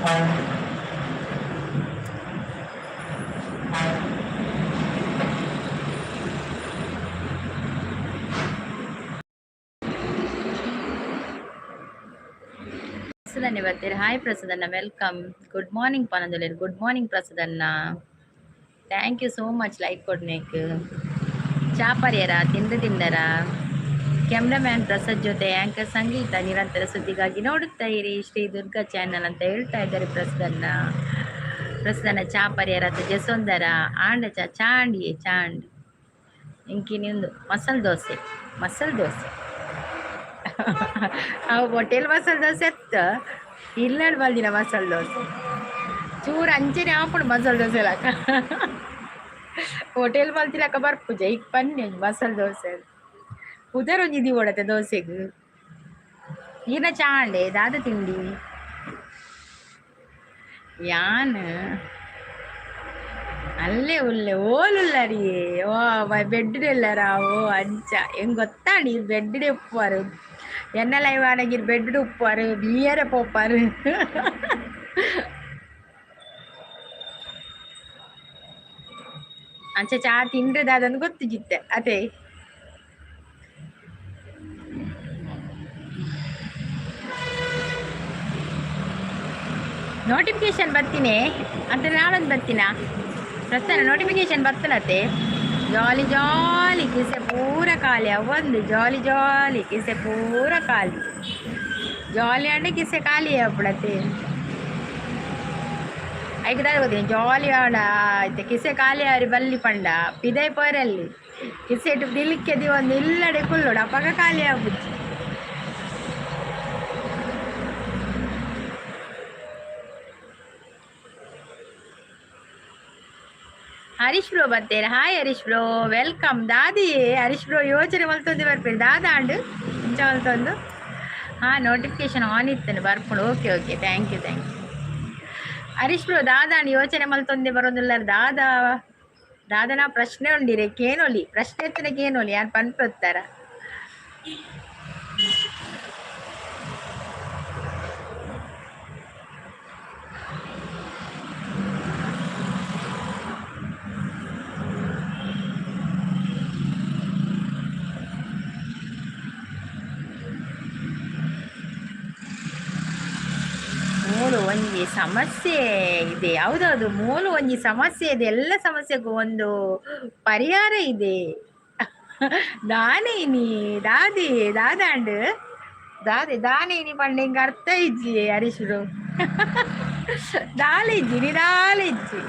ಪ್ರಸದನ್ನೇ ಬರ್ತೀರಿ. ಹಾಯ್ ಪ್ರಸದಣ್ಣ, welcome. Good morning ಪನಂದೊಲ್ಲೆರ್. Good morning ಪ್ರಸದಣ್ಣ. Thank you so much like ಕೊಡ್ನೇಕ್. ಚಾಪರ್ಯರ ತಿಂದು ತಿಂದರ? ಕ್ಯಾಮ್ರಾಮ್ಯಾನ್ ಪ್ರಸಾದ್ ಜೊತೆ ಆ್ಯಂಕರ್ ಸಂಗೀತ. ನಿರಂತರ ಸುದ್ದಿಗಾಗಿ ನೋಡುತ್ತಾ ಇರಿ ಶ್ರೀ ದುರ್ಗಾ ಚಾನಲ್ ಅಂತ ಹೇಳ್ತಾ ಇದ್ದಾರೆ ಪ್ರಸದನ್ನ. ಪ್ರಸದನ್ನ ಚಾಪರ್ಯರ ಜಸೊಂದರ ಆಂಡ ಚಾ ಚಾಂಡಿಯೇ ಚಾಂಡ್ ಇಂಕಿನಿ ಒಂದು ಮಸಾಲೆ ದೋಸೆ, ಮಸಾಲೆ ದೋಸೆ. ಅವು ಹೋಟೆಲ್ ಮಸಾಲೆ ದೋಸೆ ಅತ್ತ ಇಲ್ಲಡ್ ಬಲ್ದಿನ ಮಸಾಲೆ ದೋಸೆ ಚೂರು ಅಂಚೆನೆ ಆಪುಂಡು. ಮಸಾಲೆ ದೋಸೆ ಲಾಕ ಹೋಟೆಲ್ ಮಲ್ತಿಲಕ ಬರ್ಪುಜ ಈಗ ಪನ್ನಿ ಮಸಾಲೆ ದೋಸೆ ಪುದರ್ ಒಂಜಿ ದೀವೊಡತೆ ದೋಸೆಗ್. ಈನ ಚಾಂಡೆ ದಾದ ತಿಂಡಿ? ಯಾನ್ ಅಲ್ಲೇ ಉಲ್ಲೆ. ಓಲುಲ್ಲರಿಯೇ? ಓ, ಬೆಡ್ ಎಲ್ಲರ? ಓ, ಅಂಚ ಹೆಂಗ್ ಗೊತ್ತಾಂಡಿ ಬೆಡ್ ಉಪ್ಪುವಾರು. ಎನ್ನ ಲೈವ್ ಆಡಗಿರ್ ಬೆಡ್ ಉಪ್ಪುವಾರು, ಬಿಯರೆ ಪೋಪಾರು. ಅಂಚ ಚಾ ತಿಂಡ್ರೆ ದಾದಂದು ಗೊತ್ತಿಜಿತ್ತೆ ಅದೇ. ನೋಟಿಫಿಕೇಶನ್ ಬರ್ತೀನಿ ಅಂತ ನಾಳೊಂದು ಬರ್ತೀನ ಪ್ರಸ್ತನ ನೋಟಿಫಿಕೇಶನ್ ಬರ್ತನತ್ತೆ. ಜಾಲಿ ಜಾಲಿ ಕಿಸೆ ಪೂರ ಖಾಲಿ ಅವೊಂದು. ಜಾಲಿ ಜಾಲಿ ಕಿಸೆ ಪೂರ ಖಾಲಿ. ಜಾಲಿ ಅಂಡೆ ಕಿಸೆ ಖಾಲಿ ಅಪ್ಪಡತ್ತೆ. ಐಕ್ ದಾದ ಗೊತ್ತಿನಿ ಜಾಲಿ ಆಡ ಆಯ್ತು ಕಿಸೆ ಖಾಲಿ ಆರಿ ಬಲ್ಲಿ ಪಂಡ ಪಿದೈ ಪೋರಲ್ಲಿ ಕಿಸೆಟ್ ದಿಲಿಕ್ಕೆದಿ ಒಂದು ಇಲ್ಲಡೆ ಕುಲ್ಲೋಡು ಅಪಗ ಖಾಲಿ ಆಪುಜಿ. ಹರೀಶ್ ಬ್ರೋ ಬರ್ತೇನೆ. Hi Harish bro, welcome. ದಾದಿ ಹರೀಶ್ ಬ್ರೋ ಯೋಚನೆ ಮಲ್ತೊಂದು ಬರ್ಪೇರು ದಾದ ಅಂಡು ಇಂಚ ಮಲ್ತೊಂದು. ಹಾಂ, ನೋಟಿಫಿಕೇಶನ್ ಆನ್ ಇತ್ತೇನೆ ಬರ್ಪುಂಡು. Okay okay, thank you, thank you Harish bro. ದಾದಾಂಡ್ ಯೋಚನೆ ಮಲ್ತೊಂದೆ ಬರೋದಿಲ್ಲ. ದಾದಾ ದಾದನ ಪ್ರಶ್ನೆ ಉಂಡಿರೆ ಕೇನೊಲಿ. ಪ್ರಶ್ನೆ ಎತ್ತಿನ ಕೇನೊಲಿ ಯಾರು ಪನ್ಪೊತ್ತಾರ. ಮೂಲು ಒಂಜಿ ಸಮಸ್ಯೆ ಇದೆ. ಹೌದೌದು, ಮೂಲು ಒಂಜಿ ಸಮಸ್ಯೆ ಇದೆ. ಎಲ್ಲ ಸಮಸ್ಯೆಗೂ ಒಂದು ಪರಿಹಾರ ಇದೆ. ದಾನೇನಿ ದಾದಿ ದಾದಾಂಡ್ ದಾದೆ ದಾನೇನಿ ಪಂಡ ಹಿಂಗ ಅರ್ಥ ಇಜ್ಜಿ ಹರೀಶರು. ದಾಲಿಜ್ಜಿ ನಿದಾಲಿಜ್ಜಿ.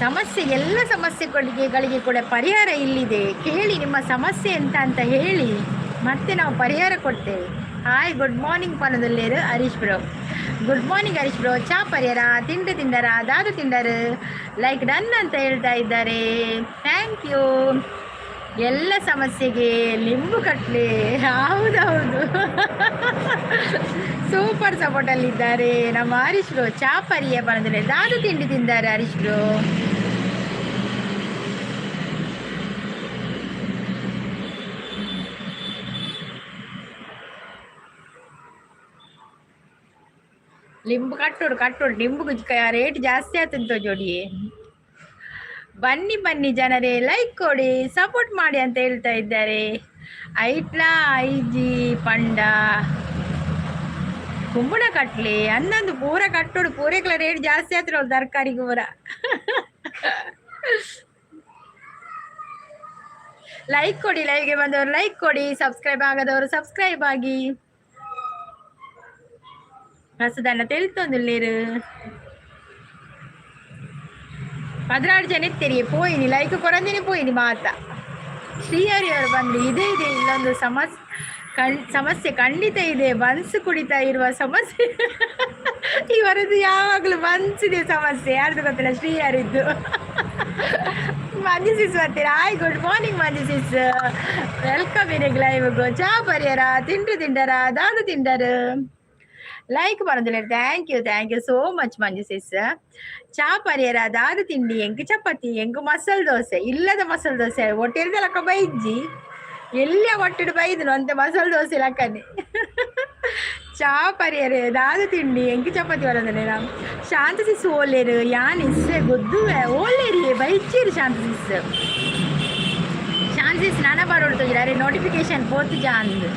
ಸಮಸ್ಯೆ ಎಲ್ಲ ಸಮಸ್ಯೆಗಳಿಗೆ ಗಳಿಗೆ ಕೂಡ ಪರಿಹಾರ ಇಲ್ಲಿದೆ. ಕೇಳಿ, ನಿಮ್ಮ ಸಮಸ್ಯೆ ಎಂತ ಅಂತ ಹೇಳಿ, ಮತ್ತೆ ನಾವು ಪರಿಹಾರ ಕೊಡ್ತೇವೆ. ಹಾಯ್, ಗುಡ್ ಮಾರ್ನಿಂಗ್ ಪನದಲ್ಲೇರು Harish bro. Good morning Harish bro. ಚಾ ಪರಿಯರ ತಿಂಡು ತಿಂದರ? ದಾದು ತಿಂಡರು? ಲೈಕ್ ಡನ್ ಅಂತ ಹೇಳ್ತಾ ಇದ್ದಾರೆ. Thank you. ಎಲ್ಲ ಸಮಸ್ಯೆಗೆ ಲಿಂಬು ಕಟ್ಲೆ. ಹೌದೌದು, ಸೂಪರ್ ಸಪೋರ್ಟಲ್ಲಿದ್ದಾರೆ ನಮ್ಮ ಹರೀಶ್ ಬ್ರೋ. ಚಾ ಪರಿಯ ಬಂದರೆ ದಾದು ತಿಂಡಿ ತಿಂದಾರೆ ಹರೀಶ್ ಬ್ರೋ? ಲಿಂಬು ಕಟ್ಟೋಡು ಕಟ್ಟೋಡು. ಲಿಂಬು ರೇಟ್ ಜಾಸ್ತಿ ಆತಂತ ಜೋಡಿ. ಬನ್ನಿ ಬನ್ನಿ ಜನರೇ, ಲೈಕ್ ಕೊಡಿ, ಸಪೋರ್ಟ್ ಮಾಡಿ ಅಂತ ಹೇಳ್ತಾ ಇದ್ದಾರೆ. ಐಟ್ಲಾ ಐಜಿ ಪಂಡ ಕುಂಬಳ ಕಟ್ಲಿ ಅನ್ನೊಂದು ಪೂರ ಕಟ್ಟೋಡು. ಪೂರೆಗಳ ರೇಟ್ ಜಾಸ್ತಿ ಆತ್ರ ತರಕಾರಿ ಪೂರ. ಲೈಕ್ ಕೊಡಿ, ಲೈವ್ಗೆ ಬಂದವರು ಲೈಕ್ ಕೊಡಿ, ಸಬ್ಸ್ಕ್ರೈಬ್ ಆಗದವರು ಸಬ್ಸ್ಕ್ರೈಬ್ ಆಗಿ. ಹಸದನ್ನ ತೆಲ್ತೊಂದುಲ್ಲೇರು 16 ಜನ ಇತ್ತೀರಿ. ಪೋಯಿನಿ ಲೈಕ್ ಕೊರಂದಿನಿ ಪೋಯಿನಿ ಮಾತ. ಶ್ರೀಹರಿ ಅವರು ಬಂದು ಇದೇ ಇದೆ. ಇಲ್ಲೊಂದು ಸಮಸ್ಯೆ ಸಮಸ್ಯೆ ಖಂಡಿತ ಇದೆ. ಬನ್ಸ್ ಕುಡಿತಾ ಇರುವ ಸಮಸ್ಯೆ ಇವರದ್ದು. ಯಾವಾಗಲೂ ಬನ್ಸಿದೆ ಸಮಸ್ಯೆ. ಯಾರ್ದು ಗೊತ್ತಿಲ್ಲ, ಶ್ರೀಹರಿದ್ದು. ಮಂಜು ಸಿಸ್ ಬರ್ತೀರಾ? Hi, good morning Manju sis, welcome. ಇರೆಗ್ ಲೈವ್ಗು. ಚಾ ಪರಿಯರ ತಿಂಡು ತಿಂಡರ? ದಾದು ತಿಂಡರು? ಲೈಕ್ ಬರೋದಿಲ್ಲ. Thank you, thank you so much Manju sis. ಚಾ ಪರಿಯರ ದಾದ ತಿಂಡಿ? ಎಂಕ್ ಚಪಾತಿ, ಎಂಕ್ ಮಸಾಲೆ ದೋಸೆ. ಇಲ್ಲದ ಮಸಾಲೆ ದೋಸೆ ಹೋಟೆಲ್ದಲಕ ಬೈಜ್ಜಿ. ಎಲ್ಲಿಯ ಒಟ್ಟಿಡು ಬೈದನು ಅಂತೆ ಮಸಾಲೆ ದೋಸೆ ಲಕ್ಕನೆ. ಚಾ ಪರಿಯರೆ ದಾದ ತಿಂಡಿ ಎಂಕಿ ಚಪಾತಿ ಬರಂದನೆ ನಾವು. ಶಾಂತ ಸಿಸ್ ಓಲೇರು ಯಾನ್ ಇಸ್ಸೆ ಗೊದ್ದುವೆ ಓಲೇರಿ ಬೈಚೇರು. ಶಾಂತ ಸಿಸ್, ಶಾಂತ ಸಿಸ್ ನಾನ ಬರೋಡು ತೋಜಿರ. ಅರೆ, ನೋಟಿಫಿಕೇಶನ್ ಪೋತು ಜಾಂದ್.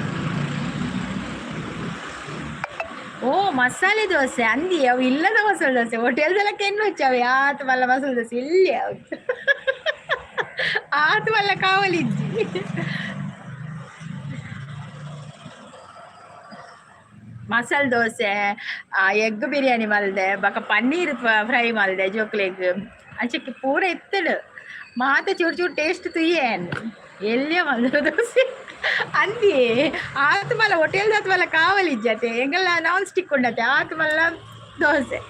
ಓ, ಮಸಾಲೆ ದೋಸೆ ಅಂದಿ. ಅವು ಇಲ್ಲದ ಮಸಾಲೆ ದೋಸೆ ಹೋಟೆಲ್ದೆಲ್ಲ ಕೆಣ್ಣು ಅವು ಯಾತ ಮಲ್ಲ ಮಸಾಲೆ ದೋಸೆ ಇಲ್ಲಿ ಅವು ಆತು ಮಲ್ಲ ಕಾವಲಿಜ್ಜಿ. ಮಸಾಲೆ ದೋಸೆ, ಎಗ್ ಬಿರಿಯಾನಿ ಮಲ್ದೆ, ಬಕ ಪನ್ನೀರ್ ಫ್ರೈ ಮಲ್ದೆ ಜೋಕ್ಲೆಗ್. ಅಂಚಕ್ಕೆ ಪೂರ ಎತ್ತಡು ಮಾತ ಚೂರು ಚೂರು ಟೇಸ್ಟ್ ತುಯ್ಯೇನ್. ಎಲ್ಲಿಯ ಮಲ್ದ ದೋಸೆ ಅಂದಿ ಆತು ಮಲ್ಲ ಹೋಟೆಲ್ ಮಲ್ಲ ಕಾವಲಿಜ್ಜತೆ. ಎಂಗೆಲ್ಲ ನಾನ್ ಸ್ಟಿಕ್ ಉಂಡತೆ ಆತು ಮಲ್ಲ ದೋಸೆ.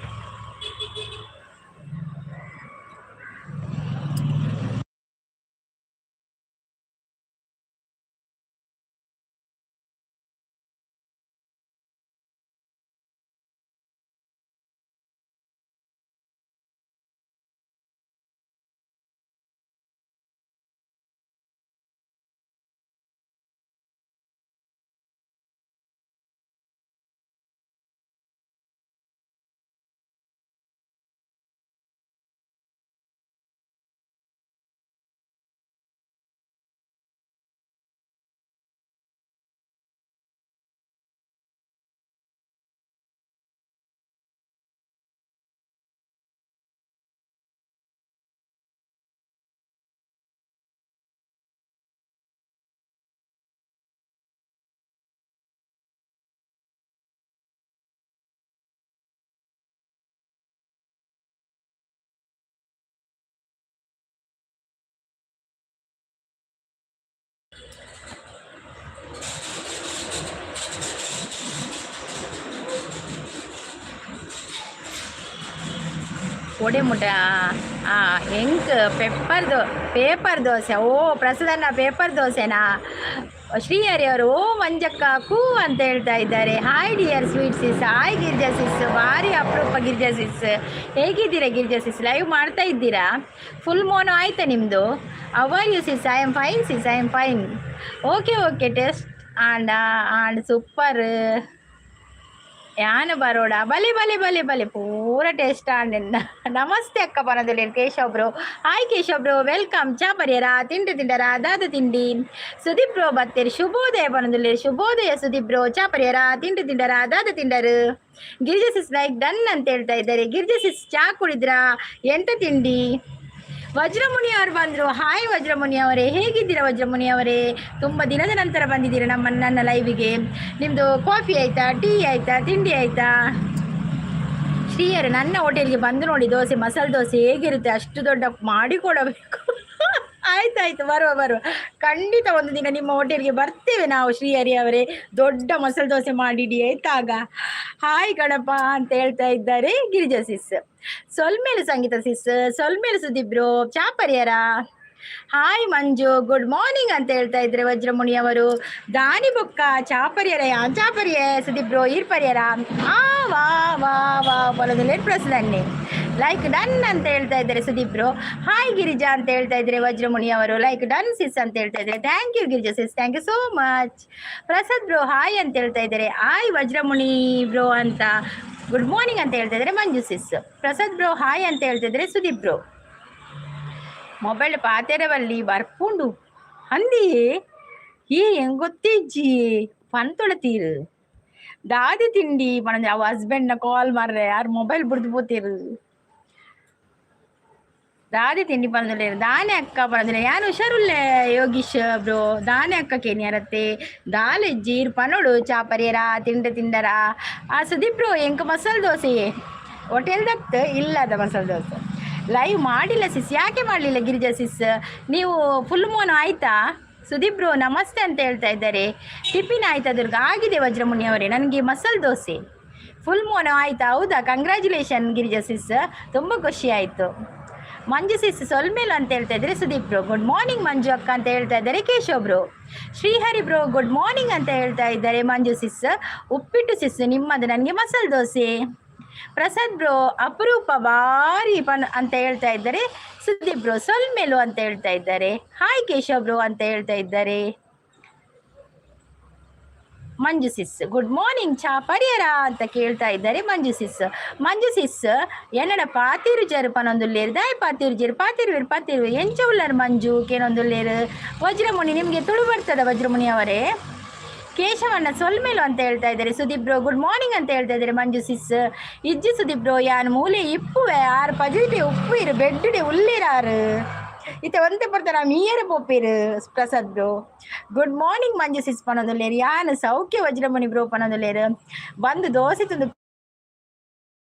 ಪೊಡೆ ಮುಟ್ಟ ಎಂಕ್ ಪೆಪ್ಪರ್ ದೋ ಪೇಪರ್ ದೋಸೆ. ಓ ಪ್ರಸಾದಣ್ಣ, ಪೇಪರ್ ದೋಸೆನಾ? ಶ್ರೀಹರಿ ಅವರು ಓ ಮಂಜಕ್ಕ ಕೂ ಅಂತ ಹೇಳ್ತಾ ಇದ್ದಾರೆ. Hi dear sweet sis, hi Girija sis. ಭಾರಿ ಅಪರೂಪ ಗಿರಿಜಾ ಸಿಸ್. ಹೇಗಿದ್ದೀರಾ ಗಿರಿಜಾ ಸಿಸ್? ಲೈವ್ ಮಾಡ್ತಾ ಇದ್ದೀರಾ? ಫುಲ್ ಮೋನು ಆಯ್ತಾ ನಿಮ್ಮದು? How are you sis? I am fine sis, I am fine. Okay okay, taste and and super. ಯಾನು ಬರೋಡ ಬಲೆ ಬಲೆ ಬಲೆ ಬಲೆ ಪೂರ ಟೇಸ್ಟ್ ಆಂಡ್. ನಮಸ್ತೆ ಅಕ್ಕ ಪನದಲ್ಲಿ Keshav bro. Hi Keshav bro, welcome. ಚಾ ಪರಿಯರ? ತಿಂಡಿ ತಿಂಡರ? ದಾದ ತಿಂಡಿ? ಸುದೀಪ್ ಬ್ರೋ ಬತ್ತೇರಿ. ಶುಭೋದಯ ಪನದಲ್ಲಿ. ಶುಭೋದಯ ಸುದೀಪ್ ಬ್ರೋ. ಚಾ ಪರಿಯರ? ತಿಂಡಿ ತಿಂಡರ? ದಾದ ತಿಂಡರು? ಗಿರಿಜಾ ಸಿಸ್ ಲೈಕ್ ಡನ್ ಅಂತ ಹೇಳ್ತಾ ಇದ್ದಾರೆ. ಗಿರಿಜಾ ಸಿಸ್, ಚಾ ಕುಡಿದ್ರಾ? ಎಂತ ತಿಂಡಿ? ವಜ್ರಮುನಿ ಅವರು ಬಂದರು. ಹಾಯ್ ವಜ್ರಮುನಿ ಅವರೇ, ಹೇಗಿದ್ದೀರಾ ವಜ್ರಮುನಿ ಅವರೇ? ತುಂಬ ದಿನದ ನಂತರ ಬಂದಿದ್ದೀರಾ ನನ್ನ ಲೈವಿಗೆ. ನಿಮ್ಮದು ಕಾಫಿ ಆಯಿತಾ? ಟೀ ಆಯಿತಾ? ತಿಂಡಿ ಆಯಿತಾ? ಶ್ರೀಯರೇ, ನನ್ನ ಹೋಟೆಲ್ಗೆ ಬಂದು ನೋಡಿ, ದೋಸೆ, ಮಸಾಲೆ ದೋಸೆ ಹೇಗಿರುತ್ತೆ, ಅಷ್ಟು ದೊಡ್ಡ ಮಾಡಿ ಕೊಡಬೇಕು. ಆಯ್ತಾಯ್ತು, ಬರುವ ಬರುವ, ಖಂಡಿತ ಒಂದು ದಿನ ನಿಮ್ಮ ಹೋಟೆಲ್ಗೆ ಬರ್ತೇವೆ ನಾವು ಶ್ರೀಹರಿ ಅವರೇ. ದೊಡ್ಡ ಮಸಾಲೆ ದೋಸೆ ಮಾಡಿಡಿ ಆಯ್ತಾಗ. ಹಾಯ್ ಗಣಪ ಅಂತ ಹೇಳ್ತಾ ಇದ್ದಾರೆ ಗಿರಿಜಾ ಸಿಸ್. ಸೊಲ್ಮೇಲು ಸಂಗೀತ ಸಿಸ್, ಸೊಲ್ಮೇಲು ಸುದೀಪ್ ಬ್ರೋ. ಚಾಪರಿಯರ? ಹಾಯ್ ಮಂಜು, ಗುಡ್ ಮಾರ್ನಿಂಗ್ ಅಂತ ಹೇಳ್ತಾ ಇದ್ರೆ ವಜ್ರಮುನಿ ಅವರು. ದಾನಿ ಬೊಕ್ಕ ಚಾಪರಿಯರ ಚಾಪರಿಯ ಸುದೀಪ್ ಬ್ರೋ ಈರ್ಪರಿಯರ? ಆ ವಾ ವಾ ವಾ ಬಲದಲ್ಲಿ ಪ್ರಸನ್ನಿ. ಲೈಕ್ ಡನ್ ಅಂತ ಹೇಳ್ತಾ ಇದ್ದಾರೆ ಸುದೀಪ್ ಬ್ರೋ. ಹಾಯ್ ಗಿರಿಜಾ ಅಂತ ಹೇಳ್ತಾ ಇದ್ದಾರೆ ವಜ್ರಮುನಿ ಅವರು. ಲೈಕ್ ಡನ್ ಸಿಸ್ ಅಂತ ಹೇಳ್ತಾ ಇದ್ದಾರೆ. Thank you Girija sis, thank you so much. Prasad bro hi ಅಂತ ಹೇಳ್ತಾ ಇದ್ದಾರೆ. ಹಾಯ್ ವಜ್ರಮುನಿ ಬ್ರೋ ಅಂತ ಗುಡ್ ಮಾರ್ನಿಂಗ್ ಅಂತ ಹೇಳ್ತಾ ಇದ್ದಾರೆ ಮಂಜು ಸಿಸ್. ಪ್ರಸಾದ್ ಬ್ರೋ ಹಾಯ್ ಅಂತ ಹೇಳ್ತಾ ಇದ್ದಾರೆ ಸುದೀಪ್ ಬ್ರೋ. ಮೊಬೈಲ್ ಪಾತೆರವಲ್ಲಿ ಬರ್ಪುಂಡು ಅಂದಿಯೇ ಈ ಹೆಂಗ್ ಗೊತ್ತಿಜ್ಜಿ ಪಂತೊಳ ತೀರು. ದಾದಿ ತಿಂಡಿ ಪಣಂಜ ಅವ ಹಸ್ಬೆಂಡ್ನ ಕಾಲ್ ಮಾರ್ರೆ ಯಾರು ಮೊಬೈಲ್ ಬಿಡ್ದು ಪೋತೀರು. ದಾದಿ ತಿಂಡಿ ಪಣಂಜಲೆ ದಾನೆ ಅಕ್ಕ ಪಣಂಜಲೆ ಯಾನ್ ಹುಷಾರುಲ್ಲೆ ಯೋಗೀಶ್ ಬ್ರೋ. ದಾನೆ ಅಕ್ಕ ಕೇನಿಯರತ್ತೆ ದಾಲೆ ಜೀರ್ ಪನೋಡು. ಚಾಪರಿಯರ? ತಿಂಡ ತಿಂಡರ? ಆ ಸುದೀಪ್ ಬ್ರೋ, ಎಂಕ ಮಸಾಲೆ ದೋಸೆ ಹೋಟೆಲ್ ದತ್ತು ಇಲ್ಲದ ಮಸಾಲೆ ದೋಸೆ. ಲೈವ್ ಮಾಡಿಲ್ಲ ಸಿಸ್. ಯಾಕೆ ಮಾಡಲಿಲ್ಲ ಗಿರಿಜಾ ಸಿಸ್ ನೀವು? ಫುಲ್ ಮೋನ್ ಆಯಿತಾ? ಸುದೀಪ್ ಬ್ರೋ ನಮಸ್ತೆ ಅಂತ ಹೇಳ್ತಾ ಇದ್ದಾರೆ. ಟಿಫಿನ್ ಆಯ್ತಾ ದುರ್ಗಾ? ಆಗಿದೆ ವಜ್ರಮುನಿ ಅವರೇ. ನನಗೆ ಮಸಾಲೆ ದೋಸೆ. ಫುಲ್ ಮೋನ್ ಆಯ್ತಾ? ಹೌದಾ? ಕಂಗ್ರ್ಯಾಚುಲೇಷನ್ ಗಿರಿಜಾ ಸಿಸ್, ತುಂಬ ಖುಷಿ ಆಯಿತು. ಮಂಜು ಸಿಸ್ ಸೊಲ್ಮೇಲು ಅಂತ ಹೇಳ್ತಾ ಇದ್ದಾರೆ Sudeep bro. Good morning Manju ಅಕ್ಕ ಅಂತ ಹೇಳ್ತಾ ಇದ್ದಾರೆ Keshav bro. Srihari bro good morning ಅಂತ ಹೇಳ್ತಾ ಇದ್ದಾರೆ ಮಂಜು ಸಿಸ್. ಉಪ್ಪಿಟ್ಟು ಸಿಸ್ ನಿಮ್ಮದು, ನನಗೆ ಮಸಾಲೆ ದೋಸೆ. ಪ್ರಸಾದ್ ಬ್ರೋ ಅಪರೂಪ ಭಾರಿ ಪನ್ ಅಂತ ಹೇಳ್ತಾ ಇದ್ದಾರೆ ಸುದೀಪ್ ಬ್ರೋ. ಸೊಲ್ಮೇಲು ಅಂತ ಹೇಳ್ತಾ ಇದ್ದಾರೆ. ಹಾಯ್ ಕೇಶವ್ ಬ್ರೋ ಅಂತ ಹೇಳ್ತಾ ಇದ್ದಾರೆ. ಮಂಜು ಸಿಸ್. ಗುಡ್ ಮಾರ್ನಿಂಗ್, ಚಾ ಪರಿಯರ ಅಂತ ಕೇಳ್ತಾ ಇದ್ದಾರೆ ಮಂಜು ಸಿಸ್. ಮಂಜು ಸಿಸ್ ಎನ್ನಡ ಪಾತಿರು ಜರು ಪನೊಂದುಲ್ಲೇರು. ದಾಯ್ ಪಾತಿರು ಜರು? ಪಾತಿರುವೆರ್, ಪಾತಿರು. ಎಂಚ ಉಲ್ಲರ್ ಮಂಜು ಕೇನೊಂದುಲ್ಲೇರು ವಜ್ರಮುನಿ. ನಿಮಗೆ ತುಳು ಬರ್ತದ ವಜ್ರಮುನಿ ಅವರೇ? ಕೇಶವಣ್ಣ ಸೊಲ್ಮೆಲು ಅಂತ ಹೇಳ್ತಾ ಇದ್ದಾರೆ. ಸುದೀಪ್ ಬ್ರೋ, ಗುಡ್ ಮಾರ್ನಿಂಗ್ ಅಂತ ಹೇಳ್ತಾ ಇದ್ದಾರೆ ಮಂಜು ಸಿಸ್. ಇಜ್ಜಿ ಸುದೀಪ್ ಬ್ರೋ, ಯಾನ್ ಮೂಲೆ ಇಪ್ಪುವೆ. ಆರು ಪಜಿಟಿ ಉಪ್ಪು ಇರು, ಬೆಡ್ಡುಡೆ ಉಲ್ಲಿರಾರು. ಇತ್ತೆ ಒಂತೆ ಪಡ್ತಾರ ಮೀಯರ ಪೋಪಿರು. Prasad bro, good morning. Manju sis ಪನೊಂದುಲ್ಲೇರು. ಯಾನ್ ಸೌಖ್ಯ ವಜ್ರಮುನಿ ಬ್ರೋ ಪನೊಂದುಲ್ಲೇರು. ಬಂದು ದೋಸೆ ತಂದು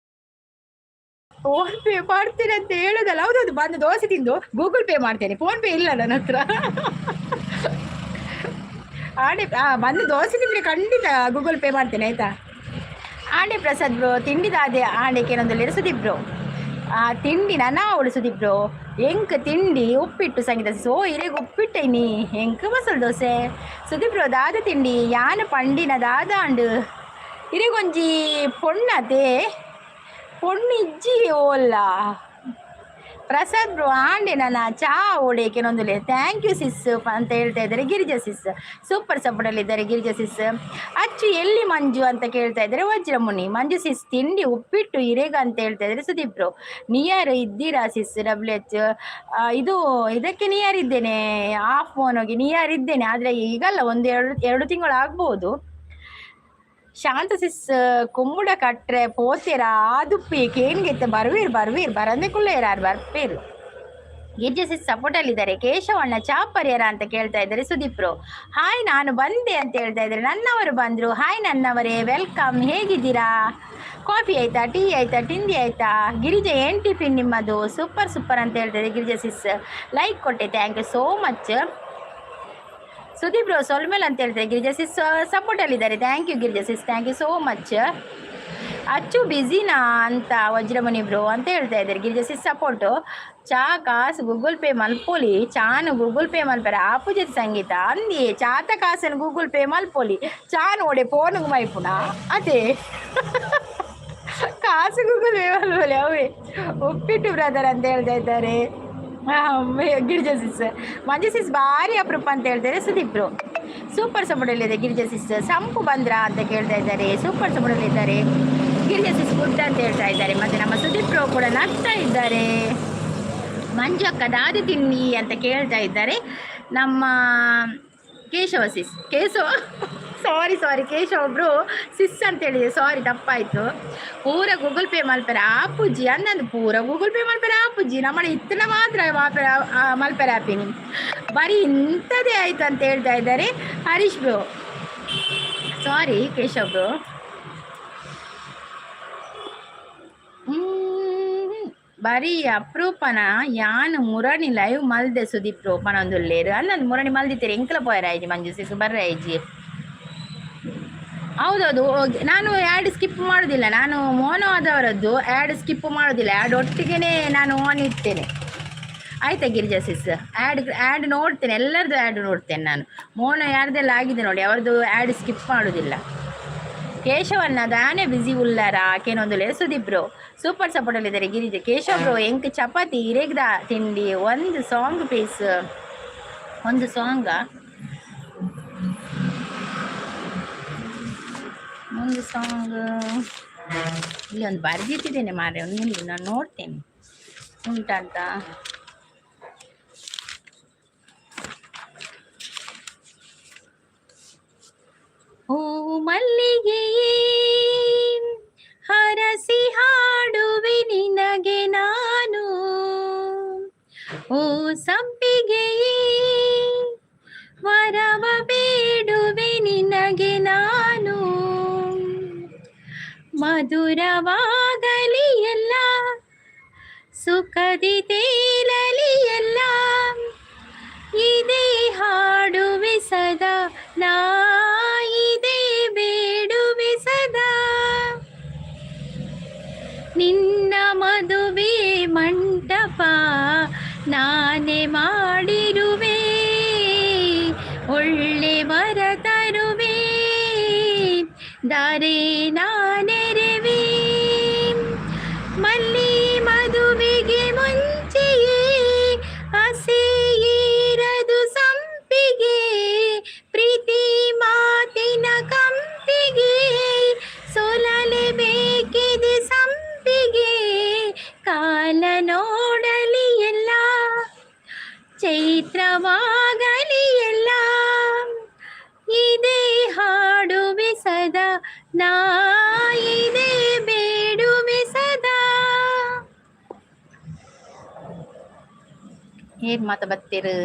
ಫೋನ್ ಪೇ ಮಾಡ್ತೇನೆ ಅಂತ ಹೇಳೋದಲ್ಲ. ಹೌದೌದು, ಬಂದು ದೋಸೆ ತಿಂದು ಗೂಗಲ್ ಪೇ ಮಾಡ್ತೇನೆ. ಫೋನ್ ಪೇ ಇಲ್ಲ ನನ್ನ ಹತ್ರ. ಆಂಡೆ ಬಂದು ದೋಸೆ ತಿಂದರೆ ಖಂಡಿತ ಗೂಗಲ್ ಪೇ ಮಾಡ್ತೇನೆ, ಆಯ್ತಾ? ಆಂಡೆ ಪ್ರಸಾದ್ ಬ್ರೋ, ತಿಂಡಿದಾದೆ ಆಂಡೆ ಕೇನೊಂದುಲ್ಲೇರು ಸುದೀಪ್ ಬ್ರೋ. ಆ ತಿಂಡಿ ನನ್ನ ಅವಳು ಸುದೀಪ್ ಬ್ರೋ. ಎಂಕ್ ತಿಂಡಿ ಉಪ್ಪಿಟ್ಟು ಸಂಗೀತ. ಸೋ ಇರೆಗ್ ಉಪ್ಪಿಟ್ಟೈನಿ, ಎಂಕ್ ಮಸಾಲೆ ದೋಸೆ. ಸುದೀಪ್ ಬ್ರೋ, ದಾದ ತಿಂಡಿ? ಯಾನ್ ಪಂಡಿನ ದಾದ ಅಂಡು? ಇರೆಗೊಂಜಿ ಪೊಣ್ಣತೆ? ಪೊಣ್ಣು ಇಜ್ಜಿ ಓಲ್ಲ. ಪ್ರಸಾದ್ ಬ್ರೋ, ಆಂಡೆ ನನ್ನ ಚಾ ಓಡೆ ಕೆಲವೊಂದು. Thank you sis ಅಂತ ಹೇಳ್ತಾ ಇದ್ದಾರೆ ಗಿರಿಜಾ ಸಿಸ್. ಸೂಪರ್ ಸಪೋರ್ಟಲ್ಲಿದ್ದಾರೆ ಗಿರಿಜಾ ಸಿಸ್. ಅಚ್ಚು ಎಲ್ಲಿ ಮಂಜು ಅಂತ ಕೇಳ್ತಾ ಇದ್ದಾರೆ ವಜ್ರಮುನಿ. ಮಂಜು ಸಿಸ್, ತಿಂಡಿ ಉಪ್ಪಿಟ್ಟು ಇರೇಗ ಅಂತ ಹೇಳ್ತಾ ಇದ್ದಾರೆ ಸುದೀಪ್ ಬ್ರೋ. ನಿಯರ್ ಇದ್ದೀರಾ ಸಿಸ್? ಡಬ್ಲ್ಯೂ ಎಚ್ ಇದು ಇದಕ್ಕೆ ನಿಯರ್ ಇದ್ದೇನೆ. ಆಫ್ ಹೋಗಿ ನಿಯರ್ ಇದ್ದೇನೆ, ಆದರೆ ಈಗಲ್ಲ, ಒಂದು ಎರಡು ಎರಡು ತಿಂಗಳು ಆಗ್ಬೋದು. ಶಾಂತ ಸಿಸ್, ಕುಂಬುಡ ಕಟ್ರೆ ಪೋತೆರ ಆದುಪ್ಪಿ ಕೇನ್ಗೆತ್ತ ಬರ್ವೀರ್ ಬರ್ವೀರ್ ಬರಂದೆ ಕುಲ್ಲೇರಾರು ಬರ್ಪೇರು. ಗಿರ್ಜಾ ಸಿಸ್ ಸಪೋರ್ಟಲ್ಲಿದ್ದಾರೆ. ಕೇಶವಣ್ಣ, ಚಾಪರ್ಯರ ಅಂತ ಕೇಳ್ತಾ ಇದ್ದಾರೆ ಸುದೀಪ್ ಬ್ರೋ. ಹಾಯ್, ನಾನು ಬಂದೆ ಅಂತ ಹೇಳ್ತಾ ಇದ್ದಾರೆ. ನನ್ನವರು ಬಂದರು. ಹಾಯ್ ನನ್ನವರೇ, welcome. ಹೇಗಿದ್ದೀರಾ? ಕಾಫಿ ಆಯ್ತಾ? ಟೀ ಆಯ್ತಾ? ತಿಂಡಿ ಆಯ್ತಾ? ಗಿರಿಜಾ, ಏನು ಟಿಫಿನ್ ನಿಮ್ಮದು? ಸೂಪರ್ ಸೂಪರ್ ಅಂತ ಹೇಳ್ತಾ ಇದೆ ಗಿರಿಜಾ ಸಿಸ್. ಲೈಕ್ ಕೊಟ್ಟೆ, thank you so much. Sudeep bro, ಸೊಲ್ಮೆಲ್ ಅಂತ ಹೇಳ್ತಾರೆ. ಗಿರಿಜಾ ಸಿಸ್ ಸಪೋರ್ಟಲ್ಲಿದ್ದಾರೆ. Thank you Girija sis, thank you so much. ಅಚ್ಚು ಬ್ಯುಸಿನಾ ಅಂತ ವಜ್ರಮುನಿ ಬ್ರೋ ಅಂತ ಹೇಳ್ತಾ ಇದ್ದಾರೆ. Girija sis support. ಚಾ ಕಾಸು ಗೂಗಲ್ ಪೇ ಮಲ್ಪೊಲಿ. ಚಾನು ಗೂಗಲ್ ಪೇ ಮಲ್ಪರ ಆಪುಜತಿ ಸಂಗೀತ ಅಂದಿ. ಚಾತ ಕಾಸನ್ನು ಗೂಗಲ್ ಪೇ ಮಲ್ಪೊಲಿ. ಚಾ ನೋಡೆ ಫೋನ್ಗೆ ಮೈಪುನ ಅದೇ ಕಾಸು ಗೂಗಲ್ ಪೇ ಮಲ್ಪೊಲಿ. ಅವೇ ಉಪ್ಪಿಟ್ಟು ಬ್ರದರ್ ಅಂತ ಹೇಳ್ತಾ ಇದ್ದಾರೆ ಗಿರಿಜಾ ಸಿಸ್. ಮಂಜು ಸಿಸ್, ಭಾರಿ ಅಪರೂಪ ಅಂತ ಹೇಳ್ತಾರೆ. ಸುದೀಪ್ ಬ್ರೋ, ಸೂಪರ್ ಸಪೋರ್ಟಲ್ಲಿದೆ. ಗಿರಿಜಾ ಸಿಸ್, ಸಂಪು ಬಂದ್ರಾ ಅಂತ ಕೇಳ್ತಾ ಇದ್ದಾರೆ. ಸೂಪರ್ ಸಪೋರ್ಟಲ್ಲಿದ್ದಾರೆ. ಗಿರಿಜಾ ಸಿಸ್, ಗುಡ್ ಅಂತ ಹೇಳ್ತಾ ಇದ್ದಾರೆ. ಮತ್ತೆ ನಮ್ಮ ಸುದೀಪ್ ಬ್ರೋ ಕೂಡ ನಗ್ತಾ ಇದ್ದಾರೆ. ಮಂಜು ಅಕ್ಕ, ದಾದಿ ತಿನ್ನಿ ಅಂತ ಕೇಳ್ತಾ ಇದ್ದಾರೆ ನಮ್ಮ ಕೇಶವ ಸಿಸ್. ಕೇಶವ, ಸಾರಿ ಸಾರಿ, ಕೇಶವ ಒಬ್ರು ಸಿಸ್ ಅಂತ ಹೇಳಿದೆ. ಸಾರಿ, ತಪ್ಪಾಯ್ತು. ಪೂರ ಗೂಗಲ್ ಪೇ ಮಲ್ಪೆರ ಆಪುಜಿ ಅಂದಂದು. ಪೂರ ಗೂಗಲ್ ಪೇ ಮಲ್ಪೆರ ಆಪುಜಿ. ನಮ್ಮ ಇತ್ತನ ಮಾತ್ರ ಮಾಪೆರ ಮಲ್ಪೆರ ಆಪಿನಿ. ಬರೀ ಇಂಥದ್ದೇ ಆಯ್ತು ಅಂತ ಹೇಳ್ತಾ ಇದ್ದಾರೆ ಹರೀಶ್ ಬ್ರೋ. ಸಾರಿ ಕೇಶವ್ ಬ್ರೋ. ಬರೀ ಅಪ್ರೂಪನ ಯಾನ್ ಮುರಣಿ ಲೈವ್ ಮಲ್ದೆ ಸುದೀಪ್ ಬ್ರೋ ಪನೊಂದುಲ್ಲೇರು ಅಂದಂದು. ಮುರಣಿ ಮಲ್ದಿತ್ತೀರಿ, ಎಂಕಲ ಪೋಯರ ಆಯ್ಜಿ. ಮಂಜು ಸಿಸ್ ಬರ್ರ ಆಯ್ಜಿ. ಹೌದೌದು, ನಾನು ಆ್ಯಡ್ ಸ್ಕಿಪ್ ಮಾಡೋದಿಲ್ಲ. ನಾನು ಮೋನೋ ಆದವರದ್ದು ಆ್ಯಡ್ ಸ್ಕಿಪ್ ಮಾಡೋದಿಲ್ಲ. ಆ್ಯಡ್ ಒಟ್ಟಿಗೆನೇ ನಾನು ಆನ್ ಇಡ್ತೇನೆ, ಆಯ್ತಾ ಗಿರಿಜಾ ಸಿಸ್? ಆ್ಯಡ್ ಆ್ಯಡ್ ನೋಡ್ತೇನೆ, ಎಲ್ಲರದ್ದು ಆ್ಯಡ್ ನೋಡ್ತೇನೆ ನಾನು. ಮೋನೋ ಯಾರ್ದೆಲ್ಲ ಆಗಿದೆ ನೋಡಿ, ಅವರದ್ದು ಆ್ಯಡ್ ಸ್ಕಿಪ್ ಮಾಡೋದಿಲ್ಲ. ಕೇಶವನ್ನ ದಾನೆ ಬಿಸಿ ಉಲ್ಲಾರ ಕೇನೊಂದು. ಸುದೀಪ್ ಬ್ರೋ ಸೂಪರ್ ಸಪೋರ್ಟಲ್ಲಿದ್ದಾರೆ. ಗಿರಿಜ ಕೇಶವ್ ಬ್ರೋ, ಎಂಕ್ ಚಪಾತಿ, ಇರೆಗ್ದ ತಿಂಡಿ? ಒಂದು ಸಾಂಗ್ ಪ್ಲೀಸ್. ಒಂದು ಸಾಂಗಾ? ಒಂದು ಸಾಂಗ್ ಇಲ್ಲಿ ಒಂದು ಬರ್ದಿಟ್ಟಿದ್ದೇನೆ ಮಾರೆ, ಒಂದು ನಿಲ್ಲಿ, ನಾನು ನೋಡ್ತೇನೆ ಉಂಟಂತ. ಓ ಮಲ್ಲಿಗೆಯೇ, ಹರಸಿ ಹಾಡುವೆ ನಿನಗೆ ನಾನು. ಓ ಸಂಪಿಗೆಯೇ, ವರವ ಬೇಡುವೆ ನಿನಗೆ ನಾನು. ಮಧುರವಾಗಲಿ ಎಲ್ಲ, ಸುಖದಿ ತೇಲಲಿ ಎಲ್ಲ. ಇದೇ ಹಾಡುವೆ ಸದಾ ನಾ, ಇದೇ ಬೇಡುವೆ ಸದಾ. ನಿನ್ನ ಮದುವೆ ಮಂಟಪ ನಾನೇ ಮಾಡಿರುವೆ, ಒಳ್ಳೆ ವರ ತರುವೆ, ದಾರೆ ನಾನೆರೆವೆ. ಮಲ್ಲಿ ಮದುವೆಗೆ ಮುಂಚೆಯೇ ಹಸೆಯೇರದು ಸಂಪಿಗೆ, ಪ್ರೀತಿ ಮಾತಿನ ಕಂಪಿಗೆ. ಅಲ ನೋಡಲಿ ಎಲ್ಲ, ಚೈತ್ರವಾಗಲಿ ಎಲ್ಲ, ಇದೇ ಹಾಡುವೆ ಸದಾ ನಾ, ಇದೇ ಬೇಡುವೆ ಸದಾ. ಏನ್ ಮಾತ ಬತ್ತೀರು?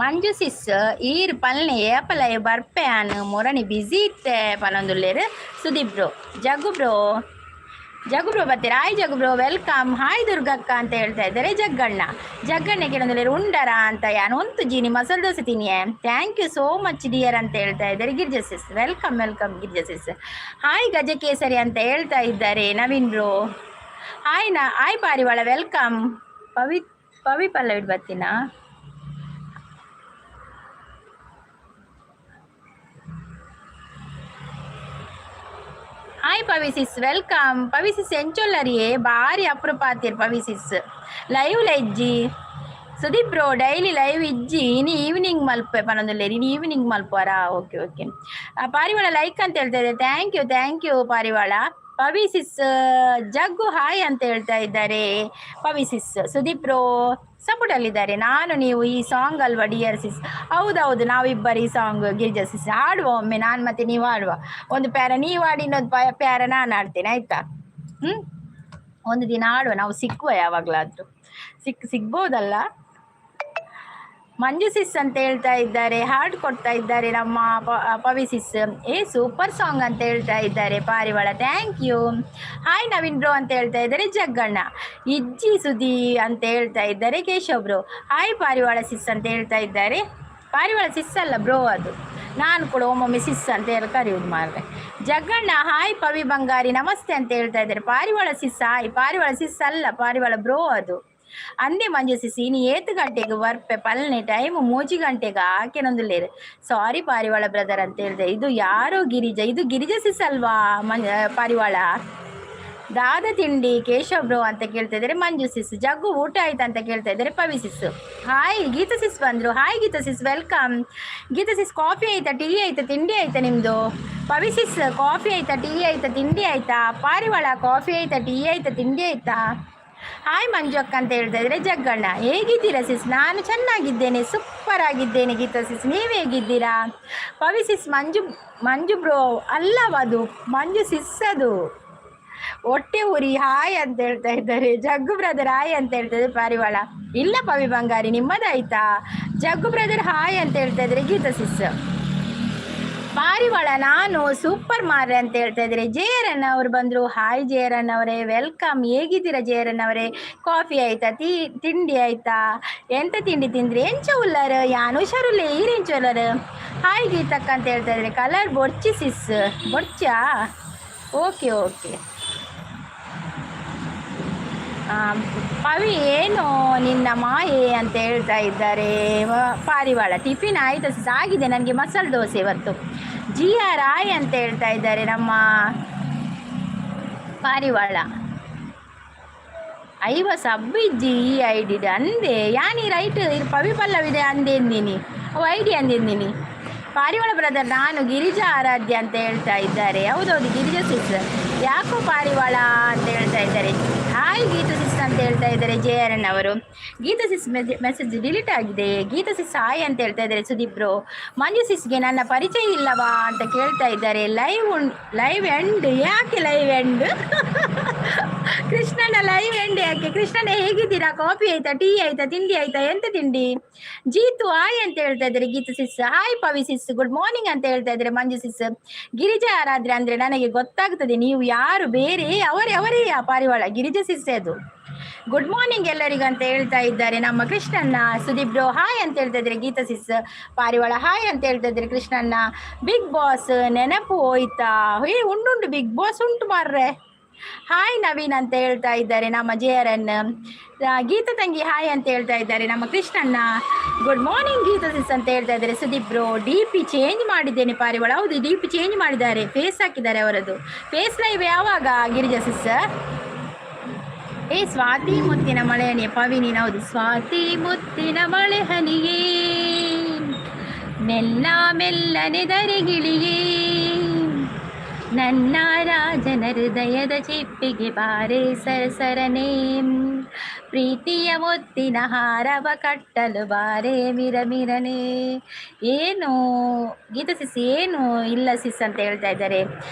ಮಂಜು ಸಿಸ್ ಈರ್ ಪಲ್ನೆ ಏಪಲ ಬರ್ಪೆ ಆನ್ ಮೊರಣಿ ಬಿಸಿ ಇತ್ತೆ ಪನೊಂದುಲ್ಲೇರು. Sudeep bro, Jaggu bro, Jaggu bro ಬರ್ತೀರಾ? Hi Jaggu bro, welcome. Hi ದುರ್ಗಕ್ಕ ಅಂತ ಹೇಳ್ತಾ ಇದ್ದಾರೆ ಜಗ್ಗಣ್ಣ. ಜಗ್ಗಣ್ಣ ಕೇಳೊಂದುಲ್ಲೇರು ಉಂಡರಾ ಅಂತ. ಯಾನ್ ಒಂತು Jeeni masala dosa ತಿನ್ನಿಯೆ. Thank you so much dear ಅಂತ ಹೇಳ್ತಾ ಇದ್ದಾರೆ Girija sis. Welcome welcome Girija sis. Hi Gajakesari ಅಂತ ಹೇಳ್ತಾ ಇದ್ದಾರೆ ನವೀನ್ ಬ್ರೋ. ಹಾಯ್ ನಾ, ಹಾಯ್ ಪಾರಿವಾಳ, welcome. Pavi Pavi Pallavi ಬರ್ತೀನಾ? Hi Pavi sis, welcome. Pavi sis ಎಂಚೊಲ್ಲರಿಯೇ ಭಾರಿ ಅಪರೂಪ ಆತೀರ್ ಪವಿ ಸಿಸ್. ಲೈವ್ ಇಜ್ಜಿ ಸುದೀಪ್ ಬ್ರೋ, ಡೈಲಿ ಲೈವ್ ಇಜ್ಜಿ. ಇನಿ ಈವ್ನಿಂಗ್ ಮಲ್ಪೆ ಪನೊಂದುಲ್ಲೇರಿ. ಇನಿ ಈವ್ನಿಂಗ್ ಮಲ್ಪುವರಾ? Okay okay. ಪಾರಿವಾಳ ಲೈಕ್ ಅಂತ ಹೇಳ್ತಾ ಇದ್ದಾರೆ. Thank you thank you ಪಾರಿವಾಳ. ಪವಿ ಸಿಸ್ ಜಗ್ಗು ಹಾಯ್ ಅಂತ ಹೇಳ್ತಾ ಇದ್ದಾರೆ Pavi sis. Sudeep bro support ಅಲ್ಲಿದ್ದಾರೆ. ನಾನು ನೀವು ಈ ಸಾಂಗ್ ಅಲ್ವಾ ಡಿಯರ್ ಸಿಸ್? ಹೌದೌದು, ನಾವಿಬ್ಬರು ಈ ಸಾಂಗ್ ಗಿರಿಜಾ ಸಿಸ್ ಹಾಡುವ ಒಮ್ಮೆ. ನಾನು ಮತ್ತೆ ನೀವು ಹಾಡುವ. ಒಂದು ಪ್ಯಾರ ನೀವು ಹಾಡಿ, ಇನ್ನೊಂದು ಪ್ಯಾರ ನಾನು ಹಾಡ್ತೇನೆ, ಆಯ್ತಾ? ಹ್ಞೂ, ಒಂದು ದಿನ ಹಾಡುವ. ನಾವು ಸಿಕ್ಕುವ ಯಾವಾಗಲಾದರೂ. ಸಿಗ್ಬೋದಲ್ಲ? ಮಂಜು ಸಿಸ್ ಅಂತ ಹೇಳ್ತಾ ಇದ್ದಾರೆ, ಹಾಡು ಕೊಡ್ತಾ ಇದ್ದಾರೆ ನಮ್ಮ ಪವಿ ಸಿಸ್. ಏ ಸೂಪರ್ ಸಾಂಗ್ ಅಂತ ಹೇಳ್ತಾ ಇದ್ದಾರೆ ಪಾರಿವಾಳ. Thank you. Hi Naveen bro ಅಂತ ಹೇಳ್ತಾ ಇದ್ದಾರೆ ಜಗ್ಗಣ್ಣ. ಇಜ್ಜಿ ಸುದಿ ಅಂತ ಹೇಳ್ತಾ ಇದ್ದಾರೆ ಕೇಶವ್ ಬ್ರೋ. ಹಾಯ್ ಪಾರಿವಾಳ ಸಿಸ್ ಅಂತ ಹೇಳ್ತಾ ಇದ್ದಾರೆ. ಪಾರಿವಾಳ ಸಿಸ್ ಅಲ್ಲ ಬ್ರೋ ಅದು, ನಾನು ಕೂಡ ಒಮ್ಮೊಮ್ಮೆ ಸಿಸ್ ಅಂತ ಹೇಳಿ ಕರೆಯುವುದು ಮಾರ್ರೆ. ಜಗ್ಗಣ್ಣ ಹಾಯ್ ಪವಿ ಬಂಗಾರಿ ನಮಸ್ತೆ ಅಂತ ಹೇಳ್ತಾ ಇದ್ದಾರೆ. ಪಾರಿವಾಳ ಸಿಸ್ ಹಾಯ್. ಪಾರಿವಾಳ ಸಿಸ್ ಅಲ್ಲ, ಪಾರಿವಾಳ ಬ್ರೋ ಅದು. ಅಂದೆ ಮಂಜು ಸಿಸ್ ಇನಿ ಏತ್ ಗಂಟೆಗೆ ಬರ್ಪೆ ಪಲ್ನೆ? ಟೈಮ್ 3 ಗಂಟೆಗೆ ಆಕೆನೊಂದುಲ್ಲೇರು. ಸಾರಿ ಪಾರಿವಾಳ ಬ್ರದರ್ ಅಂತ ಹೇಳಿದೆ. ಇದು ಯಾರೋ ಗಿರಿಜಾ, ಇದು ಗಿರಿಜಾ ಸಿಸ್ ಅಲ್ವಾ ಪಾರಿವಾಳ? ದಾದ ತಿಂಡಿ ಕೇಶವ್ ಬ್ರೋ ಅಂತ ಕೇಳ್ತಾ ಇದ್ದಾರೆ ಮಂಜು ಸಿಸ್. ಜಗ್ಗು ಊಟ ಆಯ್ತಾ ಅಂತ ಕೇಳ್ತಾ ಇದ್ದಾರೆ ಪವಿ ಸಿಸ್. ಹಾಯ್ ಗೀತಾ ಸಿಸ್ ಬಂದ್ರು. Hi Geetha sis, welcome. Geetha sis coffee ಆಯ್ತಾ, ಟೀ ಆಯ್ತಾ, ತಿಂಡಿ ಆಯ್ತಾ ನಿಮ್ಮದು? ಪವಿ ಸಿಸ್ ಕಾಫಿ ಆಯ್ತಾ, ಟೀ ಆಯ್ತಾ, ತಿಂಡಿ ಆಯ್ತಾ? ಪಾರಿವಾಳ ಕಾಫಿ ಆಯ್ತಾ, ಟೀ ಆಯ್ತಾ, ತಿಂಡಿ ಆಯ್ತಾ? ಹಾಯ್ ಮಂಜು ಅಕ್ಕ ಅಂತ ಹೇಳ್ತಾ ಇದ್ದಾರೆ ಜಗ್ಗಣ್ಣ. ಹೇಗಿದ್ದೀರಾ ಸಿಸ್? ನಾನು ಚೆನ್ನಾಗಿದ್ದೇನೆ, ಸೂಪರ್ ಆಗಿದ್ದೇನೆ ಗೀತಾ ಸಿಸ್. ನೀವು ಹೇಗಿದ್ದೀರಾ? ಪವಿ ಸಿಸ್ ಮಂಜು ಮಂಜು ಬ್ರೋ ಅಲ್ಲವದು, ಮಂಜು ಸಿಸ್ ಅದು. ಹೊಟ್ಟೆ ಉರಿ ಹಾಯ್ ಅಂತ ಹೇಳ್ತಾ ಇದ್ದಾರೆ ಜಗ್ಗು ಬ್ರದರ್. ಹಾಯ್ ಅಂತ ಹೇಳ್ತಾ ಇದ್ದಾರೆ ಪಾರಿವಾಳ. ಇಲ್ಲ ಪವಿ ಬಂಗಾರಿ, ನಿಮ್ಮದಾಯ್ತಾ? ಜಗ್ಗು ಬ್ರದರ್ ಹಾಯ್ ಅಂತ ಹೇಳ್ತಾ ಇದ್ದಾರೆ ಗೀತಾ ಸಿಸ್. ಪಾರಿವಾಳ ನಾನು ಸೂಪರ್ ಮಾರ್ರೆ ಅಂತ ಹೇಳ್ತಾ ಇದ್ದಾರೆ. ಜಯರನ್ ಅವರು ಬಂದರು. ಹಾಯ್ ಜಯರನ್ ಅವರೇ, welcome. ಹೇಗಿದ್ದೀರಾ ಜಯರನ್ ಅವರೇ? ಕಾಫಿ ಆಯ್ತಾ, ತಿಂಡಿ ಆಯ್ತಾ? ಎಂತ ತಿಂಡಿ ತಿಂದ್ರಿ? ಎಂಚ ಉಲ್ಲರ್? ಯಾನು ಹುಷಾರುಲ್ಲೆ, ಈರೆಂಚ ಉಲ್ಲರ್? ಹಾಯ್ ಗೀತಕ್ಕ ಅಂತ ಹೇಳ್ತಾ ಇದ್ದಾರೆ. ಕಲರ್ ಬೊರ್ಚಿ ಸಿಸ್, ಬೊರ್ಚಾ? Okay okay. ಪವಿ ಏನು ನಿನ್ನ ಮಾಯೆ ಅಂತ ಹೇಳ್ತಾ ಇದ್ದಾರೆ ಪಾರಿವಾಳ. ಟಿಫಿನ್ ಆಯಿತು ಆಗಿದೆ ನನಗೆ ಮಸಾಲೆ ದೋಸೆ ಇವತ್ತು. ಜಿ ಆರ್ ಆಯ್ ಅಂತ ಹೇಳ್ತಾ ಇದ್ದಾರೆ ನಮ್ಮ ಪಾರಿವಾಳ. ಐವ ಸಬ್ಬಿಜ್ಜಿ ಈ I D ಅಂದೆ ಯಾನಿ ರೈಟ್ ಪವಿ ಪಲ್ಲವಿದೆ ಅಂದೆಂದಿನಿ, ಅವು I D ಅಂದೆಂದಿನಿ. ಪಾರಿವಾಳ ಬ್ರದರ್ ನಾನು ಗಿರಿಜಾ ಆರಾಧ್ಯ ಅಂತ ಹೇಳ್ತಾ ಇದ್ದಾರೆ. ಹೌದೌದು ಗಿರಿಜಾ ಸಿಸ್. ಯಾಕೋ ಪಾರಿವಾಳ ಅಂತ ಹೇಳ್ತಾ ಇದ್ದಾರೆ. ಹಾಯ್ ಗೀತಾ ಸಿಸ್ ಅಂತ ಹೇಳ್ತಾ ಇದ್ದಾರೆ ಜೆ ಆರ್ ಎನ್ ಅವರು. ಗೀತಾ ಸಿಸ್ ಮೆಸೇಜ್ ಡಿಲೀಟ್ ಆಗಿದೆ. ಗೀತಾ ಸಿಸ್ ಹಾಯ್ ಅಂತ ಹೇಳ್ತಾ ಇದ್ದಾರೆ ಸುದೀಪ್ ಬ್ರೋ. ಮಂಜು ಸಿಸ್ಗೆ ನನ್ನ ಪರಿಚಯ ಇಲ್ಲವಾ ಅಂತ ಕೇಳ್ತಾ ಇದ್ದಾರೆ. ಲೈವ್ ಲೈವ್ ಎಂಡ್ ಯಾಕೆ? ಲೈವ್ ಎಂಡ್ ಕೃಷ್ಣನ ಲೈವ್ ಎಂಡ್ ಯಾಕೆ? ಕೃಷ್ಣನ ಹೇಗಿದ್ದೀರಾ? ಕಾಫಿ ಆಯ್ತಾ, ಟೀ ಆಯ್ತಾ, ತಿಂಡಿ ಆಯ್ತಾ? ಎಂತ ತಿಂಡಿ? ಜೀತು ಹಾಯ್ ಅಂತ ಹೇಳ್ತಾ ಇದ್ದಾರೆ Geetha sis. Hi Pavi sis, good morning ಅಂತ ಹೇಳ್ತಾ ಇದ್ದಾರೆ ಮಂಜು ಸಿಸ್. ಗಿರಿಜಾ ಆರಾಧ್ಯ ಅಂದ್ರೆ ನನಗೆ ಗೊತ್ತಾಗ್ತದೆ ನೀವು ಯಾರು ಬೇರೆ ಅವರೇ ಅವರೇ ಪಾರಿವಾಳ ಗಿರಿಜಾ ಸಿಸ್ ಅದು. ಗುಡ್ ಮಾರ್ನಿಂಗ್ ಎಲ್ಲರಿಗೂ ಅಂತ ಹೇಳ್ತಾ ಇದ್ದಾರೆ ನಮ್ಮ ಕೃಷ್ಣಣ್ಣ. ಸುದೀಪ್ ಬ್ರೋ ಹಾಯ್ ಅಂತ ಹೇಳ್ತಾ ಇದ್ದಾರೆ ಗೀತಾ ಸಿಸ್. ಪಾರಿವಾಳ ಹಾಯ್ ಅಂತ ಹೇಳ್ತಾ ಇದ್ದಾರೆ ಕೃಷ್ಣಣ್ಣ. ಬಿಗ್ ಬಾಸ್ ನೆನಪು ಹೋಯ್ತಾ? ಏ ಉಂಡುಂಡು ಬಿಗ್ ಬಾಸ್ ಉಂಟು ಮಾರ್ರೆ. ಹಾಯ್ ನವೀನ್ ಅಂತ ಹೇಳ್ತಾ ಇದ್ದಾರೆ ನಮ್ಮ ಜೆ ಆರ್ ಎನ್. ಗೀತಾ ತಂಗಿ ಹಾಯ್ ಅಂತ ಹೇಳ್ತಾ ಇದ್ದಾರೆ ನಮ್ಮ ಕೃಷ್ಣಣ್ಣ. ಗುಡ್ ಮಾರ್ನಿಂಗ್ ಗೀತಾ ಸಿಸ್ ಅಂತ ಹೇಳ್ತಾ ಇದ್ದಾರೆ Sudeep bro. D P change ಮಾಡಿದ್ದೇನೆ ಪಾರಿವಾಳ. ಹೌದು, ಡಿ ಪಿ ಚೇಂಜ್ ಮಾಡಿದ್ದಾರೆ, ಫೇಸ್ ಹಾಕಿದ್ದಾರೆ ಅವರದ್ದು. ಫೇಸ್ ಲೈವ್ ಯಾವಾಗ ಗಿರಿಜಾ ಸಿಸ್? ಏ ಸ್ವಾತಿ ಮುತ್ತಿನ ಮಳೆ ಹನಿಯೇ ಪವಿ ನೀನು. ಹೌದು, ಸ್ವಾತಿ ಮುತ್ತಿನ ಮಳೆ ಹನಿಯೇ ಮೆಲ್ಲ ಮೆಲ್ಲನೆ ದರಿಗಿಳಿಯೇ ನನ್ನ ರಾಜನ ಹೃದಯದ ಚಿಪ್ಪಿಗೆ ಬಾರೆ ಸರಸರನೆ, ಪ್ರೀತಿಯ ಮುತ್ತಿನ ಹಾರವ ಕಟ್ಟಲು ಬಾರೆ ಮಿರ ಮಿರನೆ. ಏನು ಗೀತ ಸಿಸ್? ಏನು ಇಲ್ಲ ಸಿಸ್ ಅಂತ ಹೇಳ್ತಾ ಇದ್ದಾರೆ.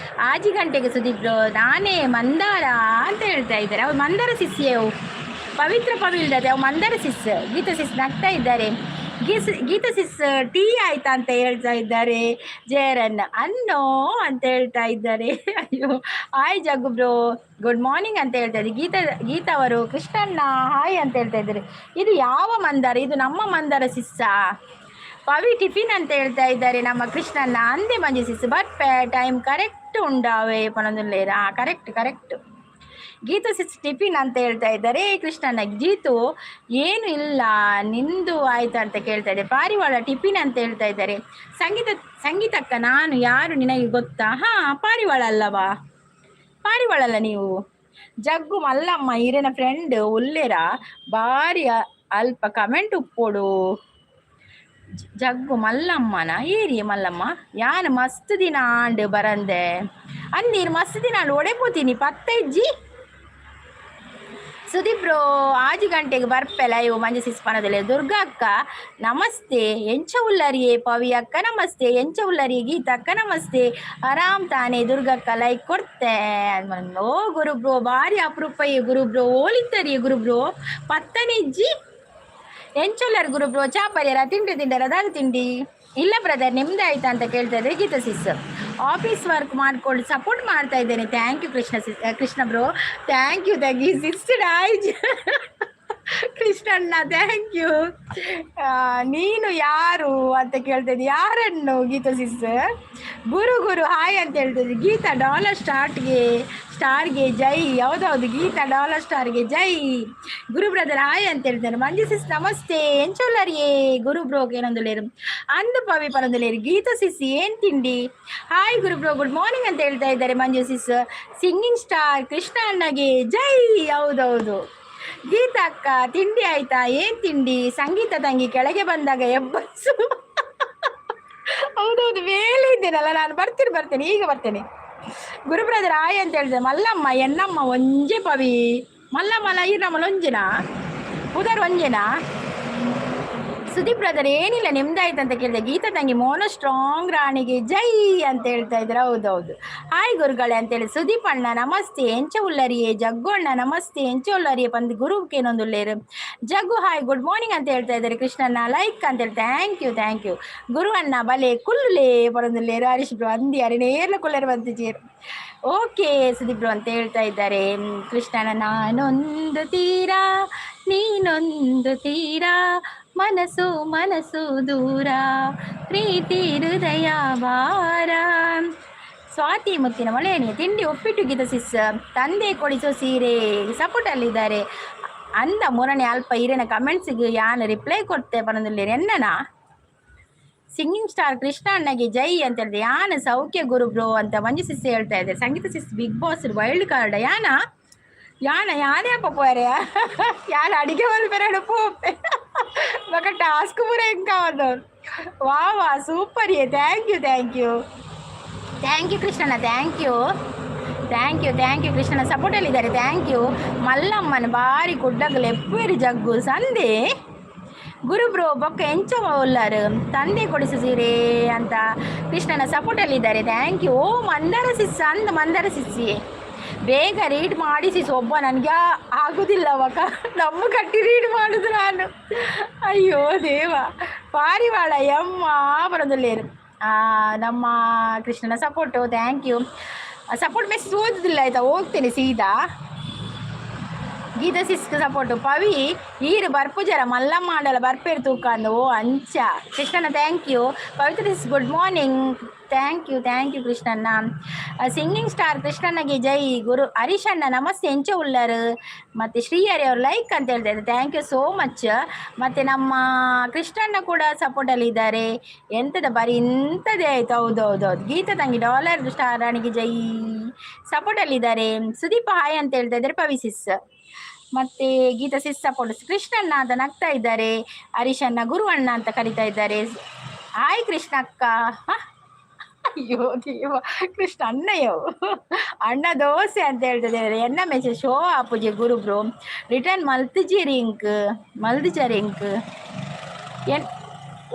6 ಗಂಟೆಗೆ ಸುದೀಪ್ ಬ್ರೋ, ನಾನೇ ಮಂದಾರ ಅಂತ ಹೇಳ್ತಾ ಇದ್ದಾರೆ. ಅವ್ರು ಮಂದಾರ ಸಿಸ್ಸಿಯವು ಪವಿತ್ರ ಪವಿಲ್ದದೆ ಅವು ಮಂದಾರ ಸಿಸ್. ಗೀತ ಸಿಸ್ ನಗ್ತಾ ಇದ್ದಾರೆ. ಗೀತ ಸಿಸ್, ಟೀ ಆಯ್ತಾ ಅಂತ ಹೇಳ್ತಾ ಇದ್ದಾರೆ. ಜಯರನ್ ಅನ್ನೋ ಅಂತ ಹೇಳ್ತಾ ಇದ್ದಾರೆ. ಅಯ್ಯೋ, ಹಾಯ್ ಜಗ್ಗು ಬ್ರೋ, ಗುಡ್ ಮಾರ್ನಿಂಗ್ ಅಂತ ಹೇಳ್ತಾ ಇದ್ದಾರೆ. ಗೀತಾ ಗೀತಾ ಅವರು ಕೃಷ್ಣಣ್ಣ ಹಾಯ್ ಅಂತ ಹೇಳ್ತಾ ಇದ್ದಾರೆ. ಇದು ಯಾವ ಮಂದಾರ? ಇದು ನಮ್ಮ ಮಂದಾರ ಸಿಸ್ಸಾ? ಪವಿ ಟಿಫಿನ್ ಅಂತ ಹೇಳ್ತಾ ಇದ್ದಾರೆ ನಮ್ಮ ಕೃಷ್ಣಣ್ಣ. ಅಂದೆ Manju sis, but time correct ಉಂಡಾವೆ ಪನೊಂದುಲ್ಲೇರಾ. Correct correct. Geetha sis, tiffin ಅಂತ ಹೇಳ್ತಾ ಇದ್ದಾರೆ ಕೃಷ್ಣಣ್ಣ. ಜೀತು, ಏನು ಇಲ್ಲ, ನಿಂದು ಆಯ್ತಾ ಅಂತ ಕೇಳ್ತಾ ಇದ್ದಾರೆ. ಪಾರಿವಾಳ ಟಿಫಿನ್ ಅಂತ ಹೇಳ್ತಾ ಇದ್ದಾರೆ. ಸಂಗೀತ ಸಂಗೀತಕ್ಕ, ನಾನು ಯಾರು ನಿನಗೆ ಗೊತ್ತಾ? ಹಾ, ಪಾರಿವಾಳ ಅಲ್ಲವಾ? ಪಾರಿವಾಳ ಅಲ್ಲ ನೀವು? ಜಗ್ಗು ಮಲ್ಲಮ್ಮ ಈರೆನ ಫ್ರೆಂಡ್ ಉಲ್ಲೇರ ಬಾರಿ ಅಲ್ಪ ಕಮೆಂಟ್ ಉಪ್ಪೋಡು. ಜಗ್ಗು ಮಲ್ಲಮ್ಮನ ಏರಿಯ ಮಲ್ಲಮ್ಮ. ಯಾನ್ ಮಸ್ತ್ ದಿನ ಆಂಡ್ ಬರಂದೆ ಅಂದೀರ್. ಮಸ್ತ್ ದಿನ ಆಂಡ್ ಒಡೆಪೋತೀನಿ ಪತ್ತೈಜ್ಜಿ. ಸುದೀಪ್ ಬ್ರೋ, 6 ಗಂಟೆಗೆ ಬರ್ಪೆ ಲೈವ್ ಮಂಜು ಸಿಸ್ ಪನದಲೆ. ದುರ್ಗಾ ಅಕ್ಕ ನಮಸ್ತೆ, ಎಂಚ ಉಲ್ಲರಿಯೇ? ಪವಿ ಅಕ್ಕ ನಮಸ್ತೆ, ಎಂಚ ಉಲ್ಲರಿ? ಗೀತಾ ಅಕ್ಕ ನಮಸ್ತೆ, ಆರಾಮ್ ತಾನೆ? ದುರ್ಗಕ್ಕ ಲೈಕ್ ಕೊಡ್ತೆ. ಓ ಗುರು ಬ್ರೋ, ಭಾರಿ ಅಪರೂಪ ಗುರು ಬ್ರೋ. ಓಲಿತ್ತರಿ ಗುರು ಬ್ರೋ? ಪತ್ತನಿಜ್ಜಿ. ಎಂಚೊಲ್ಲರ್ ಗುರು ಬ್ರೋ? ಚಾ ಪರಿಯರ? ತಿಂಡಿ ತಿಂಡರ? ದಾದ ತಿಂಡಿ? ಇಲ್ಲ ಬ್ರದರ್, ನಿಮ್ದು ಆಯ್ತಾ ಅಂತ ಕೇಳ್ತಾ ಇದ್ದಾರೆ ಗೀತಾ ಸಿಸ್. ಆಫೀಸ್ ವರ್ಕ್ ಮಾಡ್ಕೊಂಡು ಸಪೋರ್ಟ್ ಮಾಡ್ತಾ ಇದ್ದೇನೆ. Thank you Krishna sis, Krishna bro, thank you. Thank you sis. ಆಯ್ತು ಕೃಷ್ಣಣ್ಣ, thank you. ನೀನು ಯಾರು ಅಂತ ಕೇಳ್ತಾ ಇದ್ದೆ. ಯಾರನ್ನು ಗೀತಾ ಸಿಸ್? ಗುರು ಗುರು ಹಾಯ್ ಅಂತ ಹೇಳ್ತಾ ಇದ್ದೆ. ಗೀತಾ ಡಾಲರ್ ಸ್ಟಾರ್ಗೆ ಜೈ. ಹೌದೌದು, ಗೀತಾ ಡಾಲರ್ ಸ್ಟಾರ್ಗೆ ಜೈ. ಗುರು ಬ್ರದರ್ ಹಾಯ್ ಅಂತ ಹೇಳ್ತಾರೆ. ಮಂಜು ಸಿಸ್ ನಮಸ್ತೆ, ಎಂಚೊಲ್ಲರಿಯೇ? ಗುರು ಬ್ರೋ ಏನೊಂದು ಅಂದು ಪವಿ ಪನೊಂದುಲೇರು. ಗೀತಾ ಸಿಸ್, ಏನ್ ತಿಂಡಿ? Hi Guru bro, good morning ಅಂತ ಹೇಳ್ತಾ ಇದ್ದಾರೆ ಮಂಜು ಸಿಸ್. ಸಿಂಗಿಂಗ್ ಸ್ಟಾರ್ ಕೃಷ್ಣ ಅಣ್ಣಗೆ ಜೈ. ಹೌದೌದು. ಗೀತಾ ಅಕ್ಕ, ತಿಂಡಿ ಆಯ್ತಾ? ಏನ್ ತಿಂಡಿ? ಸಂಗೀತ ತಂಗಿ, ಕೆಳಗೆ ಬಂದಾಗ ಎಬ್ಬಸು. ಹೌದೌದು, ಮೇಲೆ ಇದ್ದೇನಲ್ಲ ನಾನು. ಬರ್ತೀನಿ ಬರ್ತೇನೆ, ಈಗ ಬರ್ತೇನೆ. ಗುರು ಬ್ರದರ್ ಆಯ್ ಅಂತ ಹೇಳಿದೆ. ಮಲ್ಲಮ್ಮ ಎನ್ನಮ್ಮ ಒಂಜೆ ಪವಿ. ಮಲ್ಲಮ್ಮಲ ಈರಮ್ಮಲ ಒಂಜೆನಾ? ಪುದರ್ ಒಂಜೆನಾ? ಸುದೀಪ್ ಬ್ರದರ್, ಏನಿಲ್ಲ, ನಿಮ್ದಾಯ್ತು ಅಂತ ಕೇಳಿದೆ. ಗೀತಾ ತಂಗಿ, ಮೋನೋ ಸ್ಟ್ರಾಂಗ್ ರಾಣಿಗೆ ಜೈ ಅಂತ ಹೇಳ್ತಾ ಇದ್ರು. ಹೌದೌದು. ಹಾಯ್ ಗುರುಗಳೇ ಅಂತೇಳಿ. ಸುದೀಪ್ ಅಣ್ಣ ನಮಸ್ತೆ, ಎಂಚ ಉಲ್ಲರಿಯೇ? ಜಗ್ಗು ಅಣ್ಣ ನಮಸ್ತೆ, ಎಂಚ ಉಲ್ಲರಿಯೇ ಪಂದ್ ಗುರುಕೇನೊಂದುಲ್ಲೇರು. ಜಗ್ಗು ಹಾಯ್, ಗುಡ್ ಮಾರ್ನಿಂಗ್ ಅಂತ ಹೇಳ್ತಾ ಇದ್ದಾರೆ. ಕೃಷ್ಣಣ್ಣ ಲೈಕ್ ಅಂತ ಹೇಳಿ. Thank you, thank you. ಗುರು ಅಣ್ಣ ಬಲೆ ಕುಲ್ಲುಲೇ ಪಡೊಂದುಲ್ಲೇರು. ಹರೀಶ್ ಬ್ರೋ, ಅಂದಿ ಅರೆ ನೇರ್ಲ ಕುಲ್ಲೇರು ಬಂತಿಚೇರು. ಓಕೆ ಸುದೀಪ್ ಬ್ರೋ ಅಂತ ಹೇಳ್ತಾ ಇದ್ದಾರೆ ಕೃಷ್ಣನ. ನಾನೊಂದು ತೀರಾ, ನೀನೊಂದು ತೀರಾ, ಮನಸ್ಸು ಮನಸ್ಸು ದೂರ, ಪ್ರೀತಿ ಹೃದಯ ಭಾರ. ಸ್ವಾತಿ ಮುತ್ತಿನ ಮಳೆಯಣಿ, ತಿಂಡಿ ಉಪ್ಪಿಟ್ಟು. ಗೀತ ಸಿಸ್, ತಂದೆ ಕೊಡಿಸೋ ಸೀರೆ ಸಪೋರ್ಟಲ್ಲಿದ್ದಾರೆ. ಅಂದ ಮೂರನೇ ಅಲ್ಪ ಇರೇನ ಕಮೆಂಟ್ಸ್ಗೆ ಯಾನ್ ರಿಪ್ಲೈ ಕೊಡ್ತೆ ಪನೊಂದುಲ್ಲೇರು ಎನ್ನನ. ಸಿಂಗಿಂಗ್ ಸ್ಟಾರ್ ಕೃಷ್ಣ ಅಣ್ಣಗೆ ಜೈ ಅಂತ ಹೇಳಿದೆ. ಯಾನ ಸೌಖ್ಯ ಗುರು ಬ್ರೋ ಅಂತ ಮಂಜು ಸಿಸ್ ಹೇಳ್ತಾ ಇದ್ದಾರೆ. ಸಂಗೀತ ಸಿಸ್, ಬಿಗ್ ಬಾಸ್ ವೈಲ್ಡ್ ಕಾರ್ಡ್ ಯಾನ ಯಾನ ಯಾನೇ ಅಪ್ಪ ಪೋರೆ ಯಾನ ಅಡಿಗೆ ಮಲ್ಪೆರಡು ಪೋಪೆ ಮಗ ಟಾಸ್ಕ್ ಪೂರ ಎಂಕ. ವಾ ವಾ, super. Thank you, thank you, thank you Krishnanna. Thank you, thank you, thank you. ಕೃಷ್ಣನ ಸಪೋರ್ಟಲ್ಲಿದ್ದಾರೆ, thank you. ಮಲ್ಲಮ್ಮನ ಬಾರಿ ಕುಡ್ಡಗಲು ಎಪ್ಪೇರಿ ಜಗ್ಗು ಸಂದೆ. ಗುರು ಬ್ರೋ, ಬೊಕ್ಕ ಎಂಚ ಉಲ್ಲಾರು? ತಂದೆ ಕೊಡಿಸು ಸೀರೆ ಅಂತ ಕೃಷ್ಣನ ಸಪೋರ್ಟಲ್ಲಿದ್ದಾರೆ. Thank you. ಓ ಮಂದಾರ ಸಿಸ್ ಅಂದ ಮಂದಾರ ಸಿಸ್ಸಿ, ಬೇಗ ರೀಡ್ ಮಾಡಿ ಸಿಸ್. ಒಬ್ಬ ನನಗೆ ಆಗುದಿಲ್ಲ ಅವಾಗ ನಮ್ಮ ಕಟ್ಟಿ ರೀಡ್ ಮಾಡುದು ನಾನು. ಅಯ್ಯೋ ದೇವ. ಪಾರಿವಾಳ ಎಮ್ಮ ಬರೋದಿಲ್ಲೇರು. ನಮ್ಮ ಕೃಷ್ಣನ support, thank you. Support message ಓದುದಿಲ್ಲ ಆಯ್ತಾ, ಹೋಗ್ತೇನೆ ಸೀದಾ. ಗೀತಾ ಸಿಸ್ಕ್ ಸಪೋರ್ಟು. ಪವಿ ಈರು ಬರ್ಪುಜರ ಮಲ್ಲಮ್ಮ ಆಂಡಲ ಬರ್ಪೇರು ತೂಕಂದು. ಓ ಅಂಚ ಕೃಷ್ಣನ, thank you. Pavitra sis, good morning. Thank you, thank you Krishnanna. Singing star ಕೃಷ್ಣಣ್ಣಗೆ ಜೈ. ಗುರು ಹರೀಶ್ ಅಣ್ಣ ನಮಸ್ತೆ, ಎಂಚ ಉಲ್ಲರು? ಮತ್ತು ಶ್ರೀಹರಿ ಅವರು ಲೈಕ್ ಅಂತ ಹೇಳ್ತಾ ಇದ್ದಾರೆ. Thank you so much. ಮತ್ತು ನಮ್ಮ ಕೃಷ್ಣಣ್ಣ ಕೂಡ ಸಪೋರ್ಟಲ್ಲಿ ಇದ್ದಾರೆ. ಎಂಥದ ಬರೀ ಇಂಥದ್ದೇ ಆಯ್ತು. ಹೌದು ಹೌದು ಹೌದು. ಗೀತಾ ತಂಗಿ, ಡಾಲರ್ ಸ್ಟಾರ್ ರಾಣಿಗೆ ಜೈ ಸಪೋರ್ಟಲ್ಲಿದ್ದಾರೆ. ಸುದೀಪ್ ಹಾಯ್ ಅಂತ ಹೇಳ್ತಾ ಇದ್ದಾರೆ ಪವಿ ಸಿಸ್. ಮತ್ತೆ ಗೀತಾ ಸಿಸ್ ಸಪೋರ್ಟ್. ಕೃಷ್ಣಣ್ಣ ಅಂತ ನಗ್ತಾ ಇದ್ದಾರೆ. ಹರೀಶಣ್ಣ ಗುರುವಣ್ಣ ಅಂತ ಕರಿತಾ ಇದ್ದಾರೆ. ಹಾಯ್ ಕೃಷ್ಣ ಅಕ್ಕ. ಅಯ್ಯೋ ದೇವ ಕೃಷ್ಣ ಅಣ್ಣಯ್ಯೋ, ಅಣ್ಣ ದೋಸೆ ಅಂತ ಹೇಳ್ತಿದ್ದಾರೆ. ಎನ್ನ ಮೆಸೇಜ್ ಶೋ ಆಪುಜಿ ಗುರು ಬ್ರೋ. ರಿಟರ್ನ್ ಮಲ್ತಿಜಿ ಇಂಕ್ ಮಲ್ದಿಜಾರಿ ಇಂಕ್ ಎನ್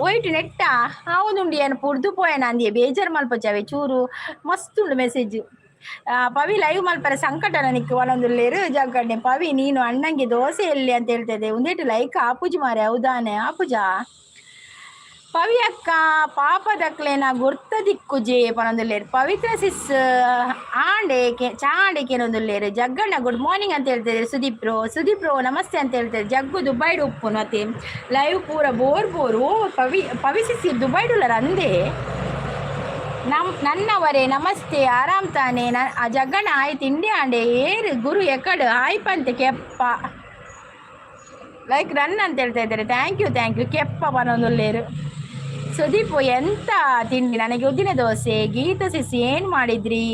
ಒಯ್ಟ್ ನೆಟ್ಟ ಹೌದುಂಡು. ಏನು ಪುಡ್ದು ಪೋಯನ ಅಂದಿಯೇ ಬೇಜಾರು ಮಲ್ಪಚಾವೆ. ಚೂರು ಮಸ್ತ್ ಉಂಡು ಮೆಸೇಜ್. ಪವಿ ಲೈವ್ ಮಲ್ಪರೆ ಸಂಕಟ ನಿಕ್ಕು ಒನೊಂದುಲ್ಲೇರು ಜಗ್ಗಡ್ಡೆ. ಪವಿ, ನೀನು ಅಣ್ಣಂಗೆ ದೋಸೆ ಎಲ್ಲಿ ಅಂತ ಹೇಳ್ತಿದ್ದೆ. ಒಂದೇಟು ಲೈಕ್ ಆಪುಜಿ ಮಾರೆ. ಹೌದಾನೆ, ಆಪುಜಾ? ಪವಿ ಅಕ್ಕ, ಪಾಪದಕ್ಲೆನ ಗುರ್ತ ದಿಕ್ಕುಜೆ ಪನೊಂದುಲ್ಲೇರು. ಪವಿತ್ರ ಸಿಸ್, ಆಂಡೆ ಚಾಂಡೆ ಕೇನೊಂದುಲ್ಲೇರು. ಜಗ್ಗಣ್ಣ ಗುಡ್ ಮಾರ್ನಿಂಗ್ ಅಂತ ಹೇಳ್ತಿದ್ದಾರೆ. ಸುದೀಪ್ ಬ್ರೋ, ಸುದೀಪ್ ಬ್ರೋ ನಮಸ್ತೆ ಅಂತ ಹೇಳ್ತಾರೆ. ಜಗ್ಗು ದುಬೈಡ್ ಉಪ್ಪುನು ಅತೆ ಲೈವ್ ಪೂರ ಬೋರ್ ಬೋರ್. ಓ ಪವಿ, ಪವಿ ಸಿಸ್ ದುಬೈಡುಲ್ಲರ ಅಂದೆ. ನನ್ನವರೇ ನಮಸ್ತೆ, ಆರಾಮ್ ತಾನೆ? ಆ ಜಗ್ಗಣ್ಣ ಆಯ್ತು, ತಿಂಡಿ ಆಂಡೆ. ಏರು ಗುರು ಎಕಡು ಹಾಯ್ ಪಂತೆ. ಕೆಪ್ಪ ಲೈಕ್ ರನ್ ಅಂತ ಹೇಳ್ತಾ ಇದ್ದಾರೆ. Thank you, thank you. ಕೆಪ್ಪ ಪನೊಂದುಲ್ಲೇರು. Sudeep, ಎಂತ ತಿಂಡಿ? ನನಗೆ ಉದ್ದಿನ ದೋಸೆ. ಗೀತ ಸಿಸಿ, ಏನು ಮಾಡಿದ್ರಿ?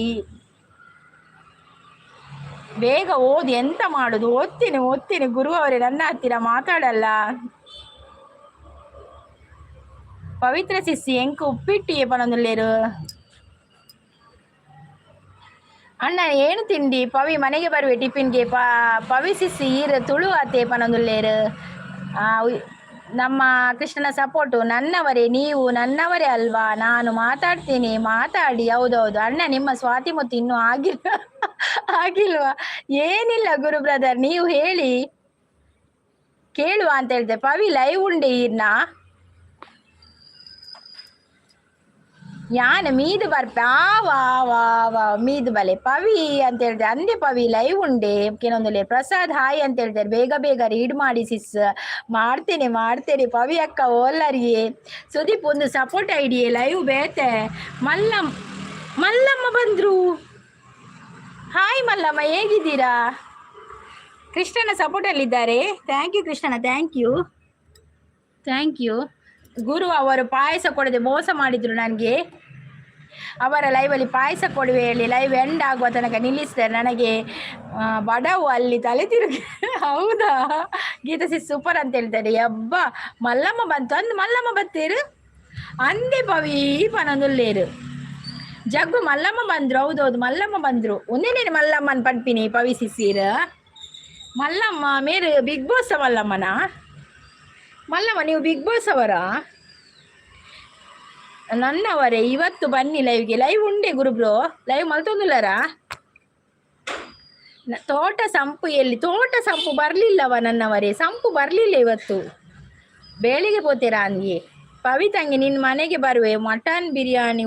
ಬೇಗ ಓದಿ, ಎಂತ ಮಾಡುದು? ಓದ್ತೀನಿ, ಓದ್ತೀನಿ. ಗುರು ಅವರೇ, ನನ್ನ ಹತ್ತಿರ ಮಾತಾಡಲ್ಲ. ಪವಿತ್ರ ಸಿಸಿ, ಎಂಕ್ ಉಪ್ಪಿಟ್ಟು ಪನೊಂದುಲ್ಲೇರು. ಅಣ್ಣ, ಏನು ತಿಂಡಿ? ಪವಿ, ಮನೆಗೆ ಬರುವೆ ಟಿಫಿನ್ಗೆ. ಪವಿ ಸಿಸಿ, ಈರ್ ತುಳು ಆತೆ ಪನೊಂದುಲ್ಲೇರು. ನಮ್ಮ ಕೃಷ್ಣನ ಸಪೋರ್ಟು. ನನ್ನವರೇ, ನೀವು ನನ್ನವರೇ ಅಲ್ವಾ? ನಾನು ಮಾತಾಡ್ತೀನಿ, ಮಾತಾಡಿ. ಹೌದೌದು. ಅಣ್ಣ, ನಿಮ್ಮ ಸ್ವಾತಿ ಮುತ್ತು ಇನ್ನೂ ಆಗಿಲ್ಲ, ಆಗಿಲ್ವಾ? ಏನಿಲ್ಲ ಗುರು ಬ್ರದರ್, ನೀವು ಹೇಳಿ ಕೇಳುವ ಅಂತ ಹೇಳ್ತೆ. ಪವಿ, ಲೈವ್ ಉಂಡೆ ಈರ್ನ? ಯಾನ್ ಮೀದು ಬರ್ಪೆ. ಆ ವಾ ವಾ ವಾ, ಮೀದು ಬಲೆ ಪವಿ ಅಂತ ಹೇಳ್ತೆ. ಅಂದೆ ಪವಿ, ಲೈವ್ ಉಂಡೆ ಕೆಲವೊಂದು. ಪ್ರಸಾದ್ ಹಾಯ್ ಅಂತ ಹೇಳ್ತಾರೆ. ಬೇಗ ಬೇಗ ರೀಡ್ ಮಾಡಿ ಸಿಸ್. ಮಾಡ್ತೇನೆ, ಮಾಡ್ತೇನೆ. ಪವಿ ಅಕ್ಕ ಓಲ್ಲರಿಗೆ. ಸುದೀಪ್, ಒಂದು ಸಪೋರ್ಟ್ ಐಡಿ ಲೈವ್ ಬೇತೆ. ಮಲ್ಲಮ್ಮ, ಮಲ್ಲಮ್ಮ ಬಂದ್ರು. ಹಾಯ್ ಮಲ್ಲಮ್ಮ, ಹೇಗಿದ್ದೀರಾ? ಕೃಷ್ಣನ ಸಪೋರ್ಟಲ್ಲಿದ್ದಾರೆ. Thank you ಕೃಷ್ಣನ, thank you, thank you. ಗುರು ಅವರು ಪಾಯಸ ಕೊಡದೆ ಮೋಸ ಮಾಡಿದರು ನನಗೆ. ಅವರ ಲೈವಲ್ಲಿ ಪಾಯಸ ಕೊಡುವೆ ಹೇಳಿ ಲೈವ್ ಎಂಡ್ ಆಗುವ ತನಕ ನಿಲ್ಲಿಸ್ತಾರೆ. ನನಗೆ ಬಡವು ಅಲ್ಲಿ ತಲೆ ತಿರುಗಿ. ಹೌದಾ? ಗೀತಾ ಸಿಸ್ ಸೂಪರ್ ಅಂತ ಹೇಳ್ತಾರೆ. ಯಬ್ಬ, ಮಲ್ಲಮ್ಮ ಬಂತು ಅಂದು. ಮಲ್ಲಮ್ಮ ಬತ್ತೀರು ಅಂದೆ. ಪವಿ ಪನೊಂದುಲ್ಲೇರು. ಜಗ್ಗು, ಮಲ್ಲಮ್ಮ ಬಂದ್ರು. ಹೌದೌದು, ಮಲ್ಲಮ್ಮ ಬಂದ್ರು. ಒಂದೇನೇನು ಮಲ್ಲಮ್ಮನ್ ಪನ್ಪಿನಿ ಪವಿ ಸಿಸೀರ್. ಮಲ್ಲಮ್ಮ ಮೇರು ಬಿಗ್ ಬಾಸ್ ಮಲ್ಲಮ್ಮನ? ಮಲ್ಲಮ್ಮ, ನೀವು ಬಿಗ್ ಬಾಸ್ ಅವರಾ? ನನ್ನವರೇ, ಇವತ್ತು ಬನ್ನಿ ಲೈವ್ಗೆ. ಲೈವ್ ಉಂಡೆ ಗುರುಬ್ರೋ? ಲೈವ್ ಮಲ್ತೊಂದುಲ್ಲರಾ? ತೋಟ ಸಂಪು ಎಲ್ಲಿ? ತೋಟ ಸಂಪು ಬರಲಿಲ್ಲವ ನನ್ನವರೇ, ಸಂಪು ಬರಲಿಲ್ಲ ಇವತ್ತು. ಬೇಳಿಗೆ ಪೋತೀರಾ ಅಂದ್ಯೆ. ಪವಿತಂಗೆ, ನಿನ್ನ ಮನೆಗೆ ಬರುವೆ ಮಟನ್ ಬಿರಿಯಾನಿ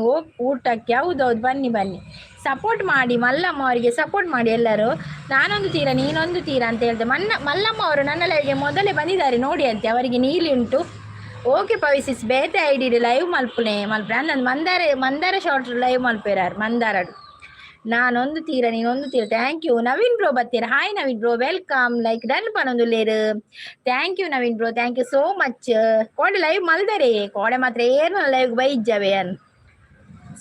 ಊಟಕ್ಕೆ. ಹೌದೌದು, ಬನ್ನಿ ಬನ್ನಿ. ಸಪೋರ್ಟ್ ಮಾಡಿ, ಮಲ್ಲಮ್ಮ ಅವರಿಗೆ ಸಪೋರ್ಟ್ ಮಾಡಿ ಎಲ್ಲರೂ. ನಾನೊಂದು ತೀರ ನೀನೊಂದು ತೀರ ಅಂತ ಹೇಳ್ದೆ. ಮಲ್ಲಮ್ಮ ಅವರು ನನ್ನ ಲೈವ್ಗೆ ಮೊದಲೇ ಬಂದಿದ್ದಾರೆ ನೋಡಿ ಅಂತೆ. ಅವರಿಗೆ ನೀಲಿ ಉಂಟು. ಓಕೆ ಪವಿಸಿಸ್, ಬೇತೆ ಐಡಿ ಲೈವ್ ಮಲ್ಪುನೆ ಮಲ್ಪುನೆ ಅಂದ್ ಮಂದಾರ, ಮಂದಾರ ಶಾರ್ಟ್ ಲೈವ್ ಮಲ್ಪೇರಾರು ಮಂದಾರಡು. ನಾನೊಂದು ತೀರ ನೀನೊಂದು ತೀರ. Thank you. Naveen bro ಬತ್ತೀರ. Hi Naveen bro, welcome. Like done ಪನೊಂದುಲ್ಲೇರು. Thank you Naveen bro, thank you so much. ಕೋಡೆ ಲೈವ್ ಮಲ್ದರೆ, ಕೋಡೆ ಮಾತ್ರ ಏನು ಲೈವ್ ಬೈಜ್ಜವೆ ಅನ್.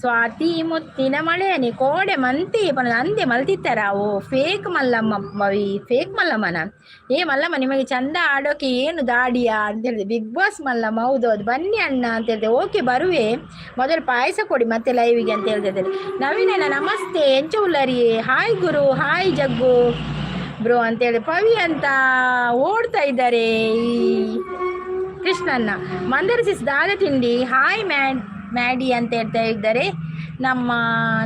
ಸ್ವಾತಿ ಮುತ್ತಿನ ಮಳೆಯನಿ ಕೋಡೆ ಮಂತಿ ಪನ ಅಂದೆ ಮಲ್ತಿತ್ತಾರ. ಓ ಫೇಕ್ ಮಲ್ಲಮ್ಮ, ಮವಿ ಫೇಕ್ ಮಲ್ಲಮ್ಮನ. ಏ ಮಲ್ಲಮ್ಮ, ನಿಮಗೆ ಚಂದ ಆಡೋಕೆ ಏನು ದಾಡಿಯಾ ಅಂತ ಹೇಳಿದೆ. ಬಿಗ್ ಬಾಸ್ ಮಲ್ಲಮ್ಮ, ಹೌದು ಹೌದು. ಬನ್ನಿ ಅಣ್ಣ ಅಂತ ಹೇಳಿದೆ. ಓಕೆ, ಬರುವೆ. ಮೊದಲು ಪಾಯಸ ಕೊಡಿ ಮತ್ತೆ ಲೈವಿಗೆ ಅಂತ ಹೇಳ್ತಿದ್ದಾರೆ. ನವೀನಣ್ಣ ನಮಸ್ತೆ, ಎಂಚ ಉಲ್ಲರಿ? ಹಾಯ್ ಗುರು, ಹಾಯ್ ಜಗ್ಗು ಬ್ರೋ ಅಂತ ಹೇಳಿ ಪವಿ ಅಂತ ಓಡ್ತಾ ಇದ್ದಾರೆ ಈ ಕೃಷ್ಣನ್ನ. ಮಂದರ ಸಿಸ್, ದಾದ ತಿಂಡಿ? ಹಾಯ್ ಮ್ಯಾಡಿ ಅಂತ ಹೇಳ್ತಾ ಇದ್ದಾರೆ ನಮ್ಮ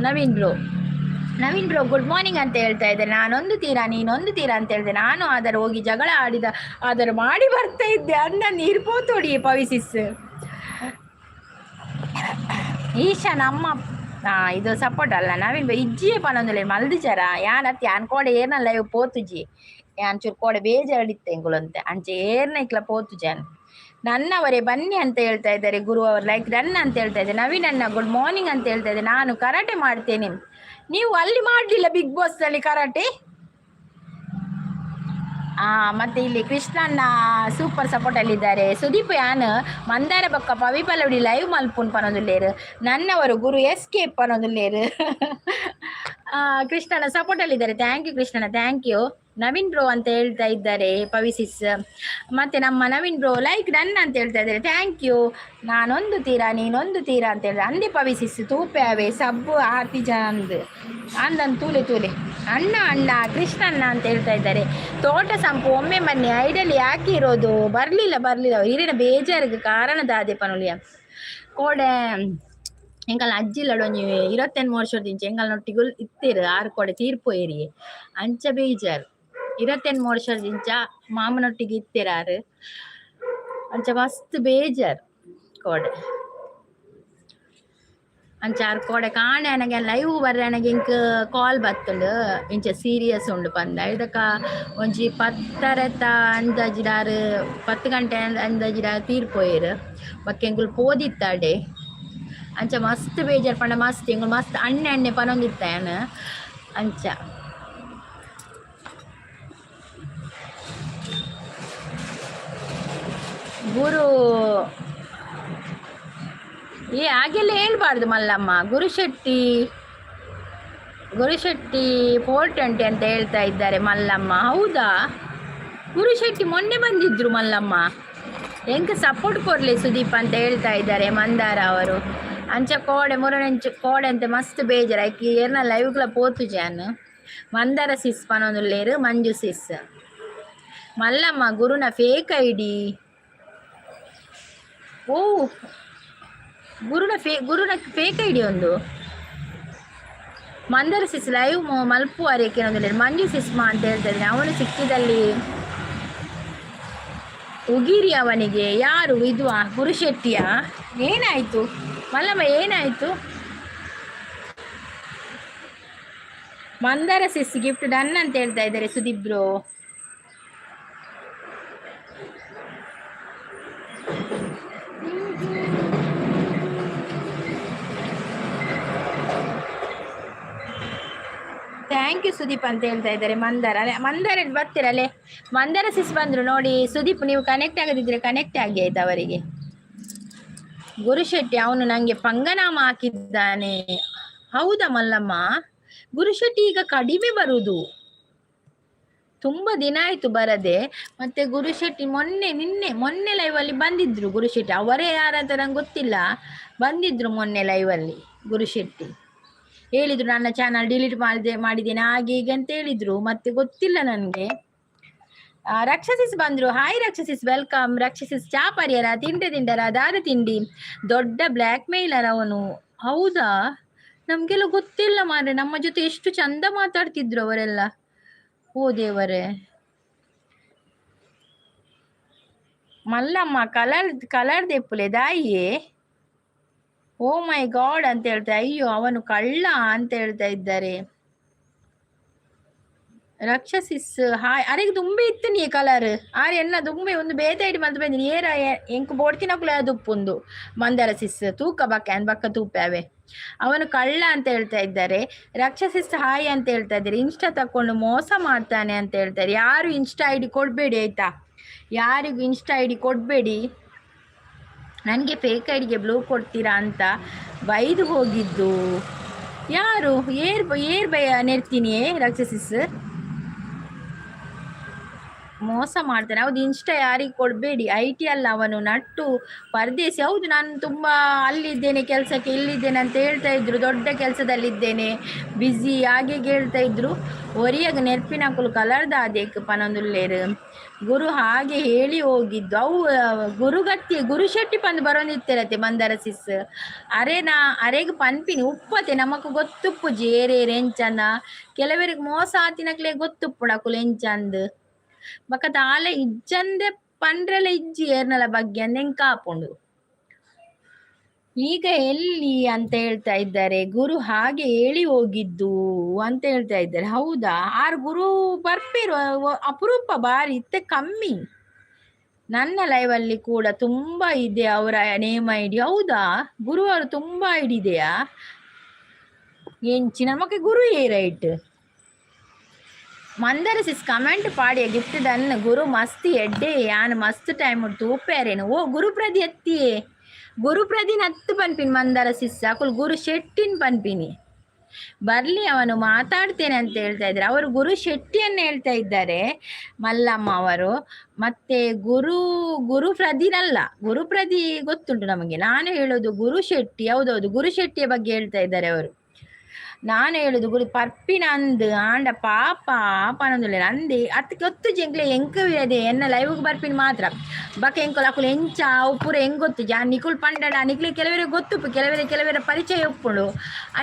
Naveen bro. Naveen bro good morning ಅಂತ ಹೇಳ್ತಾ ಇದ್ದಾರೆ. ನಾನೊಂದು ತೀರಾ ನೀನೊಂದು ತೀರಾ ಅಂತ ಹೇಳಿದೆ. ನಾನು ಆದರೆ ಹೋಗಿ ಜಗಳ ಆಡಿದ ಆದರೆ ಮಾಡಿ ಬರ್ತಾ ಇದ್ದೆ. ಅಣ್ಣ ನೀರು ಪೋತೋಡಿ. ಪವಿಸಿಸ್ ಈಶಾ ನಮ್ಮ ಇದು ಸಪೋರ್ಟ್ ಅಲ್ಲ ನವೀನ್ ಬೈ. ಇಜ್ಜಿಯೇ ಪನೊಂದುಲ್ಲೆ ಮಲ್ದಿಜರ ಯಾನತ್ ಯಾನ್ ಕೋಡೆ ಏರ್ನ ಲೈವ್ ಪೋತುಜಿ. ಯಾನ್ ಚೂರು ಕೋಡೆ ಬೇಜಾಡಿತ್ತೆ ಎಂಕುಲಂತೆ ಅಂಚೆ ಏರ್ನ ಇಕ್ಲ ಪೋತುಜಾನ್. ನನ್ನವರೇ ಬನ್ನಿ ಅಂತ ಹೇಳ್ತಾ ಇದ್ದಾರೆ. ಗುರು ಅವರು ಲೈಕ್ ಡನ್ ಅಂತ ಹೇಳ್ತಾ ಇದ್ದಾರೆ. ನವೀನ್ ಅಣ್ಣ ಗುಡ್ ಮಾರ್ನಿಂಗ್ ಅಂತ ಹೇಳ್ತಾ ಇದ್ದಾರೆ. ನಾನು ಕರಾಟೆ ಮಾಡ್ತೇನೆ. ನೀವು ಅಲ್ಲಿ ಮಾಡಲಿಲ್ಲ ಬಿಗ್ ಬಾಸ್ ಅಲ್ಲಿ ಕರಾಟೆ? ಮತ್ತೆ ಇಲ್ಲಿ ಕೃಷ್ಣಣ್ಣ ಸೂಪರ್ ಸಪೋರ್ಟ್ ಅಲ್ಲಿದ್ದಾರೆ. ಸುದೀಪ್, ಯಾನ್ ಮಂದಾರ ಬೊಕ್ಕ ಪವಿ ಪಲವಡಿ ಲೈವ್ ಮಲ್ಪುನ್ ಪನೊಂದುಲ್ಲೇರು. ನನ್ನವರು ಗುರು ಎಸ್ ಕೆ ಪನೊಂದುಲ್ಲೇರು. ಕೃಷ್ಣನ ಸಪೋರ್ಟ್ ಅಲ್ಲಿ ಇದ್ದಾರೆ. Thank you ಕೃಷ್ಣನ, thank you. Naveen bro ಅಂತ ಹೇಳ್ತಾ ಇದ್ದಾರೆ ಪವಿಸಿಸ್. ಮತ್ತೆ ನಮ್ಮ ನವೀನ್ ಬ್ರೋ ಲೈಕ್ ಡನ್ ಅಂತ ಹೇಳ್ತಾ ಇದ್ದಾರೆ. Thank you. ನಾನೊಂದು ತೀರಾ ನೀನೊಂದು ತೀರಾ ಅಂತ ಹೇಳಿದ್ರೆ ಅಂದೆ ಪವಿಸಿಸ್ ತೂಪ್ಯಾವೆ ಸಬ್ಬು ಆತಿ ಜಂದ್ ಅಂದನ್ ತೂಲೆ ತೂಲೆ ಅಣ್ಣ ಅಣ್ಣ ಕೃಷ್ಣಣ್ಣ ಅಂತ ಹೇಳ್ತಾ ಇದ್ದಾರೆ. ತೋಟ ಸಂಪು ಒಮ್ಮೆ ಬನ್ನಿ. ಐಡಲ್ಲಿ ಯಾಕೆ ಇರೋದು? ಬರಲಿಲ್ಲ ಬರಲಿಲ್ಲ. ಹಿರಿನ ಬೇಜಾರಿಗೆ ಕಾರಣ ದಾದೆ ಪನುಲಿಯ ಕೋಡೆ ಎಂಕಲ್ನ ಅಜ್ಜಿಲ್ಲಡ್ ಒಂಜಿ 28 ವರ್ಷದಿಂಚ ಎಂಕಲ್ನೊಟ್ಟಿಗೆ ಇತ್ತೆರ್. ಆರ್ ಕೋಡೆ ತೀರ್ಪೋಯೆರ್. ಅಂಚ ಬೇಜಾರ್. 28 ವರ್ಷದಿಂಚ ಮಾಮನೊಟ್ಟಿಗೆ ಇತ್ತೆರ್ ಆರ್. ಅಂಚ ಮಸ್ತ್ ಬೇಜಾರ್ ಕೋಡೆ. ಅಂಚ ಆರ್ ಕೋಡೆ ಕಾಣೆ ಅನಗೆ ಲೈವ್ ಬರ್ರೆ ಅನಗೆ ಎಂಕ್ ಕಾಲ್ ಬತ್ತುಂಡು, ಇಂಚ ಸೀರಿಯಸ್ ಉಂಡು ಪಂದ. ಐದಕ ಒಂಜಿ ಪತ್ತರೆತ ಅಂದಾಜಿಡಾರ್ 10 ಗಂಟೆ ಅಂದಾಜಿಡಾರ್ ತೀರ್ಪೋಯೆರ್. ಬೊಕ್ಕ ಎಂಕುಲು ಪೋದಿತ್ತಾಡೆ. ಅಂಚ ಮಸ್ತ್ ಬೇಜಾರ್ ಪಂಡ ಮಸ್ತ್. ಎಂಕುಲು ಮಸ್ತ್ ಅಣ್ಣೆ ಅಣ್ಣೆ ಪನೊಂದಿತ್ತ ಯಾನ್ ಅಂಚ. ಗುರು ಏ ಹಾಗೆಲ್ಲ ಹೇಳ್ಬಾರ್ದು ಮಲ್ಲಮ್ಮ. ಗುರುಶೆಟ್ಟಿ ಗುರುಶೆಟ್ಟಿ 420 ಅಂತ ಹೇಳ್ತಾ ಇದ್ದಾರೆ ಮಲ್ಲಮ್ಮ. ಹೌದಾ? ಗುರುಶೆಟ್ಟಿ ಮೊನ್ನೆ ಬಂದಿದ್ರು ಮಲ್ಲಮ್ಮ. ಎಂಕ್ ಸಪೋರ್ಟ್ ಕೊರ್ಲಿ ಸುದೀಪ್ ಅಂತ ಹೇಳ್ತಾ ಇದ್ದಾರೆ ಮಂದಾರ ಅವರು. ಅಂಚ ಕೋಡೆ ಮುರನೆಂಚು ಕೋಡೆ ಅಂತ ಮಸ್ತ್ ಬೇಜಾರ್. ಐಕ್ ಏರ್ನ ಲೈವ್ಗ್ಲ ಪೋತು ಜಾನ್. ಮಂದಾರ ಸಿಸ್ ಪನೊಂದುಲ್ಲೇರು ಮಂಜು ಸಿಸ್. ಮಲ್ಲಮ್ಮ ಗುರುನ ಫೇಕ್ ಐಡಿ. ಓ ಗುರುನ ಫೇಕ್ ಐಡಿ ಒಂದು. ಮಂದರ ಸಿಸ್ ಲೈವ್ ಮಲ್ಪು ಅರೇಕೆ ಒಂದುಲ್ಲೇರು ಮಂಜು ಸಿಸ್ಮಾ ಅಂತ ಹೇಳ್ತಾ ಇದ್ದೀನಿ. ಅವನು ಸಿಕ್ಕಿದಲ್ಲಿ ಉಗಿರಿ ಅವನಿಗೆ. ಯಾರು ಇದು? ಗುರುಶೆಟ್ಟಿಯ? ಏನಾಯ್ತು ಮಲ್ಲಮ್ಮ, ಏನಾಯ್ತು? ಮಂದರ ಸಿಸ್ ಗಿಫ್ಟ್ ಡನ್ ಅಂತ ಹೇಳ್ತಾ ಇದ್ದಾರೆ Sudeep bro. Thank you Sudeep ಅಂತ ಹೇಳ್ತಾ ಇದ್ದಾರೆ ಮಂದಾರ. ಅಲ್ಲೇ ಮಂದಾರ ಬರ್ತೀರಲ್ಲೇ? ಮಂದಾರ ಸಿಸ್ ಬಂದ್ರು ನೋಡಿ. ಸುದೀಪ್ ನೀವು ಕನೆಕ್ಟ್ ಆಗದಿದ್ರೆ ಕನೆಕ್ಟ್ ಆಗಿ ಆಯ್ತು ಅವರಿಗೆ. ಗುರುಶೆಟ್ಟಿ ಅವನು ನಂಗೆ ಪಂಗನಾಮ ಹಾಕಿದ್ದಾನೆ. ಹೌದಾ ಮಲ್ಲಮ್ಮ? ಗುರುಶೆಟ್ಟಿ ಈಗ ಕಡಿಮೆ ಬರುದು, ತುಂಬಾ ದಿನ ಆಯ್ತು ಬರದೆ. ಮತ್ತೆ ಗುರುಶೆಟ್ಟಿ ಮೊನ್ನೆ ನಿನ್ನೆ ಮೊನ್ನೆ ಲೈವ್ ಅಲ್ಲಿ ಬಂದಿದ್ರು ಗುರುಶೆಟ್ಟಿ. ಅವರೇ ಯಾರಂತ ನಂಗೆ ಗೊತ್ತಿಲ್ಲ, ಬಂದಿದ್ರು ಮೊನ್ನೆ ಲೈವ್ ಅಲ್ಲಿ ಗುರುಶೆಟ್ಟಿ. ಹೇಳಿದ್ರು ನನ್ನ ಚಾನಲ್ ಡಿಲೀಟ್ ಮಾಡಿದ್ದೇನೆ ಹಾಗೆ ಹೀಗೆ ಅಂತ ಹೇಳಿದ್ರು. ಮತ್ತೆ ಗೊತ್ತಿಲ್ಲ ನನಗೆ. ರಕ್ಷಸಿಸ್ ಬಂದ್ರು. Hi ರಕ್ಷಸಿಸ್, welcome. ರಕ್ಷಸಿಸ್ ಚಾ ಪರಿಯರ ತಿಂಡಿ ತಿಂಡರ ದಾದ ತಿಂಡಿ. ದೊಡ್ಡ ಬ್ಲ್ಯಾಕ್ ಮೇಲರ್ ಅವನು. ಹೌದಾ? ನಮ್ಗೆಲ್ಲ ಗೊತ್ತಿಲ್ಲ ಮಾರ್ರೆ. ನಮ್ಮ ಜೊತೆ ಎಷ್ಟು ಚಂದ ಮಾತಾಡ್ತಿದ್ರು ಅವರೆಲ್ಲ. ಓ ದೇವರೇ. ಮಲ್ಲಮ್ಮ ಕಲರ್ ಕಲರ್ ದೆಪ್ಪುಲೆ ದಾಯಿಯೇ. ಓ ಮೈ ಗಾಡ್ ಅಂತ ಹೇಳ್ತಾ, ಅಯ್ಯೋ ಅವನು ಕಳ್ಳ ಅಂತ ಹೇಳ್ತಾ ಇದ್ದಾರೆ. ರಕ್ಷಸಿಸ್ ಹಾಯ್. ಅರೆಗ್ ದುಂಬೆ ಇತ್ತು ನೀ ಕಲರ್ ಆರ್ ಎನ್ನ ದುಂಬೆ ಒಂದು ಬೇತೆ ಇಡಿ ಮಂತ್ ಬಂದಿನಿ ಏರ ಎಂಕ್ ಬೋಡ್ತಿನಕುಲ ದುಪ್ಪುಂದು ಮಂದರ ಸಿಸ್ ತೂಕ ಬಕ್ಕ ಬಕ್ಕ ತೂಪಾವೆ. ಅವನು ಕಳ್ಳ ಅಂತ ಹೇಳ್ತಾ ಇದ್ದಾರೆ. ರಕ್ಷಸಿಸ್ ಹಾಯ್ ಅಂತ ಹೇಳ್ತಾ ಇದ್ದಾರೆ. ಇನ್ಸ್ಟಾ ತಕೊಂಡು ಮೋಸ ಮಾಡ್ತಾನೆ ಅಂತ ಹೇಳ್ತಾರೆ. ಯಾರು ಇನ್ಸ್ಟಾ ಐಡಿ ಕೊಡಬೇಡಿ ಆಯ್ತಾ? ಯಾರಿಗೂ ಇನ್ಸ್ಟಾ ಐಡಿ ಕೊಡಬೇಡಿ. ನನಗೆ ಫೇಕ್ ಐಡಿಗೆ ಬ್ಲೂ ಕೊಡ್ತೀರಾ ಅಂತ ಬೈದು ಹೋಗಿದ್ದು ಯಾರು? ಏರ್ ಏರ್ ಬೈ ನೆರ್ತೀನಿ ರಕ್ಷಸಿಸ್ ಮೋಸ ಮಾಡ್ತಾನೆ. ಹೌದು, ಇನ್ಸ್ಟಾ ಯಾರಿಗೆ ಕೊಡಬೇಡಿ. I T ಅಲ್ಲ ಅವನು, ನಟ್ಟು ಪರದೇಸಿ. ಹೌದು, ನಾನು ತುಂಬ ಅಲ್ಲಿದ್ದೇನೆ ಕೆಲಸಕ್ಕೆ, ಇಲ್ಲಿದ್ದೇನೆ ಅಂತ ಹೇಳ್ತಾ ಇದ್ರು. ದೊಡ್ಡ ಕೆಲಸದಲ್ಲಿದ್ದೇನೆ, ಬ್ಯುಸಿ ಹಾಗೆ ಹೇಳ್ತಾ ಇದ್ರು. ಒರಿಯಾಗ ನೆರ್ಪಿನಕುಲು ಕಲರ್ದ ಅದೇಕ್ ಪನೊಂದುಲ್ಲೇರು. ಗುರು ಹಾಗೆ ಹೇಳಿ ಹೋಗಿದ್ದು. ಅವು ಗುರುಗತ್ತಿ ಗುರುಶೆಟ್ಟಿ ಪಂದ್ ಬರೋಂದಿತ್ತಿರತ್ತೆ ಮಂದರ ಸಿಸ್. ಅರೆ ನಾ ಅರೆಗ್ ಪನ್ಪಿನಿ ಉಪ್ಪತೆ ನಮಕ್ ಗೊತ್ತುಪ್ಪುಜಿ ಏರೇರ್ ಎಂಚಂದ. ಕೆಲವರಿಗೆ ಮೋಸ ಆತಿನಕ್ಲೆ ಗೊತ್ತುಪ್ಪುಡಕುಲು ಎಂಚಂದ್. ಬೊಕ ದಾಲ ಇಜ್ಜಂದೆ ಪಂಡ್ರೆಲ ಇಜ್ಜಿ ಏರ್ನಲ ಬಗ್ಗೆ ಅಂದ್ ಎಂಕಾಪುಂಡು. ಈಗ ಎಲ್ಲಿ ಅಂತ ಹೇಳ್ತಾ ಇದ್ದಾರೆ. ಗುರು ಹಾಗೆ ಹೇಳಿ ಹೋಗಿದ್ದು ಅಂತ ಹೇಳ್ತಾ ಇದ್ದಾರೆ. ಹೌದಾ? ಆರ್ ಗುರು ಬರ್ಪೇರು ಅಪರೂಪ, ಬಾರಿ ಇತ್ತೆ ಕಮ್ಮಿ. ನನ್ನ ಲೈವ್ ಅಲ್ಲಿ ಕೂಡ ತುಂಬಾ ಇದೆ ಅವರ ನೇಮ್ ಐಡಿ. ಹೌದಾ? ಗುರು ಅವರು ತುಂಬಾ ಐಡಿ ಇದೆಯಾ? ಎಂಚಿನ ನಮಕ್ಕೆ ಗುರು ಏ ರೈಟ್. ಮಂದರ ಸಿಸ್ ಕಮೆಂಟ್ ಪಾಡಿಯ ಗಿಫ್ಟ್ ಡನ್. ಗುರು ಮಸ್ತ್ ಎಡ್ಡೆ ಯಾನ್ ಮಸ್ತ್ ಟೈಮ್ ತೂಪೇರೇನು. ಓ ಗುರುಪ್ರದಿ ಎತ್ತಿಯೇ ಗುರುಪ್ರದಿನ ಹತ್ತು ಪನ್ಪಿನಿ ಮಂದರ ಸಿಸ್ ಅಕುಲು ಗುರು ಶೆಟ್ಟಿನ್ ಪನ್ಪಿನಿ. ಬರ್ಲಿ ಅವನು, ಮಾತಾಡ್ತೇನೆ ಅಂತ ಹೇಳ್ತಾ ಇದ್ದಾರೆ ಅವರು. ಗುರು ಶೆಟ್ಟಿಯನ್ನು ಹೇಳ್ತಾ ಇದ್ದಾರೆ ಮಲ್ಲಮ್ಮ ಅವರು. ಮತ್ತೆ ಗುರು ಗುರು ಪ್ರದಿನಲ್ಲ, ಗುರು ಪ್ರದಿ ಗೊತ್ತುಂಟು ನಮಗೆ. ನಾನು ಹೇಳೋದು ಗುರು ಶೆಟ್ಟಿ. ಹೌದೌದು, ಗುರು ಶೆಟ್ಟಿಯ ಬಗ್ಗೆ ಹೇಳ್ತಾ ಇದ್ದಾರೆ ಅವರು. ನಾನು ಹೇಳುದು ಗುರು ಪರ್ಪಿನ ಅಂದ್ ಆಂಡ ಪಾಪ ಪನೊಂದುಲ್ಲೆರ್ ಅಂದೆ ಅತ್ ಗೊತ್ತು ಜೆಂಕ್ಲೆ ಎಂಕ್ ಅದೇ ಎನ್ನ ಲೈವ್ಗ್ ಬರ್ಪಿನ ಮಾತ್ರ. ಬಕ ಎಂಕುಲು ಅಕುಲು ಎಂಚ ಅವು ಪೂರ ಎಂಕ್ ಗೊತ್ತು ಜಾ. ನಿಕುಲು ಪಂಡಡ ನಿಕ್ಲೆ ಕೆಲವರಿಗೆ ಗೊತ್ತುಪ್ಪು, ಕೆಲವರಿಗೆ ಕೆಲವರ ಪರಿಚಯ ಉಪ್ಪುಂಡು.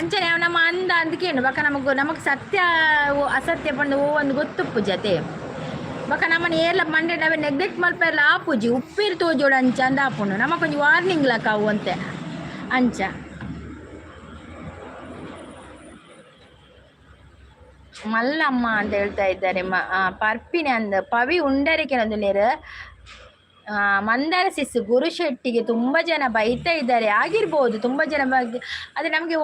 ಅಂಚನೆ ಅವು ನಮ್ಮ ಅಂದ ಅಂದ್ಕೇನು ಬಕ ನಮಗ್ ನಮಗ್ ಸತ್ಯ ಅಸತ್ಯ ಪಂಡ ಓ ಒಂದು ಗೊತ್ತುಪ್ಪು ಜತೆ. ಬಕ ನಮ್ಮನ ಏರ್ಲ ಮಂಡೆಡ್ ಅವೆ ನೆಗ್ಲೆಕ್ಟ್ ಮಲ್ಪೆರ್ಲ ಆಪುಜಿ. ಉಪ್ಪೇರು ತೋಜೋಡು ಅಂಚ ಅಂದ್ ಆಪುಂಡು. ನಮಕೊಂಜಿ ವಾರ್ನಿಂಗ್ ಲಕ ಅವು ಅಂತೆ ಅಂಚ. ಮಲ್ಲಮ್ಮ ಅಂತ ಹೇಳ್ತಾ ಇದ್ದಾರೆ. ಪರ್ಪಿನ ಅಂದ್ ಪವಿ ಉಂಡರಿಕೆ ಒಂದುಲೇರು. ಮಂದಾರ ಸಿಸ್, ಗುರು ಶೆಟ್ಟಿಗೆ ತುಂಬಾ ಜನ ಬೈತಾ ಇದ್ದಾರೆ. ಆಗಿರ್ಬೋದು ತುಂಬಾ ಜನ ಬಗ್ಗೆ. ಅದೇ ನಮಗೆ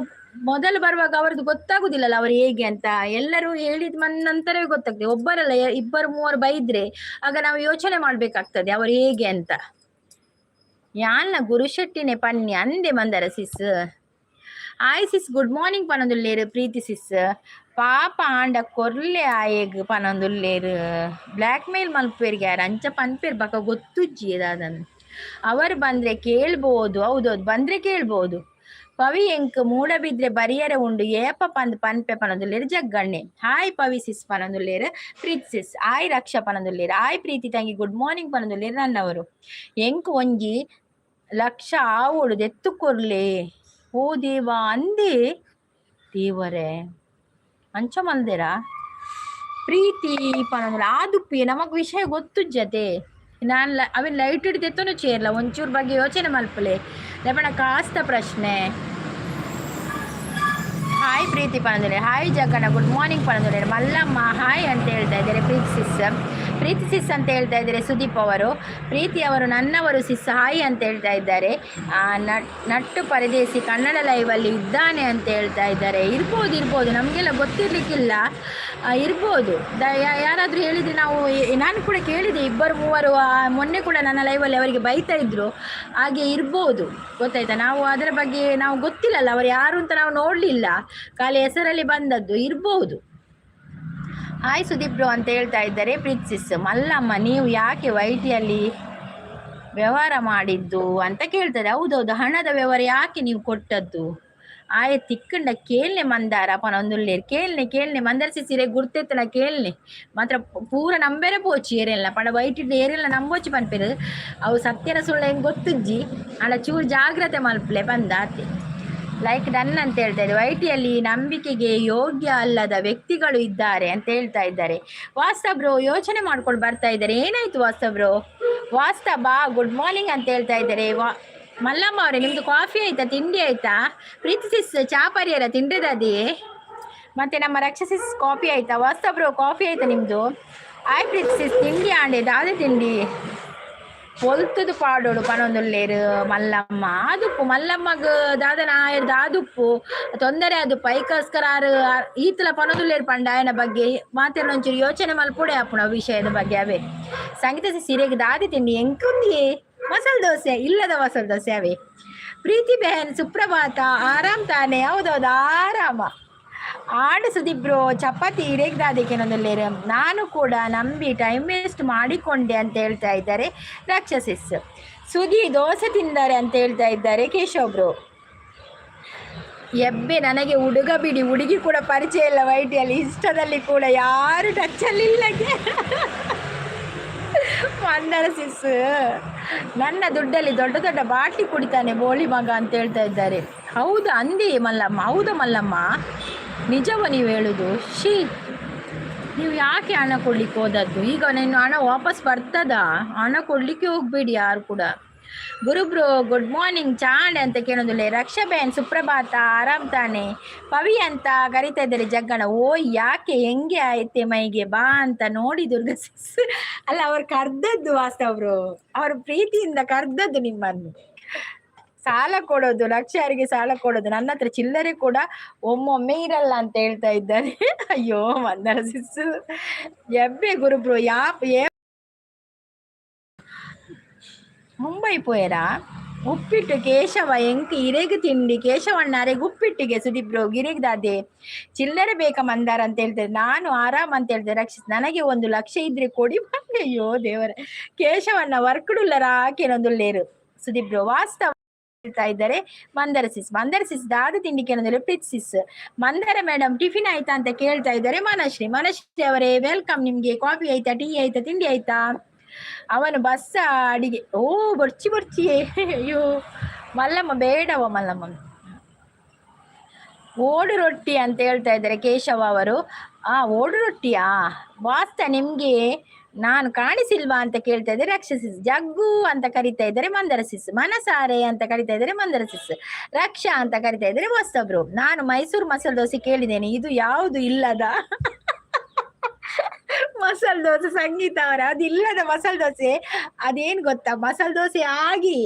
ಮೊದಲು ಬರುವಾಗ ಅವರದ್ದು ಗೊತ್ತಾಗುದಿಲ್ಲಲ್ಲ ಅವರು ಹೇಗೆ ಅಂತ. ಎಲ್ಲರೂ ಹೇಳಿದ ನಂತರವೇ ಗೊತ್ತಾಗ್ತದೆ. ಒಬ್ಬರಲ್ಲ, ಇಬ್ಬರು ಮೂವರು ಬೈದ್ರೆ ಆಗ ನಾವು ಯೋಚನೆ ಮಾಡ್ಬೇಕಾಗ್ತದೆ ಅವರು ಹೇಗೆ ಅಂತ. ಯಾನ್ನ ಗುರುಶೆಟ್ಟಿನೇ ಪನ್ನಿ ಅಂದೆ ಮಂದಾರ ಸಿಸ್. ಆಯ್ ಸಿಸ್, ಗುಡ್ ಮಾರ್ನಿಂಗ್ ಪನೊಂದುಲ್ಲೇರು ಪ್ರೀತಿ ಸಿಸ್. ಪಾಪ ಆಂಡ ಕೊರ್ಲೆ ಆಯೆಗ್ ಪನೊಂದುಲ್ಲೇರು. ಬ್ಲ್ಯಾಕ್ ಮೇಲ್ ಮಲ್ಪುವೆರ್ಗೆ ಯಾರು ಅಂಚ ಪನ್ಪೆರ್ ಬಕ ಗೊತ್ತುಜ್ಜಿ ದಾದನ್. ಅವರು ಬಂದ್ರೆ ಕೇಳ್ಬೋದು. ಹೌದೌದು, ಬಂದ್ರೆ ಕೇಳ್ಬೋದು. ಪವಿ ಎಂಕ್ ಮೂಡಬಿದ್ರೆ ಬರಿಯರೆ ಉಂಡು ಏಪ ಪಂದ್ ಪನ್ಪೆ ಪನೊಂದುಲ್ಲೇರು ಜಗ್ಗಣ್ಣೆ. ಹಾಯ್ ಪವಿ ಸಿಸ್ ಪನೊಂದುಲ್ಲೇರು ಪ್ರೀತಿ ಸಿಸ್. ಆಯ್ ರಕ್ಷಾ ಪನೊಂದುಲ್ಲೇರು. ಆಯ್ ಪ್ರೀತಿ ತಂಗಿ, ಗುಡ್ ಮಾರ್ನಿಂಗ್ ಪನೊಂದುಲ್ಲೇರು ನನ್ನವರು. ಎಂಕ್ 1 ಲಕ್ಷ ಆವೊಡು ದೆತ್ತು ಕೊರ್ಲೆ. ಓ ದೇವಾ, ಅಂದೇ ದೇವರೇ, ಅಂಚ ಮಲ್ದೆರಾ? ಪ್ರೀತಿ ಪನೊಂದುಲ್ಲ. ಆದುಪ್ಪಿ ನಮಗ್ ವಿಷಯ ಗೊತ್ತುಜ್ಜತೆ. ನಾನು ಅವೆನ್ ಲೈಟ್ ಹಿಡ್ದೆತ್ತನು ಚೇರ್ಲ ಒಂಚೂರು ಬಗ್ಗೆ ಯೋಚನೆ ಮಲ್ಪಲೆ ಲೆಪಣ ಕಾಸ್ತ ಪ್ರಶ್ನೆ. ಹಾಯ್ ಪ್ರೀತಿ ಪನೊಂದುಲ್ಲೆ. ಹಾಯ್ ಜಗ್ಗಣ್ಣ, ಗುಡ್ ಮಾರ್ನಿಂಗ್ ಪನೊಂದುಲ್ಲೆ. ಮಲ್ಲಮ್ಮ ಹಾಯ್ ಅಂತ ಹೇಳ್ತಾ ಇದ್ದಾರೆ. ಪ್ರೀತಿ ಸಿಸ್, ಪ್ರೀತಿ ಸಿಸ್ ಅಂತ ಹೇಳ್ತಾ ಇದ್ದಾರೆ ಸುದೀಪ್ ಅವರು. ಪ್ರೀತಿ ಅವರು ನನ್ನವರು ಸಿಸ್ ಹಾಯ್ ಅಂತ ಹೇಳ್ತಾ ಇದ್ದಾರೆ. ನಟ್ಟು ಪರದೇಸಿ ಕನ್ನಡ ಲೈವಲ್ಲಿ ಇದ್ದಾನೆ ಅಂತ ಹೇಳ್ತಾ ಇದ್ದಾರೆ. ಇರ್ಬೋದು ಇರ್ಬೋದು, ನಮಗೆಲ್ಲ ಗೊತ್ತಿರಲಿಕ್ಕಿಲ್ಲ. ಇರ್ಬೋದು. ಯಾರಾದರೂ ಹೇಳಿದರೆ ನಾವು, ನಾನು ಕೂಡ ಕೇಳಿದೆ ಇಬ್ಬರು ಮೂವರು. ಮೊನ್ನೆ ಕೂಡ ನನ್ನ ಲೈವಲ್ಲಿ ಅವರಿಗೆ ಬೈತಾ ಇದ್ರು. ಹಾಗೆ ಇರ್ಬೋದು, ಗೊತ್ತಾಯ್ತಾ? ನಾವು ಅದರ ಬಗ್ಗೆ ನಾವು ಗೊತ್ತಿಲ್ಲಲ್ಲ, ಅವರು ಯಾರು ಅಂತ ನಾವು ನೋಡಲಿಲ್ಲ. ಖಾಲಿ ಹೆಸರಲ್ಲಿ ಬಂದದ್ದು ಇರ್ಬೋದು. ಹಾಯ್ ಸುದೀಪ್ ಬ್ರೋ ಅಂತ ಹೇಳ್ತಾ ಇದ್ದಾರೆ ಪ್ರೀತಿ ಸಿಸ್. ಮಲ್ಲಮ್ಮ, ನೀವು ಯಾಕೆ ವೈಟಿಯಲ್ಲಿ ವ್ಯವಹಾರ ಮಾಡಿದ್ದು ಅಂತ ಕೇಳ್ತಾರೆ. ಹೌದೌದು, ಹಣದ ವ್ಯವಹಾರ ಯಾಕೆ ನೀವು ಕೊಟ್ಟದ್ದು? ಆಯ ತಿಕ್ಕಂಡ ಕೇಳ್ನೆ ಮಂದಾರ ಪನೊಂದುಲ್ಲೇರು. ಕೇಳ್ನೆ ಕೇಳ್ನೆ ಮಂದಾರ ಸಿಸಿರೆ ಗುರ್ತೆತ್ತನ ಕೇಳ್ನೆ ಮಾತ್ರ. ಪೂರ ನಂಬೇರೆ ಪೋಚಿ ಏರೆಲ್ಲ ಪಂಡ ವೈಟ್ ಏರೆಲ್ಲ ನಂಬೋಚಿ ಪನ್ಪೇರು. ಅವು ಸತ್ಯನ ಸುಳ್ಳ ಹೆಂಗ್ ಗೊತ್ತುಜ್ಜಿ. ಆಂಡ ಚೂರು ಜಾಗ್ರತೆ ಮಲ್ಪಲೆ ಬಂದಾತೆ. ಲೈಕ್ ಡನ್ ಅಂತ ಹೇಳ್ತಾ ಇದ್ದಾರೆ. ವೈಟಿಯಲ್ಲಿ ನಂಬಿಕೆಗೆ ಯೋಗ್ಯ ಅಲ್ಲದ ವ್ಯಕ್ತಿಗಳು ಇದ್ದಾರೆ ಅಂತ ಹೇಳ್ತಾ ಇದ್ದಾರೆ. ವಾಸ್ತಬ್ರು ಯೋಚನೆ ಮಾಡ್ಕೊಂಡು ಬರ್ತಾ ಇದ್ದಾರೆ. ಏನಾಯ್ತು ವಾಸ್ತಬ್ರು? ವಾಸ್ತವ ಗುಡ್ ಮಾರ್ನಿಂಗ್ ಅಂತ ಹೇಳ್ತಾ ಇದ್ದಾರೆ. ಮಲ್ಲಮ್ಮ ಅವರೇ, ನಿಮ್ದು ಕಾಫಿ ಆಯ್ತಾ? ತಿಂಡಿ ಆಯ್ತಾ? ಪ್ರೀತಿ ಸಿಸ್ ಚಾ ಪರಿಯರ ತಿಂಡಿದಾದಿ. ಮತ್ತೆ ನಮ್ಮ ರಕ್ಷಸಿಸ್ ಕಾಫಿ ಆಯ್ತಾ? ವಾಸ್ತಬ್ರು ಕಾಫಿ ಆಯ್ತಾ ನಿಮ್ದು? ಆಯ್ ಪ್ರೀತಿ ಸಿಸ್, ತಿಂಡಿ ಆಂಡೆ ದಾದೆ ತಿಂಡಿ? ಪೊಲ್ತುದು ಪಾಡೋಡು ಪನೊಂದುಲ್ಲೇರು ಮಲ್ಲಮ್ಮ. ಆದುಪ್ಪು ಮಲ್ಲಮ್ಮಗ್ ದಾದನ ಆಯರ್ ದಾದುಪ್ಪು ತೊಂದರೆ ಅದು ಪೈಕೋಸ್ಕರ ಆರು ಈತಲ ಪನೊಂದುಲ್ಲೇರು ಪಂಡ ಆಯನ ಬಗ್ಗೆ ಮಾತೆಲ್ಲ ಒಂಚೂರು ಯೋಚನೆ ಮಲ್ಪೊಡೆ ಆಪುಣ ವಿಷಯದ ಬಗ್ಗೆ ಅವೇ. ಸಂಗೀತ ಸಿರೆಗೆ ದಾದಿ ತಿಂಡಿ? ಎಂಕುಂದಿಯೇ ಮಸಾಲೆ ದೋಸೆ ಇಲ್ಲದ ಮಸಾಲೆ ದೋಸೆ ಅವೇ. ಪ್ರೀತಿ ಬೆಹನ್, ಸುಪ್ರಭಾತ, ಆರಾಮ್ ತಾನೆ? ಹೌದೌದು, ಆರಾಮ. ಆಡು ಸುದೀಪ್ ಚಪಾತಿ ಇರೇಗ್ದಾದಕ್ಕೆ. ನಾನು ಕೂಡ ನಂಬಿ ಟೈಮ್ ವೇಸ್ಟ್ ಮಾಡಿಕೊಂಡೆ ಅಂತ ಹೇಳ್ತಾ ಇದ್ದಾರೆ ರಾಕ್ಷಸಿಸ್. ಸುದಿ ದೋಸೆ ತಿಂದರೆ ಅಂತ ಹೇಳ್ತಾ ಇದ್ದಾರೆ ಕೇಶವ್ ಬ್ರೋ. ಎಬ್ಬೆ ನನಗೆ ಹುಡುಗ ಬಿಡಿ, ಹುಡುಗಿ ಕೂಡ ಪರಿಚಯ ಇಲ್ಲ. ವೈಟಿಯಲ್ಲಿ ಇಷ್ಟದಲ್ಲಿ ಕೂಡ ಯಾರು ಟಚ್ಚಲ್ಲಿ ಇಲ್ಲ. ಮಂದರ ಸಿಸ್, ನನ್ನ ದುಡ್ಡಲ್ಲಿ ದೊಡ್ಡ ದೊಡ್ಡ ಬಾಟ್ಲಿ ಕುಡಿತಾನೆ ಬೋಳಿ ಮಗ ಅಂತ ಹೇಳ್ತಾ ಇದ್ದಾರೆ. ಹೌದಾ ಅಂದಿ ಮಲ್ಲಮ್ಮ? ಹೌದಾ ಮಲ್ಲಮ್ಮ, ನಿಜವ ನೀವು ಹೇಳುದು? She, ನೀವು ಯಾಕೆ ಹಣ ಕೊಡ್ಲಿಕ್ಕೆ ಹೋದದ್ದು? ಈಗ ನೀನು ಹಣ ವಾಪಸ್ ಬರ್ತದಾ? ಹಣ ಕೊಡ್ಲಿಕ್ಕೆ ಹೋಗ್ಬೇಡಿ ಯಾರು ಕೂಡ. ಗುರುಬ್ರು ಗುಡ್ ಮಾರ್ನಿಂಗ್, ಚಾಂಡೆ ಅಂತ ಕೇಳೋದಿಲ್ಲ. ರಕ್ಷಾಬೇನ್ ಸುಪ್ರಭಾತ, ಆರಾಮ್ ತಾನೆ? ಪವಿ ಅಂತ ಕರಿತಾ ಇದ್ದಾರೆ ಜಗ್ಗಣ. ಓ ಯಾಕೆ ಹೆಂಗೆ ಆಯ್ತೆ ಮೈಗೆ ಬಾ ಅಂತ ನೋಡಿ ದುರ್ಗಾ ಸಿಸ್. ಅಲ್ಲ, ಅವ್ರು ಕರ್ದದ್ದು ವಾಸ್ತವ್ರು, ಅವ್ರ ಪ್ರೀತಿಯಿಂದ ಕರ್ದದ್ದು ನಿಮ್ಮನ್ನು. ಸಾಲ ಕೊಡೋದು, ಲಕ್ಷಾರಿಗೆ ಸಾಲ ಕೊಡೋದು, ನನ್ನ ಹತ್ರ ಚಿಲ್ಲರೆ ಕೂಡ ಒಮ್ಮೊಮ್ಮೆ ಇರಲ್ಲ ಅಂತ ಹೇಳ್ತಾ ಇದ್ದಾರೆ. ಅಯ್ಯೋ ಮಂದರ ಸಿಸ್ಸು ಎಬ್ಬೆ ಗುರುಬ್ರು ಯಾ ಏ ಮುಂಬೈ ಪೋಯರಾ? ಉಪ್ಪಿಟ್ಟು ಕೇಶವ ಎಂಕ್ ಇರೆಗ್ ತಿಂಡಿ ಕೇಶವಣ್ಣ ಅರೆಗ್ ಉಪ್ಪಿಟ್ಟಿಗೆ. ಸುದೀಪ್ ಬ್ರೋ ಗಿರಿಗ್ ದಾದೆ ಚಿಲ್ಲರೆ ಬೇಕಾ ಮಂದಾರ ಅಂತ ಹೇಳ್ತಾರೆ. ನಾನು ಆರಾಮ್ ಅಂತ ಹೇಳ್ತಾರೆ ರಕ್ಷಿತ್. ನನಗೆ 1 ಲಕ್ಷ ಇದ್ರೆ ಕೊಡಿ. ಅಯ್ಯೋ ದೇವರೇ. ಕೇಶವಣ್ಣ ವರ್ಕುಡುಲ್ಲರ ಆಕೆನೊಂದುಲ್ಲೇರು. ಸುದೀಪ್ ಬ್ರೋ ವಾಸ್ತವ ಹೇಳ್ತಾ ಇದ್ದಾರೆ. ಮಂದರ ಸಿಸ್, ಮಂದರ ಸಿಸ್ ದಾದ ತಿಂಡಿ ಕೇಳಂದ್ರೆ ಪ್ರೀತ್ ಸಿಸ್. ಮಂದರ ಮೇಡಮ್ ಟಿಫಿನ್ ಆಯ್ತಾ ಅಂತ ಕೇಳ್ತಾ ಇದ್ದಾರೆ ಮನಶ್ರೀ. ಮನಶ್ರೀ ಅವರೇ, welcome. ನಿಮ್ಗೆ ಕಾಫಿ ಆಯ್ತಾ, ಟೀ ಆಯ್ತಾ, ತಿಂಡಿ ಆಯ್ತಾ? ಅವನು ಬಸ್ಸ ಅಡಿಗೆ. ಓ ಬೊರ್ಚಿ ಬೊರ್ಚಿ. ಅಯ್ಯೋ ಮಲ್ಲಮ್ಮ, ಬೇಡವ ಮಲ್ಲಮ್ಮ. ಓಡು ರೊಟ್ಟಿ ಅಂತ ಹೇಳ್ತಾ ಇದ್ದಾರೆ ಕೇಶವ ಅವರು. ಆ ಓಡು ರೊಟ್ಟಿಯಾ? ವಾಸ್ತ ನಿಮ್ಗೆ ನಾನು ಕಾಣಿಸಿಲ್ವಾ ಅಂತ ಕೇಳ್ತಾ ಇದ್ದಾರೆ ರಕ್ಷಸಿಸ್. ಜಗ್ಗು ಅಂತ ಕರಿತಾ ಇದ್ದಾರೆ ಮಂದರ ಸಿಸ್. ಮನಸಾರೆ ಅಂತ ಕರಿತಾ ಇದ್ದಾರೆ ಮಂದರ ಸಿಸ್. ರಕ್ಷಾ ಅಂತ ಕರಿತಾ ಇದ್ದಾರೆ ವಾಸ್ತಬ್ರು. ನಾನು ಮೈಸೂರು ಮಸಾಲೆ ದೋಸೆ ಕೇಳಿದ್ದೇನೆ, ಇದು ಯಾವುದು ಇಲ್ಲದ ಮಸಾಲೆ ದೋಸೆ? ಸಂಗೀತ ಅವರ, ಅದು ಇಲ್ಲದ ಮಸಾಲೆ ದೋಸೆ. ಅದೇನ್ ಗೊತ್ತಾ? ಮಸಾಲೆ ದೋಸೆ ಆಗಿ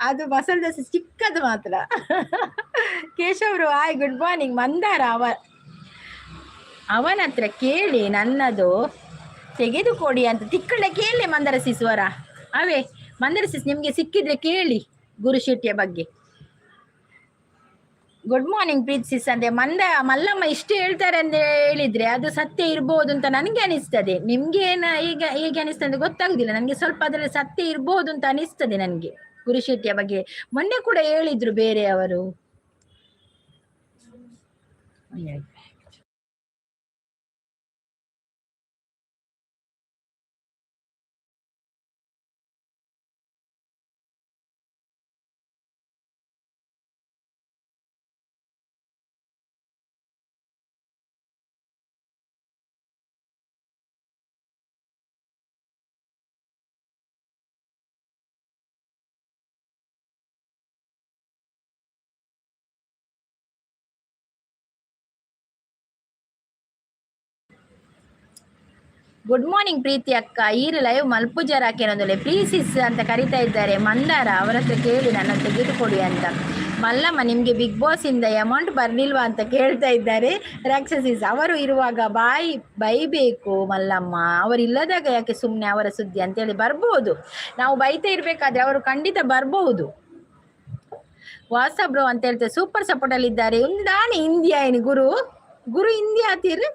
ಅದು ಮಸಾಲೆ ದೋಸೆ ಚಿಕ್ಕದು ಮಾತ್ರ. ಕೇಶವರು ಹಾಯ್, ಗುಡ್ ಮಾರ್ನಿಂಗ್. ಮಂದಾರ ಅವನ ಹತ್ರ ಕೇಳಿ ನನ್ನದು ತೆಗೆದುಕೊಡಿ ಅಂತ ತಿಕ್ಕಳ ಕೇಳಿ ಮಂದರ ಸಿಸುವರ ಅವೇ. ಮಂದರ ಸಿಸ್, ನಿಮಗೆ ಸಿಕ್ಕಿದ್ರೆ ಕೇಳಿ ಗುರು ಶೆಟ್ಟಿಯ ಬಗ್ಗೆ. ಗುಡ್ ಮಾರ್ನಿಂಗ್ ಪ್ರೀತ್ ಸಿಸ್ ಅಂದ್ರೆ ಮಂದ ಮಲ್ಲಮ್ಮ ಇಷ್ಟು ಹೇಳ್ತಾರೆ ಅಂತ ಹೇಳಿದ್ರೆ ಅದು ಸತ್ಯ ಇರ್ಬೋದು ಅಂತ ನನಗೆ ಅನಿಸ್ತದೆ. ನಿಮ್ಗೆ ಏನ ಈಗ ಹೇಗೆ ಅನಿಸ್ತದೆ ಗೊತ್ತಾಗುದಿಲ್ಲ ನನಗೆ. ಸ್ವಲ್ಪ ಅದರಲ್ಲಿ ಸತ್ಯ ಇರ್ಬೋದು ಅಂತ ಅನಿಸ್ತದೆ ನನಗೆ. ಗುರುಶೆಟ್ಟಿಯ ಬಗ್ಗೆ ಮೊನ್ನೆ ಕೂಡ ಹೇಳಿದ್ರು ಬೇರೆಯವರು. ಅಯ್ಯೋ. ಗುಡ್ ಮಾರ್ನಿಂಗ್ ಪ್ರೀತಿ ಅಕ್ಕ, ಈರು ಲೈವ್ ಮಲ್ಪುಜರ ಹಾಕಿರೋದಿಲ್ಲ ಪ್ರೀಸಿಸ್ ಅಂತ ಕರಿತಾ ಇದ್ದಾರೆ ಮಂದಾರ. ಅವರ ಹತ್ರ ಕೇಳಿ ನನ್ನ ತೆಗೆದುಕೊಡಿ ಅಂತ. ಮಲ್ಲಮ್ಮ, ನಿಮಗೆ ಬಿಗ್ ಬಾಸ್ ಇಂದ ಅಮೌಂಟ್ ಬರಲಿಲ್ವಾ ಅಂತ ಕೇಳ್ತಾ ಇದ್ದಾರೆ ರಾಕ್ಷಸಿಸ್. ಅವರು ಇರುವಾಗ ಬಾಯಿ ಬೈಬೇಕು ಮಲ್ಲಮ್ಮ, ಅವರು ಇಲ್ಲದಾಗ ಯಾಕೆ ಸುಮ್ಮನೆ ಅವರ ಸುದ್ದಿ ಅಂತೇಳಿ. ಬರ್ಬೋದು, ನಾವು ಬೈತಾ ಇರಬೇಕಾದ್ರೆ ಅವರು ಖಂಡಿತ ಬರ್ಬಹುದು. ವಾಸ ಬ್ರೋ ಅಂತ ಹೇಳ್ತಾರೆ. ಸೂಪರ್ ಸಪೋರ್ಟ್ ಅಲ್ಲಿ ಇದ್ದಾರೆ. ಒಂದು ಇಂಡಿಯಾ ಏನು ಗುರು ಗುರು ಇಂಡಿಯಾ ಆತೀರ್,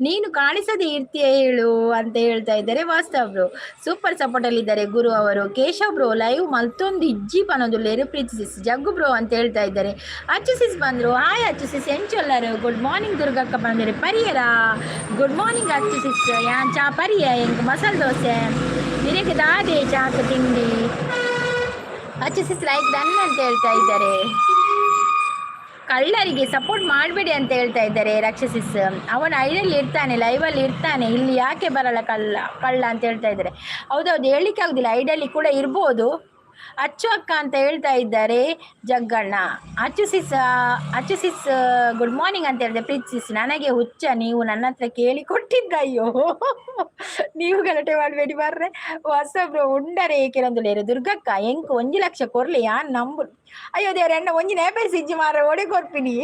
ನೀನು ಕಾಣಿಸದೆ ಇರ್ತೀಯ ಹೇಳು ಅಂತ ಹೇಳ್ತಾ ಇದ್ದಾರೆ ವಾಸ್ತವ್ ಬ್ರೋ. ಸೂಪರ್ ಸಪೋರ್ಟ್ ಅಲ್ಲಿ ಇದ್ದಾರೆ ಗುರು ಅವರು. ಕೇಶವ್ ಬ್ರೋ ಲೈವ್ ಮಲ್ತೊಂದು ಇಜ್ಜಿ ಪನೊಂದು ಪ್ರೀತಿ ಸಿಸ್. ಜಗ್ಗು ಬ್ರೋ ಅಂತ ಹೇಳ್ತಾ ಇದ್ದಾರೆ. ಅಚ್ಚು ಸಿಸ್ ಬಂದ್ರು. ಹಾಯ್ ಅಚ್ಚು ಸಿಸ್, ಎಂಚೊಲ್ಲರು? ಗುಡ್ ಮಾರ್ನಿಂಗ್ ದುರ್ಗಕ್ಕ ಬಂದರೆ ಪರಿಯರ? ಗುಡ್ ಮಾರ್ನಿಂಗ್ ಅಚ್ಚು ಸಿಸ್. ಯಾನ್ ಚಾ ಪರಿಯ, ಎಂಕ್ ಮಸಾಲೆ ದೋಸೆ. ನಿನಗೆ ದಾದೆ ಚಾಕ ತಿಂಡಿ? ಅಚ್ಚು ಸಿಸ್ ಲೈಕ್ ಡನ್ ಅಂತ ಹೇಳ್ತಾ ಇದ್ದಾರೆ. ಕಳ್ಳರಿಗೆ ಸಪೋರ್ಟ್ ಮಾಡಬೇಡಿ ಅಂತ ಹೇಳ್ತಾ ಇದ್ದಾರೆ ರಾಕ್ಷಸಿಸ್. ಅವನು ಐಡಲ್ಲಿ ಇರ್ತಾನೆ, ಲೈವಲ್ಲಿ ಇರ್ತಾನೆ, ಇಲ್ಲಿ ಯಾಕೆ ಬರಲ್ಲ ಕಳ್ಳ ಕಳ್ಳ ಅಂತ ಹೇಳ್ತಾ ಇದ್ದಾರೆ. ಹೌದೌದು, ಹೇಳಲಿಕ್ಕೆ ಆಗುದಿಲ್ಲ, ಐಡಲ್ಲಿ ಕೂಡ ಇರ್ಬೋದು. ಅಚ್ಚು ಅಕ್ಕ ಅಂತ ಹೇಳ್ತಾ ಇದ್ದಾರೆ ಜಗ್ಗಣ್ಣ. ಅಚ್ಚು ಸಿಸ್, ಅಚ್ಚು ಸಿಸ್ ಗುಡ್ ಮಾರ್ನಿಂಗ್ ಅಂತ ಹೇಳಿದೆ ಪ್ರೀತ್ ಸಿಸ್. ನನಗೆ ಹುಚ್ಚ, ನೀವು ನನ್ನ ಹತ್ರ ಕೇಳಿ ಕೊಟ್ಟಿದ್ದ. ಅಯ್ಯೋ, ನೀವು ಗಲಾಟೆ ಮಾಡಬೇಡಿ ಬರ್ರೆ. ಹೊಸಬ್ರು ಉಂಡರೆ ಏಕೆಂದು ದುರ್ಗಕ್ಕ, ಎಂಕ್ 1 ಲಕ್ಷ ಕೊರ್ಲಿ ಯಾನ್ ನಂಬು. ಅಯ್ಯೋ ದೇವ್ರ, ಎಣ್ಣ ಒಂಜಿ ನೇಪೇರ್ ಸಿಜ್ಜಿ ಮಾರ, ಒಡೆ ಕೊರ್ಪಿನಿ.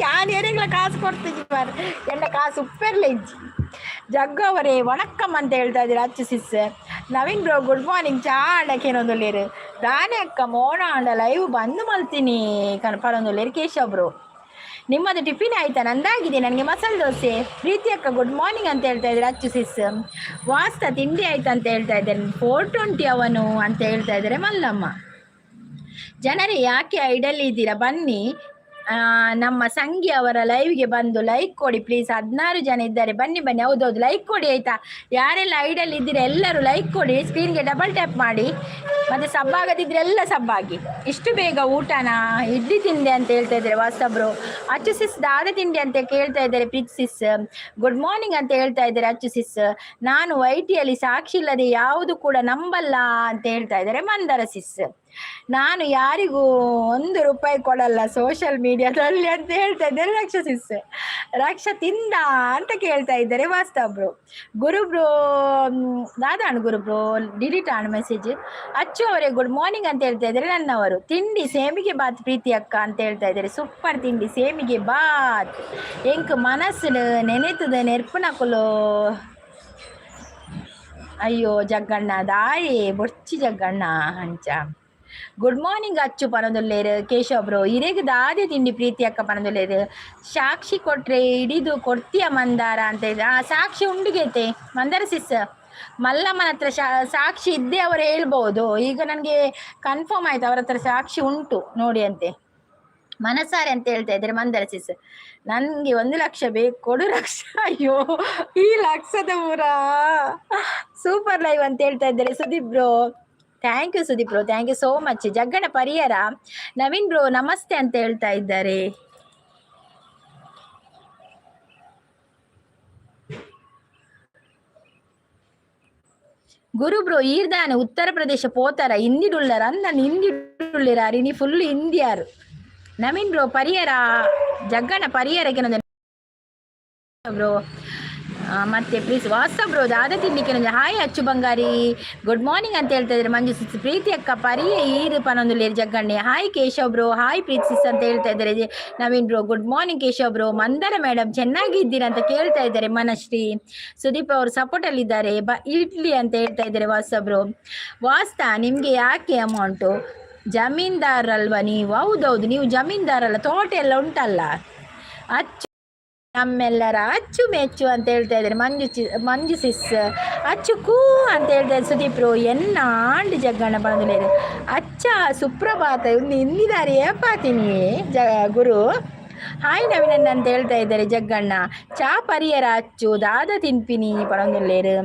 ಯಾನ್ ಏರೆಗ್ಲ ಕಾಸು ಕೊಡ್ತಿಜ್ಜಿ ಮಾರ, ಎಣ್ಣ ಕಾಸು ಉಪ್ಪೆರ್ಲೆ ಇಜ್ಜಿ. ಜಗ್ಗು ಅವರೇ ವಣಕ್ಕಮ್ ಅಂತ ಹೇಳ್ತಾ ಇದ್ದೀರಾ Achchu sis. Naveen bro good morning. ಚಾ ಆಂಡಕೇನೊಂದುಲ್ಲೇರು ದಾನೆ ಅಕ್ಕ, ಮೋಣ ಆಂಡ ಲೈವ್ ಬಂದು ಮಲ್ತೀನಿ ಕನಪಡೊಂದುಲ್ಲೇರು. ಕೇಶವ್ ಬ್ರೋ, ನಿಮ್ಮದು ಟಿಫಿನ್ ಆಯ್ತಾ? ನಂದಾಗಿದೆ, ನನಗೆ ಮಸಾಲೆ ದೋಸೆ. ಪ್ರೀತಿ ಅಕ್ಕ ಗುಡ್ ಮಾರ್ನಿಂಗ್ ಅಂತ ಹೇಳ್ತಾ ಇದ್ದಾರೆ ಅಚ್ಚು ಸಿಸ್. ವಾಸ್ತ ತಿಂಡಿ ಆಯ್ತಾ ಅಂತ ಹೇಳ್ತಾ ಇದ್ದಾರೆ. 420 ಅವನು ಅಂತ ಹೇಳ್ತಾ ಇದ್ದಾರೆ ಮಲ್ಲಮ್ಮ. ಜನರೇ, ಯಾಕೆ ಐಡಲ್ ಇದ್ದೀರಾ? ಬನ್ನಿ, ನಮ್ಮ ಸಂಗಿ ಅವರ ಲೈವ್ಗೆ ಬಂದು ಲೈಕ್ ಕೊಡಿ ಪ್ಲೀಸ್. 16 ಜನ ಇದ್ದಾರೆ, ಬನ್ನಿ ಬನ್ನಿ. ಹೌದೌದು, ಲೈಕ್ ಕೊಡಿ ಆಯ್ತಾ? ಯಾರೆಲ್ಲ ಐಡಲ್ ಇದ್ದೀರಾ ಎಲ್ಲರೂ ಲೈಕ್ ಕೊಡಿ. ಸ್ಕ್ರೀನ್ಗೆ ಡಬಲ್ ಟ್ಯಾಪ್ ಮಾಡಿ. ಮತ್ತೆ ಸಬ್ಬಾಗದಿದ್ರೆ ಎಲ್ಲ ಸಬ್ಬಾಗಿ. ಇಷ್ಟು ಬೇಗ ಊಟನಾ? ಇಡ್ಲಿ ತಿಂದೆ ಅಂತ ಹೇಳ್ತಾ ಇದ್ದಾರೆ ವಾಸ್ತಬ್ರು. ಅಚ್ಚು ಸಿಸ್ ದಾದ ತಿಂಡಿ ಅಂತ ಕೇಳ್ತಾ ಇದ್ದಾರೆ. ಪ್ರೀತ್ ಸಿಸ್ ಗುಡ್ ಮಾರ್ನಿಂಗ್ ಅಂತ ಹೇಳ್ತಾ ಇದ್ದಾರೆ ಅಚ್ಚು ಸಿಸ್. ನಾನು ವೈಟಿಯಲ್ಲಿ ಸಾಕ್ಷಿ ಇಲ್ಲದೆ ಯಾವುದು ಕೂಡ ನಂಬಲ್ಲ ಅಂತ ಹೇಳ್ತಾ ಇದ್ದಾರೆ ಮಂದರ ಸಿಸ್. ನಾನು ಯಾರಿಗೂ 1 ರೂಪಾಯಿ ಕೊಡಲ್ಲ ಸೋಷಿಯಲ್ ಮೀಡಿಯಾದಲ್ಲಿ ಅಂತ ಹೇಳ್ತಾ ಇದ್ದಾರೆ ರಕ್ಷ ಸಿಸ್. ರಕ್ಷ ತಿಂದ ಅಂತ ಕೇಳ್ತಾ ಇದ್ದಾರೆ ವಾಸ್ತವ್ ಬ್ರೋ. ಗುರು ಬ್ರೋ ದಾದಾಣು ಗುರು ಬ್ರೋ ಡಿಲೀಟ್ ಆಣು ಮೆಸೇಜ್. ಅಚ್ಚು ಅವರೇ ಗುಡ್ ಮಾರ್ನಿಂಗ್ ಅಂತ ಹೇಳ್ತಾ ಇದ್ದಾರೆ ನನ್ನವರು. ತಿಂಡಿ ಸೇಮಿಗೆ ಬಾತ್ ಪ್ರೀತಿ ಅಕ್ಕ ಅಂತ ಹೇಳ್ತಾ ಇದ್ದಾರೆ. ಸೂಪರ್ ತಿಂಡಿ ಸೇಮಿಗೆ ಬಾತ್. ಎಂಕ್ ಮನಸ್ಸು ನೆನೆತದ ನೆರ್ಪುನಕುಲು. ಅಯ್ಯೋ ಜಗ್ಗಣ್ಣ ದಾಯಿ ಬೊರ್ಚಿ ಜಗ್ಗಣ್ಣ ಅಂಚ. ಗುಡ್ ಮಾರ್ನಿಂಗ್ ಅಚ್ಚು ಪನೊಂದುಲ್ಲೇರು ಕೇಶವ್ ಬ್ರೋ. ಇರೆಗ್ ದಾದೆ ತಿಂಡಿ ಪ್ರೀತಿ ಅಕ್ಕ ಪನೊಂದುಲ್ಲೇರು. ಸಾಕ್ಷಿ ಕೊಟ್ರೆ ಹಿಡಿದು ಕೊಡ್ತೀಯ ಮಂದಾರ ಅಂತ ಇದೆ. ಆ ಸಾಕ್ಷಿ ಉಂಡುಗೇತೆ ಮಂದಾರ ಸಿಸ್. ಮಲ್ಲಮ್ಮನ ಹತ್ರ ಸಾಕ್ಷಿ ಇದ್ದೇ ಅವರು ಹೇಳ್ಬೋದು. ಈಗ ನನಗೆ ಕನ್ಫರ್ಮ್ ಆಯ್ತು, ಅವರ ಹತ್ರ ಸಾಕ್ಷಿ ಉಂಟು ನೋಡಿ ಅಂತೆ. ಮನಸಾರೆ ಅಂತ ಹೇಳ್ತಾ ಇದ್ದಾರೆ ಮಂದರ ಸಿಸ್. ನನ್ಗೆ 1 ಲಕ್ಷ ಬೇಕು, ಕೊಡು ಲಕ್ಷ. ಅಯ್ಯೋ, ಈ ಲಕ್ಷದ ಊರ. ಸೂಪರ್ ಲೈವ್ ಅಂತ ಹೇಳ್ತಾ ಇದ್ದಾರೆ Sudeep bro. Thank you Sudeep bro, thank you so much. Jagganna Pariyara. Naveen bro namaste ಅಂತ ಹೇಳ್ತಾ ಇದ್ದಾರೆ. ಗುರು ಬ್ರೋ, ಈರ್ದಾನೆ ಉತ್ತರ ಪ್ರದೇಶ ಪೋತಾರ ಹಿಂದಿಡುಳ್ಳರ ಅಂದ ಹಿಂದಿಡುಳ್ಳಿರ ನೀ ಫುಲ್ ಹಿಂದಿಯಾರು. ನವೀನ್ ಬ್ರೋ ಪರಿಯರ, ಜಗ್ಗಣ್ಣ ಪರಿಯರಕ್ಕೆ ಬ್ರೋ. ಮತ್ತೆ ಪ್ಲೀಸ್ ವಾಸ್ತವ್ ಬ್ರೋ, ದಾದ ತಿಂಡಿಕೆ. ಹಾಯ್ ಅಚ್ಚು ಬಂಗಾರಿ, ಗುಡ್ ಮಾರ್ನಿಂಗ್ ಅಂತ ಹೇಳ್ತಾ ಇದ್ದಾರೆ ಮಂಜು ಸಿಸ್. ಪ್ರೀತಿ ಅಕ್ಕ ಪರಿಯ ಈರು ಪನೊಂದು ಜಗ್ಗಣ್ಣೆ. Hi Keshav bro, hi Preethi sis ಅಂತ ಹೇಳ್ತಾ ಇದ್ದಾರೆ Naveen bro. Good morning Keshav bro. Mandara madam ಚೆನ್ನಾಗಿದ್ದೀರಾ ಅಂತ ಕೇಳ್ತಾ ಇದ್ದಾರೆ ಮನಶ್ರೀ. ಸುದೀಪ್ ಅವರು ಸಪೋರ್ಟ್ ಅಲ್ಲಿ ಇದ್ದಾರೆ. ಬ ಇಡ್ಲಿ ಅಂತ ಹೇಳ್ತಾ ಇದ್ದಾರೆ ವಾಸ್ತವ್ ಬ್ರೋ. ವಾಸ್ತಾ, ನಿಮ್ಗೆ ಯಾಕೆ ಅಮೌಂಟು? ಜಮೀನ್ದಾರಲ್ವಾ ನೀವು? ಹೌದೌದು, ನೀವು ಜಮೀನ್ದಾರಲ್ಲ, ತೋಟ ಎಲ್ಲ ಉಂಟಲ್ಲ. ಅಚ್ಚು ನಮ್ಮೆಲ್ಲರ ಅಚ್ಚು ಮೆಚ್ಚು ಅಂತ ಹೇಳ್ತಾ ಇದ್ದಾರೆ ಮಂಜು ಚಿ ಮಂಜು ಸಿಸ್. ಅಚ್ಚು ಕೂ ಅಂತ ಹೇಳ್ತಾ ಇದ್ದಾರೆ ಸುದೀಪ್. ಎನ್ನ ಆಂಡ್ ಜಗ್ಗಣ್ಣ ಬಂದಿಲ್ಲ. ಅಚ್ಚ ಸುಪ್ರಭಾತ ಇಂದಿದ್ದಾರೆ ಏಪಾತೀನಿ ಜ ಗುರು. ಹಾಯ್ ನವೀನಣ್ಣ ಅಂತ ಹೇಳ್ತಾ ಇದ್ದಾರೆ ಜಗ್ಗಣ್ಣ. ಚಾ ಪರಿಯರ ಅಚ್ಚು, ದಾದ ತಿನ್ಪಿನಿ ಪಡೊಂದುಲ್ಲೇರು.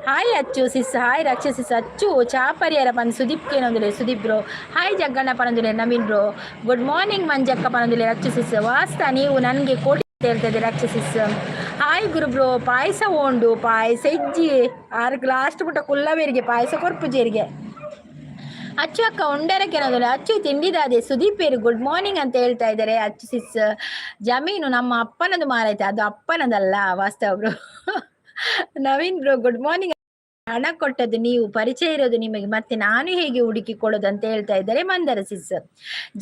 ಹಾಯ್ ಅಚ್ಚು ಸಿಸ್, ಹಾಯ್ ರಕ್ಷ ಸಿಸ್. ಅಚ್ಚು ಚಾ ಪರಿಯರ ಪನ್ ಸುದೀಪ್ ಕೇನೊಂದುಲ್ಲೇರು ಸುದೀಪ್ ಬ್ರೋ. ಹಾಯ್ ಜಗ್ಗಣ್ಣ ಪನೊಂದುಲ್ಲೇರು Naveen bro. Good morning Manjakka ಪನೊಂದುಲ್ಲೇರು ಅಚ್ಚು ಸಿಸ್. ವಾಸ್ತ ನೀವು ನನಗೆ ಕೋಟಿ ಅಂತ ಹೇಳ್ತಾ ಇದ್ದಾರೆ Raksha sis. Hi Guru bro. ಪಾಯಸ ಓಂಡು, ಪಾಯಸ ಇಜ್ಜಿ ಆರು ಲಾಸ್ಟ್ ಪುಟ್ಟ ಕುಲ್ಲವೇರಿಗೆ ಪಾಯಸ ಕೊರ್ಪು ಜೀರಿಗೆ. ಅಚ್ಚು ಅಕ್ಕ ಉಂಡರಕ್ಕೆ ಅನ್ನೋದಿಲ್ಲ. ಅಚ್ಚು ತಿಂಡಿದಾದೆ. ಸುದೀಪ್ ಗುಡ್ ಮಾರ್ನಿಂಗ್ ಅಂತ ಹೇಳ್ತಾ ಇದ್ದಾರೆ ಅಚ್ಚು ಸಿಸ್. ಜಮೀನು ನಮ್ಮ ಅಪ್ಪನದು ಮಾರೈತೆ, ಅದು ಅಪ್ಪನದಲ್ಲ ವಾಸ್ತವ bro. Naveen bro good morning. ಹಣ ಕೊಟ್ಟದ್ದು ನೀವು, ಪರಿಚಯ ಇರೋದು ನಿಮಗೆ, ಮತ್ತೆ ನಾನು ಹೇಗೆ ಹುಡುಕಿ ಕೊಡೋದು ಅಂತ ಹೇಳ್ತಾ ಇದ್ದಾರೆ ಮಂದರ ಸಿಸ್.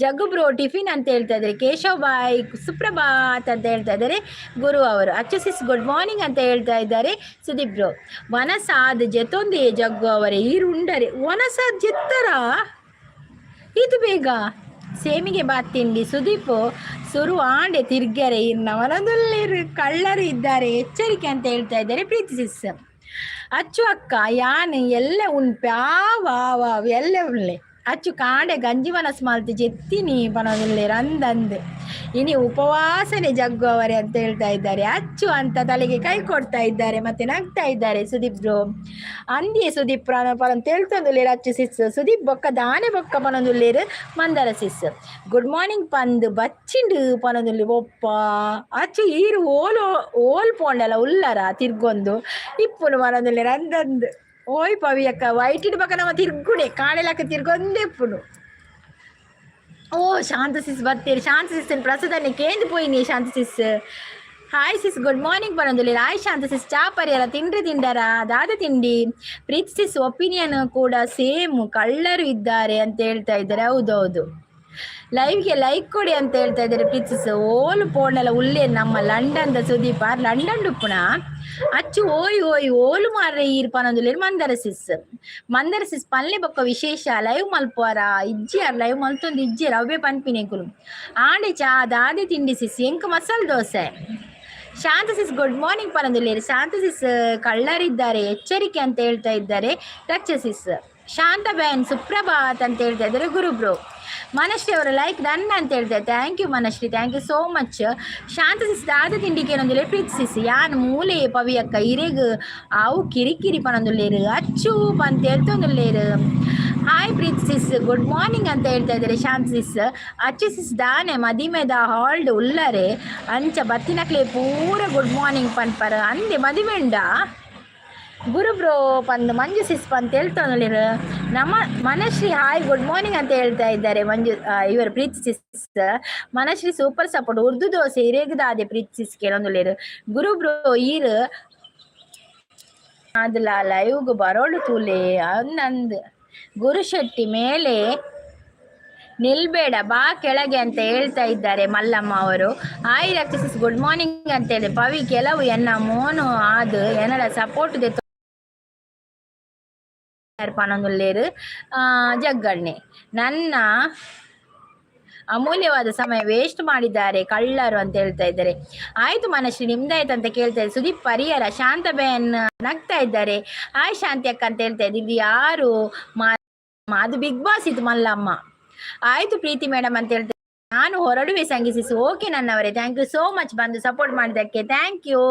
ಜಗ್ಗು ಬ್ರೋ ಟಿಫಿನ್ ಅಂತ ಹೇಳ್ತಾ ಇದ್ದಾರೆ. ಕೇಶವ್ ಬಾಯ್ ಸುಪ್ರಭಾತ್ ಅಂತ ಹೇಳ್ತಾ ಇದ್ದಾರೆ ಗುರು ಅವರು. ಅಚ್ಚು ಸಿಸ್ ಗುಡ್ ಮಾರ್ನಿಂಗ್ ಅಂತ ಹೇಳ್ತಾ ಇದ್ದಾರೆ ಸುದೀಪ್ ಬ್ರೋ. ವನಸಾದ್ ಜೆತೊಂದೇ ಜಗ್ಗು ಅವರೇ ಈರುಂಡರೆ ವನಸಾದ್ ಜೆತ್ತರ ಇದು ಬೇಗ ಸೇಮಿಗೆ ಬಾತ್ ತಿಂಡಿ. ಸುದೀಪ್ ಸುರು ಆಂಡೆ ತಿರ್ಗೆರೆ ಇರ್ನ ವನದಲ್ಲಿ ಕಳ್ಳರು ಇದ್ದಾರೆ ಎಚ್ಚರಿಕೆ ಅಂತ ಹೇಳ್ತಾ ಇದ್ದಾರೆ ಪ್ರೀತಿ ಸಿಸ್. ಅಚ್ಚು ಅಕ್ಕ ಯಾನ್ ಎಲ್ಲ ಉಣ್ಪೆ ವಾ ವಾ ಎಲ್ಲ ಉಳ್ಳೆ. ಅಚ್ಚು ಕಾಂಡೆ ಗಂಜಿ ಮನಸ್ ಮಾಲ್ತಿ ಜೆತ್ತಿನಿ ಪನೊಂದುಲ್ಲೇರು ಅಂದಂದು. ಇನಿ ಉಪವಾಸನೆ ಜಗ್ಗು ಅವರೇ ಅಂತ ಹೇಳ್ತಾ ಇದ್ದಾರೆ. ಅಚ್ಚು ಅಂತ ತಲೆಗೆ ಕೈ ಕೊಡ್ತಾ ಇದ್ದಾರೆ ಮತ್ತೆ ನಗ್ತಾ ಇದ್ದಾರೆ ಸುದೀಪ್ ಬ್ರೋ. ಅಂದಿಯೇ ಸುದೀಪ್ ಪರಂತ ಹೇಳ್ತೊಂದುಲ್ಲೇರು ಅಚ್ಚು ಸಿಸ್. ಸುದೀಪ್ ಬೊಕ್ಕ ದಾನೆ ಬೊಕ್ಕ ಪನೊಂದುಲ್ಲೇರು ಮಂದರ ಸಿಸ್. ಗುಡ್ ಮಾರ್ನಿಂಗ್ ಪಂದು ಬಚ್ಚಿಂಡು ಪನೊಂದುಲ್ಲೆ. ಒಪ್ಪ ಅಚ್ಚು ಈರು ಓಲು ಓಲ್ ಪೋಂಡಲ ಉಲ್ಲರ ತಿರ್ಗೊಂದು ಇಪ್ಪುನು ಪನೊಂದುಲ್ಲೇರು ಅಂದಂದು. ಓಯ್ ಪವಿ ಅಕ್ಕ, ವೈಟಿಡ್ ಪಕ್ಕ ನಮ್ಮ ತಿರ್ಗುಡೆ ಕಾಳೆಲಕ್ಕ ತಿರ್ಗೊಂದೇ ಇಪ್ಪುನು. ಓ ಶಾಂತ ಸಿಸ್ ಬರ್ತೀರಿ. ಶಾಂತ ಸಿಸ್ ಪ್ರಸಾದನೆ ಕೇಂದ್ರ ಪೋಯಿನಿ ಶಾಂತ sis. Hi sis, good morning ಪನೊಂದುಲ್ಲೇರು. Hi ಶಾಂತ ಸಿಸ್. ಚಾ ಪರಿಯರ ತಿಂಡ್ರಿ ತಿಂಡರ ದಾದ ತಿಂಡಿ. ಪ್ರೀತಿ ಸಿಸ್ ಒಪಿನಿಯನ್ ಕೂಡ ಸೇಮ್, ಕಳ್ಳರು ಇದ್ದಾರೆ ಅಂತ ಹೇಳ್ತಾ ಇದ್ದಾರೆ. ಹೌದೌದು. ಲೈವ್ಗೆ ಲೈಕ್ ಕೊಡಿ ಅಂತ ಹೇಳ್ತಾ ಇದ್ದಾರೆ ಪ್ರೀತಿ ಸಿಸ್. ಓಲು ಪೋಂಡಲ ಉಲ್ಲೇ ನಮ್ಮ ಲಂಡನ್ದ ಸುದೀಪ್ ಲಂಡನ್ ಉಪ್ಪುನ. ಅಚ್ಚು ಓಯ್ ಓಯ್ ಓಲು ಮಾರ್ರೆ ಈರ್ ಪನೊಂದುಲ್ಲೇರು ಮಂದರ ಸಿಸ್. ಮಂದರ ಸಿಸ್ ಪಲ್ಲೆ ಬೊಕ್ಕ ವಿಶೇಷ ಲೈವ್ ಮಲ್ಪುವಾರ ಇಜ್ಜಿಯಾರ್? ಲೈವ್ ಮಲ್ತೊಂದು ಇಜ್ಜಿಯಾರ್ ಅವೇ ಪನ್ಪಿನೆಕುಲು. ಆಂಡೆ ಚಾ ದಾದೆ ತಿಂಡಿ ಸಿಸ್? ಎಂಕ್ ಮಸಾಲೆ ದೋಸೆ. ಶಾಂತ ಸಿಸ್ ಗುಡ್ ಮಾರ್ನಿಂಗ್ ಪನೊಂದುಲ್ಲೇರು. ಶಾಂತ ಸಿಸ್ ಕಳ್ಳರಿದ್ದಾರೆ ಎಚ್ಚರಿಕೆ ಅಂತ ಹೇಳ್ತಾ ಇದ್ದಾರೆ ರಕ್ಷ ಸಿಸ್. ಶಾಂತ ಬೇನ್ ಸುಪ್ರಭಾತ್ ಅಂತ ಹೇಳ್ತಾ ಇದ್ದಾರೆ ಗುರು ಬ್ರೋ. ಮನಶ್ರೀ ಅವರು ಲೈಕ್ ಡನ್ ಅಂತ ಹೇಳ್ತಾರೆ. Thank you Manashree, thank you so much. Shanta sis ದಾದ ತಿಂಡಿಗೆ ಏನೊಂದುಲ್ಲೇರು ಪ್ರೀತಿ ಸಿಸ್. ಯಾನ್ ಮೂಲೆ ಪವಿ ಅಕ್ಕ ಇರೆಗ್ ಅವು ಕಿರಿಕಿರಿ ಪನೊಂದುಲ್ಲೇರು ಅಚ್ಚು ಅಂತ ಹೇಳ್ತೊಂದುಲ್ಲೇರು. ಹಾಯ್ ಪ್ರೀತಿ ಸಿಸ್, ಗುಡ್ ಮಾರ್ನಿಂಗ್ ಅಂತ ಹೇಳ್ತಾ ಇದ್ದಾರೆ ಶಾಂತ ಸಿಸ್. ಅಚ್ಚು ಸಿಸ್ ದಾನೆ ಮದಿಮೆದ ಹಾಲ್ಡ್ ಉಲ್ಲರೆ ಅಂಚ ಬತ್ತಿನಕ್ಲೆ ಪೂರ ಗುಡ್ ಮಾರ್ನಿಂಗ್ ಪನ್ಪರ ಅಂದೆ ಮದಿಮೆಂಡ ಗುರು ಬ್ರೋ ಪಂದ್ ಮಂಜು ಸಿಸ್ ಅಂತ ಹೇಳ್ತಾನಲ್ಲಿರು. ನಮ್ಮ ಮನಶ್ರೀ ಹಾಯ್ ಗುಡ್ ಮಾರ್ನಿಂಗ್ ಅಂತ ಹೇಳ್ತಾ ಇದ್ದಾರೆ ಮಂಜು ಇವರು ಪ್ರೀತಿ ಸಿಸ್. Manashree super support. ಉರ್ದು ದೋಸೆ ಇರೇಗದಾದೆ ಪ್ರೀತಿ ಸಿಸ್ ಕೇಳೊಂದುಲ್ಲೇರು. ಗುರು ಬ್ರೋ ಈರು ಅದಲ್ಲ ಲೈವ್ಗ್ ಬರೋಳು ತೂಲೆ ಅಂದಂದ್. ಗುರು ಶೆಟ್ಟಿ ಮೇಲೆ ನಿಲ್ಬೇಡ ಬಾ ಕೆಳಗೆ ಅಂತ ಹೇಳ್ತಾ ಇದ್ದಾರೆ ಮಲ್ಲಮ್ಮ ಅವರು. ಹಾಯ್ ರಕ್ಷಸಿಸ್ ಗುಡ್ ಮಾರ್ನಿಂಗ್ ಅಂತ ಹೇಳಿ ಪವಿ ಕೆಲವು ಎನ್ನ ಮೋನು ಆದು ಎನ್ನಡ ಸಪೋರ್ಟ್. ಪನೊಂದುಲ್ಲೇರು ಜಗ್ಗಣ್ಣೆ. ನನ್ನ ಅಮೂಲ್ಯವಾದ ಸಮಯ ವೇಸ್ಟ್ ಮಾಡಿದ್ದಾರೆ ಕಳ್ಳರು ಅಂತ ಹೇಳ್ತಾ ಇದ್ದಾರೆ. ಆಯ್ತು ಮನಶ್ರೀ, ನಿಮ್ದಾಯ್ತು ಅಂತ ಕೇಳ್ತಾ ಇದ್ದಾರೆ. ಸುದೀಪ್ ಪರಿಯರ ಶಾಂತಬೇನ್ ನಗ್ತಾ ಇದ್ದಾರೆ. ಹಾಯ್ ಶಾಂತಿ ಅಕ್ಕ ಅಂತ ಹೇಳ್ತಾ ಇದ್ದಾರೆ. ಇದು ಯಾರು? ಅದು ಬಿಗ್ ಬಾಸ್ ಇದು ಮಲ್ಲಮ್ಮ. ಆಯ್ತು ಪ್ರೀತಿ ಮೇಡಮ್ ಅಂತ ಹೇಳ್ತಾರೆ. ನಾನು ಹೊರಡುವೆ ಸಂಗಿಸಿಸು. ಓಕೆ ನನ್ನವರೇ, thank you so much ಬಂದು ಸಪೋರ್ಟ್ ಮಾಡಿದ್ದಕ್ಕೆ. Thank you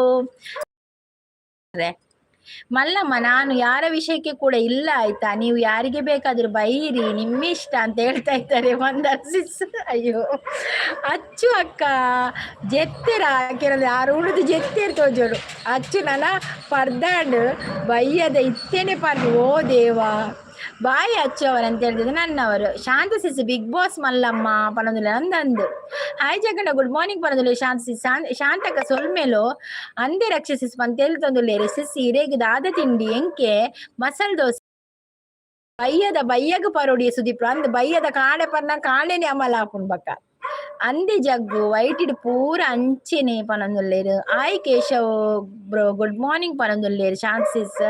Mallamma. ನಾನು ಯಾರ ವಿಷಯಕ್ಕೆ ಕೂಡ ಇಲ್ಲ ಆಯ್ತಾ? ನೀವು ಯಾರಿಗೆ ಬೇಕಾದ್ರೂ ಬೈರಿ, ನಿಮ್ಮಿಷ್ಟ ಅಂತ ಹೇಳ್ತಾ ಇದ್ದಾರೆ ಮಂದರ್ಸಿಸ್. ಅಯ್ಯೋ ಅಚ್ಚು ಅಕ್ಕ ಜೆತ್ತೆರ ಕೆಲವು ಯಾರು ಉಳಿದು ಜೆತ್ತೇರು ತೋಜೋಡು. ಅಚ್ಚು ನನ್ನ ಪರ್ದಾಂಡ್ ಬೈಯದ ಇತ್ತೇನೆ ಪರ್. ಓ ದೇವಾ, ಬಾಯಿ ಅಚ್ಚು ಅವರು ಅಂತ ಹೇಳ್ತಿದ್ರು ನನ್ನವರು. ಶಾಂತ ಸಿಸ್ big boss Mallamma ಪನೊಂದುಲ್ಲ ನಂದಂದು. Hi Jaganna, good morning ಪನೊಂದುಲ್ಲ ಶಾಂತ ಸಿಸ್. ಶಾಂತಕ ಸೊಲ್ಮೆಲು ಅಂದೆ ರಕ್ಷಸಿಸ್ ಅಂತ ಹೇಳ್ತೊಂದುಲ್ಲೇರು. ಸಿಸ್ ಇರೇಗ್ ದಾದ ತಿಂಡಿ? ಎಂಕೆ ಮಸಾಲೆ ದೋಸೆ. ಬಯ್ಯದ ಬಯ್ಯಗ ಪರೋಡಿ ಸುದೀಪ್ ಅಂದ್ ಬಯ್ಯದ ಕಾಡೆ ಪರ್ನ ಕಾಡೆನೆ ಅಮಲ ಆಪುಂಡು ಬಕ್ಕ. ಅಂದೆ ಜಗ್ಗು ವೈಟಿಡ್ ಪೂರ ಅಂಚೆನೆ ಪನೊಂದುಲ್ಲೇರು. Hi Keshav bro, good morning ಪನೊಂದುಲ್ಲೇರು ಶಾಂತ್ ಸಿಸ್.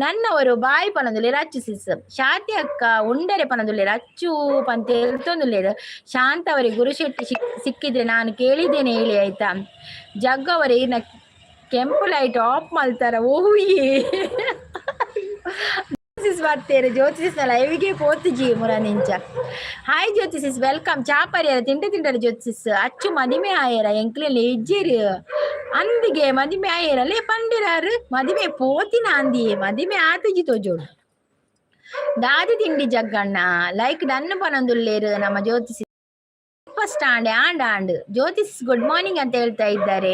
ನನ್ನವರು ಬಾಯ್ ಪನೊಂದುಲ್ಲೇರು ಅಚ್ಚು ಸಿಸ್. ಶಾಂತಿ ಅಕ್ಕ ಉಂಡರೆ ಪನೊಂದುಲ್ಲೇರು ಅಚ್ಚು ಪಂತ ಹೇಳ್ತೊಂದುಲ್ಲೇರು. ಶಾಂತ ಅವರಿಗೆ ಗುರುಶೆಟ್ಟಿ ಸಿಕ್ಕಿದ್ರೆ ನಾನು ಕೇಳಿದ್ದೇನೆ ಹೇಳಿ ಆಯ್ತಾ. ಜಗ್ಗು ಅವರೇ ಇನ್ನ ಕೆಂಪು ಲೈಟ್ ಆಫ್ ಮಲ್ತಾರ. ಓಹ್ಯೇ ಸಿಸ್ ಬರ್ತೇರೆ ಜ್ಯೋತಿಸ್ ಲೈವ್ಗೆ ಪೋತುಜಿ ಮುರನಿಂಚ. Hi Jyothi sis, welcome. ಚಾಪರಿಯರ ತಿಂಡ ತಿಂಡರ ಜ್ಯೋತಿಸಿಸ್. ಅಚ್ಚು ಮದಿಮೆ ಆಯರ ಎಂಕ್ಲೆಲ್ಲ ಇಜ್ಜಿರು ಅಂದಿಗೆ ಮದಿಮೆ ಆಯರ ಲೇ ಪಂಡಿರಾರು ಮದಿಮೆ ಪೋತಿನ ಅಂದಿಯೇ ಮದಿಮೆ ಆತುಜಿ ತೋಜೋಡು. ದಾದಿ ತಿಂಡಿ ಜಗ್ಗಣ್ಣ? ಲೈಕ್ ಡನ್ ಪನೊಂದುಲ್ಲೇರು ನಮ್ಮ ಜ್ಯೋತಿಸಿ. ಫಸ್ಟ್ ಆಂಡ್ ಆಂಡ್ ಜ್ಯೋತಿಸ್ ಗುಡ್ ಮಾರ್ನಿಂಗ್ ಅಂತ ಹೇಳ್ತಾ ಇದ್ದಾರೆ.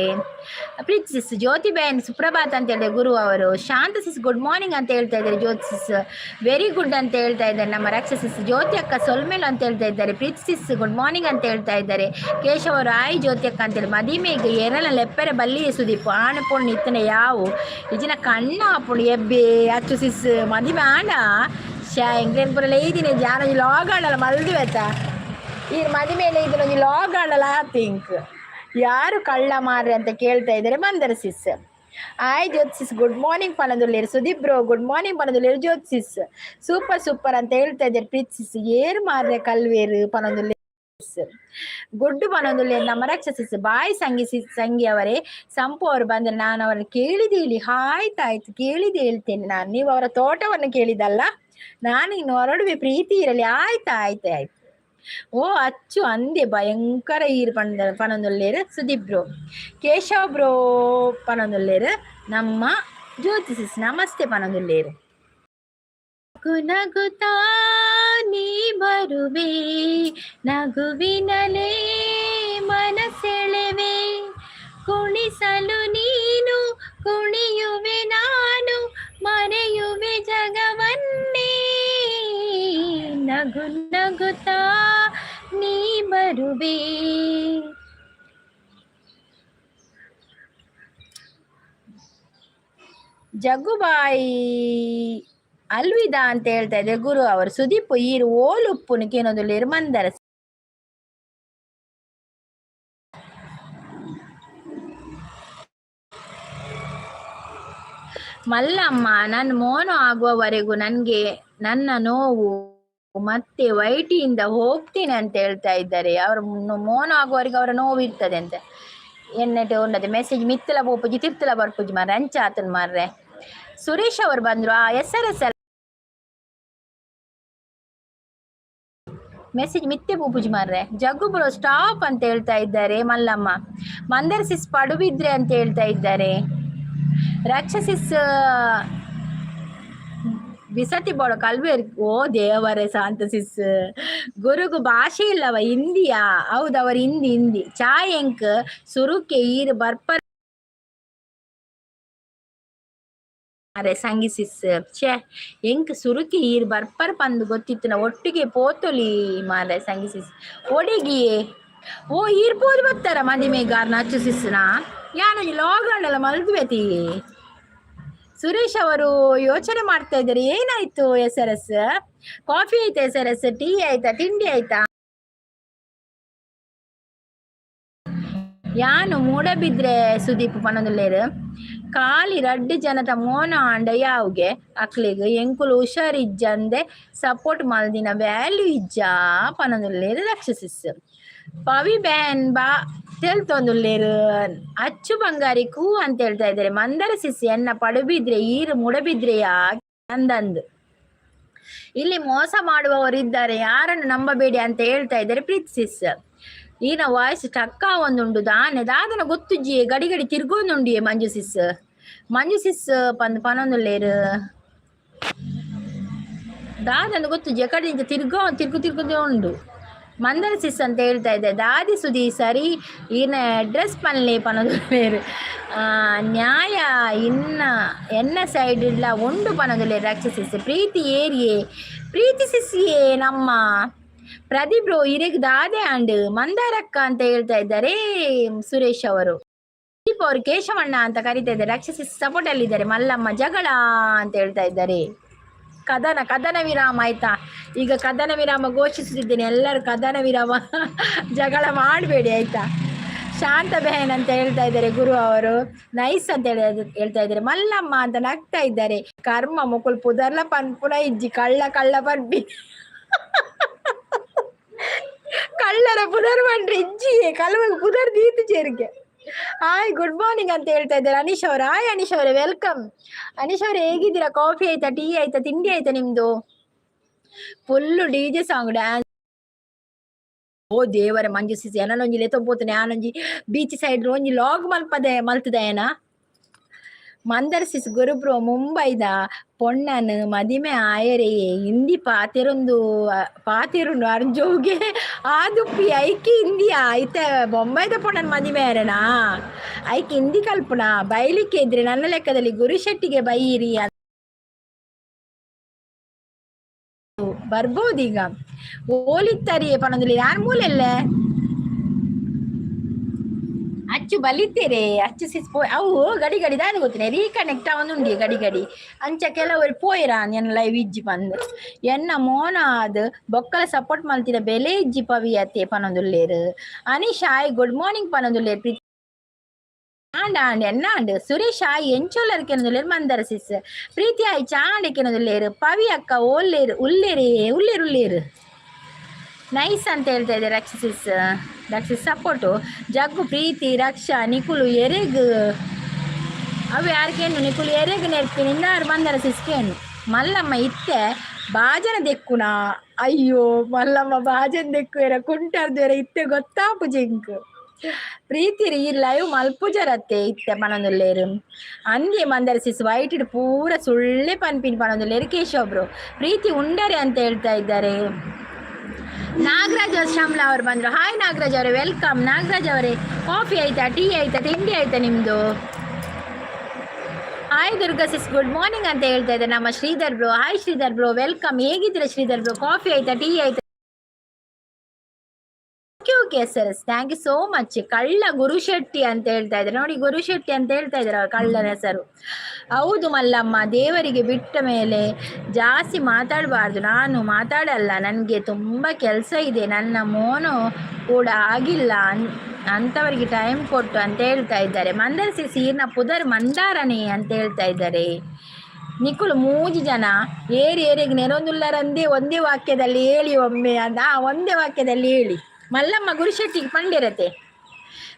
ಪ್ರೀತಿ ಸಿಸ್, ಜ್ಯೋತಿ ಬೇನ್ ಸುಪ್ರಭಾತ್ ಅಂತ ಹೇಳಿದೆ ಗುರು ಅವರು. ಶಾಂತ ಸಿಸ್ ಗುಡ್ ಮಾರ್ನಿಂಗ್ ಅಂತ ಹೇಳ್ತಾ ಇದ್ದಾರೆ. ಜ್ಯೋತಿ ಸಿಸ್ ವೆರಿ ಗುಡ್ ಅಂತ ಹೇಳ್ತಾ ಇದ್ದಾರೆ ನಮ್ಮ ರಕ್ಷಸಿಸ್. ಜ್ಯೋತಿ ಅಕ್ಕ ಸೊಲ್ಮೇಲು ಅಂತ ಹೇಳ್ತಾ ಇದ್ದಾರೆ. ಪ್ರೀತಿ ಸಿಸ್ ಗುಡ್ ಮಾರ್ನಿಂಗ್ ಅಂತ ಹೇಳ್ತಾ ಇದ್ದಾರೆ. ಕೇಶವ ರಾಯ್ ಜ್ಯೋತಿ ಅಕ್ಕ ಅಂತೇಳಿ. ಮದಿಮೆಗೆ ಎರಲ ಲೆಪ್ಪರೆ ಬಲ್ಲಿ ಸುದೀಪ್ ಆಣ ಪೊಣ್ಣು ಇತ್ತನೆ ಯಾವು ಇಜಿನ ಕಣ್ಣ ಆಪುಂಡು ಎಬ್ಬೆ. ಅಚ್ಚು ಸಿಸ್ ಮದಿಮೆ ಆಂಡ ಶಾ ಎಂಕ್ಲೇನ್ ಪೂರ ಲೇದಿನಿ ಜಾನ ಲಾಗ್ ಆಡಲ್ಲ ಮಲ್ದುವೆತ. ಈ ಮದಿಮೇಲೆ ಇದನ್ನೊಂದು ಲಾಗ್ ಆಡಲ್ಲ ಥಿಂಕ್. ಯಾರು ಕಳ್ಳ ಮಾರ್ರೆ ಅಂತ ಕೇಳ್ತಾ ಇದ್ದಾರೆ Mandara sis. Hi Jyothi sis, good morning ಪನದುಲ್ಲೇರು. ಸುದೀಪ್ ಬ್ರೋ ಗುಡ್ ಮಾರ್ನಿಂಗ್ ಪನದುಲ್ಲೇರು. ಜ್ಯೋತಿಸ್ ಸೂಪರ್ ಸೂಪರ್ ಅಂತ ಹೇಳ್ತಾ ಇದ್ದಾರೆ. ಪ್ರೀತ್ ಸಿಸ್ ಏರ್ ಮಾರ್ರೆ ಕಲ್ವೇರು ಪನದುಲ್ಲೆ ಗುಡ್ಡು ಪನೊಂದುಲ್ಲೇರು ನಮ್ಮ ರಕ್ಷಸಿಸ್. ಬಾಯ್ ಸಂಗಿ ಸಂಗಿ ಅವರೇ. ಸಂಪು ಅವರು ಬಂದ್ರೆ ನಾನು ಅವರನ್ನು ಕೇಳಿದೆ ಹೇಳಿ. ಆಯ್ತಾಯ್ತು, ಕೇಳಿದೆ ಹೇಳ್ತೇನೆ ನಾನು. ನೀವು ಅವರ ತೋಟವನ್ನು ಕೇಳಿದಲ್ಲ. ನಾನು ಇನ್ನು ಹೊರಡುವೆ, ಪ್ರೀತಿ ಇರಲಿ. ಆಯ್ತು ಆಯ್ತು ಆಯ್ತು. ಓ ಅಚ್ಚು ಅಂದೆ ಭಯಂಕರ ಈರು ಪಂಡ ಪನೊಂದುಲ್ಲೇರು ಸುದೀಪ್ ಬ್ರೋ. ಕೇಶವ್ ಬ್ರೋ ಪನೊಂದುಲ್ಲೇರು ನಮ್ಮ ಜ್ಯೋತಿಸಿಸ್. ನಮಸ್ತೆ ಪನೊಂದುಲ್ಲೇರು. ನಗುತ್ತಾ ನೀ ಬರುವೆ, ನಗುವಿನಲೇ ಮನಸೆಳೆವೆ. ಕುಣಿಸಲು ನೀನು ಕುಣಿಯುವೆ, ನಾನು ಮರೆಯುವೆ ಜಗವನ್ನೇ. ನಗು ನಗುತ್ತಾ ನೀ ಬರುವೆ. ಜಗ್ಗುಬಾಯಿ ಅಲ್ವಿದಾ ಅಂತ ಹೇಳ್ತಾ ಇದ್ದಾರೆ ಗುರು ಅವರು. ಸುದೀಪ್ ಈರು ಓಲುಪ್ಪುನು ಕೇನೊಂದುಲ್ಲೇರು ಮಂದರ. ಮಲ್ಲಮ್ಮ ನನ್ನ ಮೋನ ಆಗುವವರೆಗೂ ನನ್ಗೆ ನನ್ನ ನೋವು ಮತ್ತೆ ವೈಟಿಯಿಂದ ಹೋಗ್ತೀನಿ ಅಂತ ಹೇಳ್ತಾ ಇದ್ದಾರೆ. ಅವ್ರ ಮೋನ ಆಗುವವರೆಗೆ ಅವರ ನೋವು ಇರ್ತದೆ ಅಂತ. ಎಣ್ಣೆ ಉನ್ನದೆ ಮೆಸೇಜ್ ಮಿತ್ತಲ ಪೋಪುಜಿ ತಿರ್ತಲ ಬರ್ಪುಜಿ ಮಾರ್ರೆ, ಅಂಚ ಆತನ್ ಮಾರ್ರೆ. ಸುರೇಶ್ ಅವರು ಬಂದ್ರು. ಆ ಎಸ್ ಆರ್ ಎಸ್ ಮೆಸೇಜ್ ಮಿತ್ತೆ ಪೂಪುಜಿ ಮಾರ್ರೆ. ಜಗ್ಗು ಬ್ರೋ ಸ್ಟಾಪ್ ಅಂತ ಹೇಳ್ತಾ ಇದ್ದಾರೆ ಮಲ್ಲಮ್ಮ. ಮಂದರ್ ಸಿಸ್ ಪಡುಬಿದ್ರೆ ಅಂತ ಹೇಳ್ತಾ ಇದ್ದಾರೆ. ರಕ್ಷಸಿಸ್ ಬಿಸತಿ ಬೋಡ ಕಲ್ವೇರ್. ಓ ದೇವರೇ, ಶಾಂತ ಸಿಸ್ ಗುರುಗು ಭಾಷೆ ಇಲ್ಲವ ಹಿಂದಿಯಾ? ಹೌದು, ಅವರು ಹಿಂದಿ ಹಿಂದಿ. ಚಾಯ್ ಎಂಕ್ ಸುರುಕೆ ಈರು ಬರ್ಪರ್ ಅರೆ ಸಂಗಿ ಸಿಸ್. ಛೇ, ಎಂಕ್ ಸುರುಕಿ ಈರ್ ಬರ್ಪರ್ ಪಂದು ಗೊತ್ತಿತ್ತು ನಾ ಒಟ್ಟಿಗೆ ಪೋತೊಲಿ ಮಾರೆ ಸಂಗಿ ಸಿಸ್. ಒಡಿಗಿಯೇ ಓ ಈರ್ಪೋದು ಬತ್ತಾರ ಮದಿಮೆಗಾರ್ನ ಅಚ್ಚು ಸಿಸ್ನ ಯಾನು ಲಾಗಂಡಲ್ಲ ಮಲ್ದುವೆತಿ. ಸುರೇಶ್ ಅವರು ಯೋಚನೆ ಮಾಡ್ತಾ ಇದ್ದಾರೆ, ಏನಾಯ್ತು? ಎಸ್ ಆರ್ ಎಸ್ ಕಾಫಿ ಆಯ್ತಾ? ಎಸ್ ಆರ್ ಎಸ್ ಟೀ ಆಯ್ತಾ? ತಿಂಡಿ ಆಯ್ತಾ? ಯಾನು ಮೂಡಬಿದ್ರೆ ಸುದೀಪ್ ಪನೊಂದುಲ್ಲೆರ್. ಖಾಲಿ ರಡ್ಡ್ ಜನತ ಮೋನ ಆಂಡ ಯಾವುಗೆ ಅಕ್ಲೆಗ್ ಎಂಕುಲು ಹುಷಾರಿಜ್ಜಂದೆ ಸಪೋರ್ಟ್ ಮಲ್ದಿನ ವ್ಯಾಲ್ಯೂ ಇಜ್ಜಾ ಪನೊಂದುಲ್ಲೆರ್ ರಕ್ಷಸಿಸ್. ಪವಿ ಬ್ಯಾನ್ ಬಾ ತೆಲ್ತೊಂದುಲ್ಲೆರ್. ಅಚ್ಚು ಬಂಗಾರಿ ಕೂ ಅಂತ ಹೇಳ್ತಾ ಇದ್ದಾರೆ. ಮಂದರ ಸಿಸ್ ಎನ್ನ ಪಡುಬಿದ್ರೆ ಈರು ಮುಡಬಿದ್ರೆಯಾ ಅಂದಂದು. ಇಲ್ಲಿ ಮೋಸ ಮಾಡುವವರು ಇದ್ದಾರೆ, ಯಾರನ್ನು ನಂಬಬೇಡಿ ಅಂತ ಹೇಳ್ತಾ ಇದ್ದಾರೆ ಪ್ರೀತಿ ಸಿಸ್. ಈನ ವಾಯ್ಸ್ ಟಕ್ಕ ಒಂದುಂಡು ದಾನೆ ದಾದನ ಗೊತ್ತುಜ್ಜಿ, ಗಡಿ ಗಡಿ ತಿರ್ಗೊಂದುಂಡಿಯೇ. ಮಂಜು ಸಿಸ್, ಮಂಜು ಸಿಸ್ ಪಂದ್ ಪನೊಂದುಲ್ಲೇರು. ದಾದನ ಗೊತ್ತುಜ್ಜಿ, ಕಡೆ ತಿರ್ಗೋ ತಿರ್ಗು ತಿರ್ಗುದೇ ಉಂಡು. ಮಂದರ ಸಿಸ್ ಅಂತ ಹೇಳ್ತಾ ಇದ್ದೆ. ದಾದಿ ಸುದಿ ಸರಿ ಈನ ಅಡ್ರೆಸ್ ಪನ್ಲೆ ಪನೊಂದುಲ್ಲೇರು. ನ್ಯಾಯ ಇನ್ನ ಎನ್ನ ಸೈಡ್ ಇಲ್ಲ ಉಂಡು ಪನೊಂದುಲ್ಲೇರು ರಕ್ಷಸಿಸ್. ಪ್ರೀತಿ ಏರಿಯೇ, ಪ್ರೀತಿ ಸಿಸಿಯೇ. ನಮ್ಮ ಪ್ರದೀಪ್ ಬ್ರೋ, ಇರೆಗ್ ದಾದೆ ಅಂಡ್ ಮಂದಾರಕ್ಕ ಅಂತ ಹೇಳ್ತಾ ಇದ್ದಾರೆ ಸುರೇಶ್ ಅವರು. ಪ್ರದೀಪ್ ಅವರು ಕೇಶವಣ್ಣ ಅಂತ ಕರೀತಾ ಇದ್ದಾರೆ. ರಕ್ಷಸಿ ಸಪೋರ್ಟ್ ಅಲ್ಲಿ ಇದ್ದಾರೆ. ಮಲ್ಲಮ್ಮ ಜಗಳ ಅಂತ ಹೇಳ್ತಾ ಇದ್ದಾರೆ. ಕದನ ಕದನ ವಿರಾಮ ಆಯ್ತಾ? ಈಗ ಕದನ ವಿರಾಮ ಘೋಷಿಸುತ್ತಿದ್ದೇನೆ. ಎಲ್ಲರೂ ಕದನ ವಿರಾಮ, ಜಗಳ ಮಾಡಬೇಡಿ ಆಯ್ತಾ? ಶಾಂತ ಬೆಹನ್ ಅಂತ ಹೇಳ್ತಾ ಇದ್ದಾರೆ. ಗುರು ಅವರು ನೈಸ್ ಅಂತ ಹೇಳಿ ಹೇಳ್ತಾ ಇದ್ದಾರೆ. ಮಲ್ಲಮ್ಮ ಅಂತ ನಗ್ತಾ ಇದ್ದಾರೆ. ಕರ್ಮ, ಮುಕುಲ್ ಪುದರ್ಲ ಪನ್ಪುನ ಇಜ್ಜಿ, ಕಳ್ಳ ಕಳ್ಳ ಪನ್ಪಿ. ಕಳ್ಳರ ಪುದರ್ ಪಂಡ್ರೆ ಇಜ್ಜಿ, ಕಲ್ವಾಗ ಪುದರ್ ದೀತು ಚೇರಿಗೆ. ಹಾಯ್, ಗುಡ್ ಮಾರ್ನಿಂಗ್ ಅಂತ ಹೇಳ್ತಾ ಇದ್ದಾರೆ ಅನೀಶ್ ಅವರು. ಹಾಯ್ ಅನೀಶ್ ಅವರೇ, welcome. Anish ಅವರೇ, ಹೇಗಿದ್ದೀರಾ? ಕಾಫಿ ಆಯ್ತಾ? ಟೀ ಆಯ್ತಾ? ತಿಂಡಿ ಆಯ್ತಾ ನಿಮ್ದು? Full DJ song dance. ಓ ದೇವರೇ, ಮಂಜು ಸಿಸಿ ಎನನೊಂಜಿ ಲೆತ್ತೊಂಪೋತನೆ. ಆನೊಂಜಿ ಬೀಚ್ ಸೈಡ್ ಒಂಜಿ ಲಾಗ್ ಮಲ್ಪದೆ ಮಲ್ತದೇನ. ಮಂದರ್ ಸಿಸ್, ಗುರುಬ್ರೋ ಮುಂಬೈದ ಪೊಣ್ಣನ್ ಮದಿಮೆ ಆಯರೆ ಹಿಂದಿ ಪಾತೆರೊಂದು ಪಾತೆರುಂಡು ಅರ್ಜೋಗೆ ಆದುಪ್ಪಿ. ಐಕಿ ಹಿಂದಿಯಾ ಐತೆ? ಬೊಂಬೈದ ಪೊಣ್ಣನ್ ಮದಿಮೆ ಆರೆನಾ? ಐಕ್ ಹಿಂದಿ ಕಲ್ಪುನ ಬೈಲಿಕ್ಕೆ ಇದ್ರೆ ನನ್ನ ಲೆಕ್ಕದಲ್ಲಿ ಗುರುಶೆಟ್ಟಿಗೆ ಬೈಯಿರಿ. ಬರ್ಬೋದೀಗ. ಓಲಿತ್ತರಿಯೇ ಪನೊಂದುಲ್ಲೆ. ಯಾನ್ ಮೂಲೆಲ್ಲೆ ಅಚ್ಚು ಬಲಿತೇರೆ. ಅಚ್ಚು ಸಿಸ್ ಪೋ ಅವು ಗಡಿ ಗಡಿ ದಾದ ಗೊತ್ತಿನ ರೀಕನೆಕ್ಟ್ ಅವನುಂಡಿ ಗಡಿ ಗಡಿ. ಅಂಚ ಕೆಲವರು ಪೋಯಿರ ಎನ್ನ ಲೈವ್ ಇಜ್ಜಿ ಪಂದ್. ಎನ್ನ ಮೋನ ಆದ್ ಬೊಕ್ಕಲ ಸಪೋರ್ಟ್ ಮಲ್ತಿನ ಬೆಲೆ ಇಜ್ಜಿ ಪವಿ ಅತ್ತೆ ಪನೊಂದುಲ್ಲೇರು. ಅನೀಶ್ ಹಾಯ್, ಗುಡ್ ಮಾರ್ನಿಂಗ್ ಪನೊಂದುಲ್ಲೇರು. ಪ್ರೀತಿ ಆಂಡ ಆಂಡ್ ಎನ್ನ ಆಂಡ್. ಸುರೇಶ್ ಹಾಯ್, ಎಂಚೊಲ್ಲರ್ ಕೆನೊಂದುಲ್ಲೇರು. ಮಂದರ ಸಿಸ್, ಪ್ರೀತಿ ಆಯ್ ಚಾಂಡೆ ಕೆನೊಂದುಲ್ಲೇರು. ಪವಿ ಅಕ್ಕ ಓಲ್ಲೇರು ಉಲ್ಲೇರಿ ಉಲ್ಲೇರು ಉಲ್ಲೇರು. ನೈಸ್ ಅಂತ ಹೇಳ್ತಾ ಇದ್ದಾರೆ ರಕ್ಷಸಿಸ್. ರಕ್ಷಿಸ್ ಸಪೋರ್ಟು. ಜಗ್ಗು, ಪ್ರೀತಿ, ರಕ್ಷಾ, ನಿಕುಲು ಎರೆಗ್ ಅವು ಯಾರಿಗೇನು ನಿಕುಲು ಎರೆಗ್ ನೆರ್ಪಿನಿ ಇಂದಾರು ಬಂದರ ಸಿಸ್ಕೇನು. ಮಲ್ಲಮ್ಮ ಇತ್ತೆ ಬಾಜನ ದೆಕ್ಕುನ. ಅಯ್ಯೋ ಮಲ್ಲಮ್ಮ, ಬಾಜನ ದೆಕ್ಕುವೆರ ಕುಂಟಾರ್ದುವೆರ ಇತ್ತೆ ಗೊತ್ತಾಪು ಜಿಂಕ್. ಪ್ರೀತಿ ಈ ಲೈವ್ ಮಲ್ಪುಜರತ್ತೆ ಇತ್ತೆ ಪನೊಂದುಲ್ಲೇರು. ಅಂದಿ ಮಂದರ ಸಿಸ್, ವೈಟ್ ಪೂರ ಸುಳ್ಳೆ ಪನ್ಪಿನಿ ಪನೊಂದುಲ್ಲೇರು ಕೇಶವ್. ಪ್ರೀತಿ ಉಂಡರೆ ಅಂತ ಹೇಳ್ತಾ ಇದ್ದಾರೆ. ನಾಗರಾಜ್ ಶ್ಯಾಮ್ಲಾ ಅವರು ಬಂದರು. ಹಾಯ್ ನಾಗರಾಜ್ ಅವರೇ, welcome. Nagaraj ಅವರೇ, ಕಾಫಿ ಆಯ್ತಾ? ಟೀ ಆಯ್ತಾ? ತಿಂಡಿ ಆಯ್ತಾ ನಿಮ್ಮದು? Hi Durga sis, good morning ಅಂತ ಹೇಳ್ತಾ ಇದ್ದಾರೆ ನಮ್ಮ Sridhar bro. Hi Sridhar bro, welcome. ಹೇಗಿದ್ದೀರಾ ಶ್ರೀಧರ್ ಬ್ರೋ? ಕಾಫಿ ಆಯ್ತಾ? ಟೀ ಆಯ್ತಾ? Okay okay sir, thank you so much. ಕಳ್ಳ ಗುರುಶೆಟ್ಟಿ ಅಂತ ಹೇಳ್ತಾ ಇದ್ದಾರೆ ನೋಡಿ. ಗುರುಶೆಟ್ಟಿ ಅಂತ ಹೇಳ್ತಾ ಇದ್ದಾರೆ ಅವ್ರ ಕಳ್ಳನ ಹೆಸರು. ಹೌದು ಮಲ್ಲಮ್ಮ, ದೇವರಿಗೆ ಬಿಟ್ಟ ಮೇಲೆ ಜಾಸ್ತಿ ಮಾತಾಡಬಾರ್ದು. ನಾನು ಮಾತಾಡಲ್ಲ, ನನಗೆ ತುಂಬ ಕೆಲಸ ಇದೆ. ನನ್ನ ಮೋನು ಕೂಡ ಆಗಿಲ್ಲ ಅಂಥವರಿಗೆ ಟೈಮ್ ಕೊಟ್ಟು ಅಂತ ಹೇಳ್ತಾ ಇದ್ದಾರೆ. ಮಂದರ್ ಸೀರ್ನ ಪುದರ್ ಮಂದಾರನೇ ಅಂತ ಹೇಳ್ತಾ ಇದ್ದಾರೆ. ನಿಕುಲು ಮೂಜಿ ಜನ ಏರಿ ಏರಿಗೆ ನೆರೊಂದುಲ್ಲರಂದೇ. ಒಂದೇ ವಾಕ್ಯದಲ್ಲಿ ಹೇಳಿ ಒಮ್ಮೆ ಅಂತ. ಒಂದೇ ವಾಕ್ಯದಲ್ಲಿ ಹೇಳಿ. ಮಲ್ಲಮ್ಮ ಗುರುಶೆಟ್ಟಿಗೆ ಪಂಡಿರತೆ.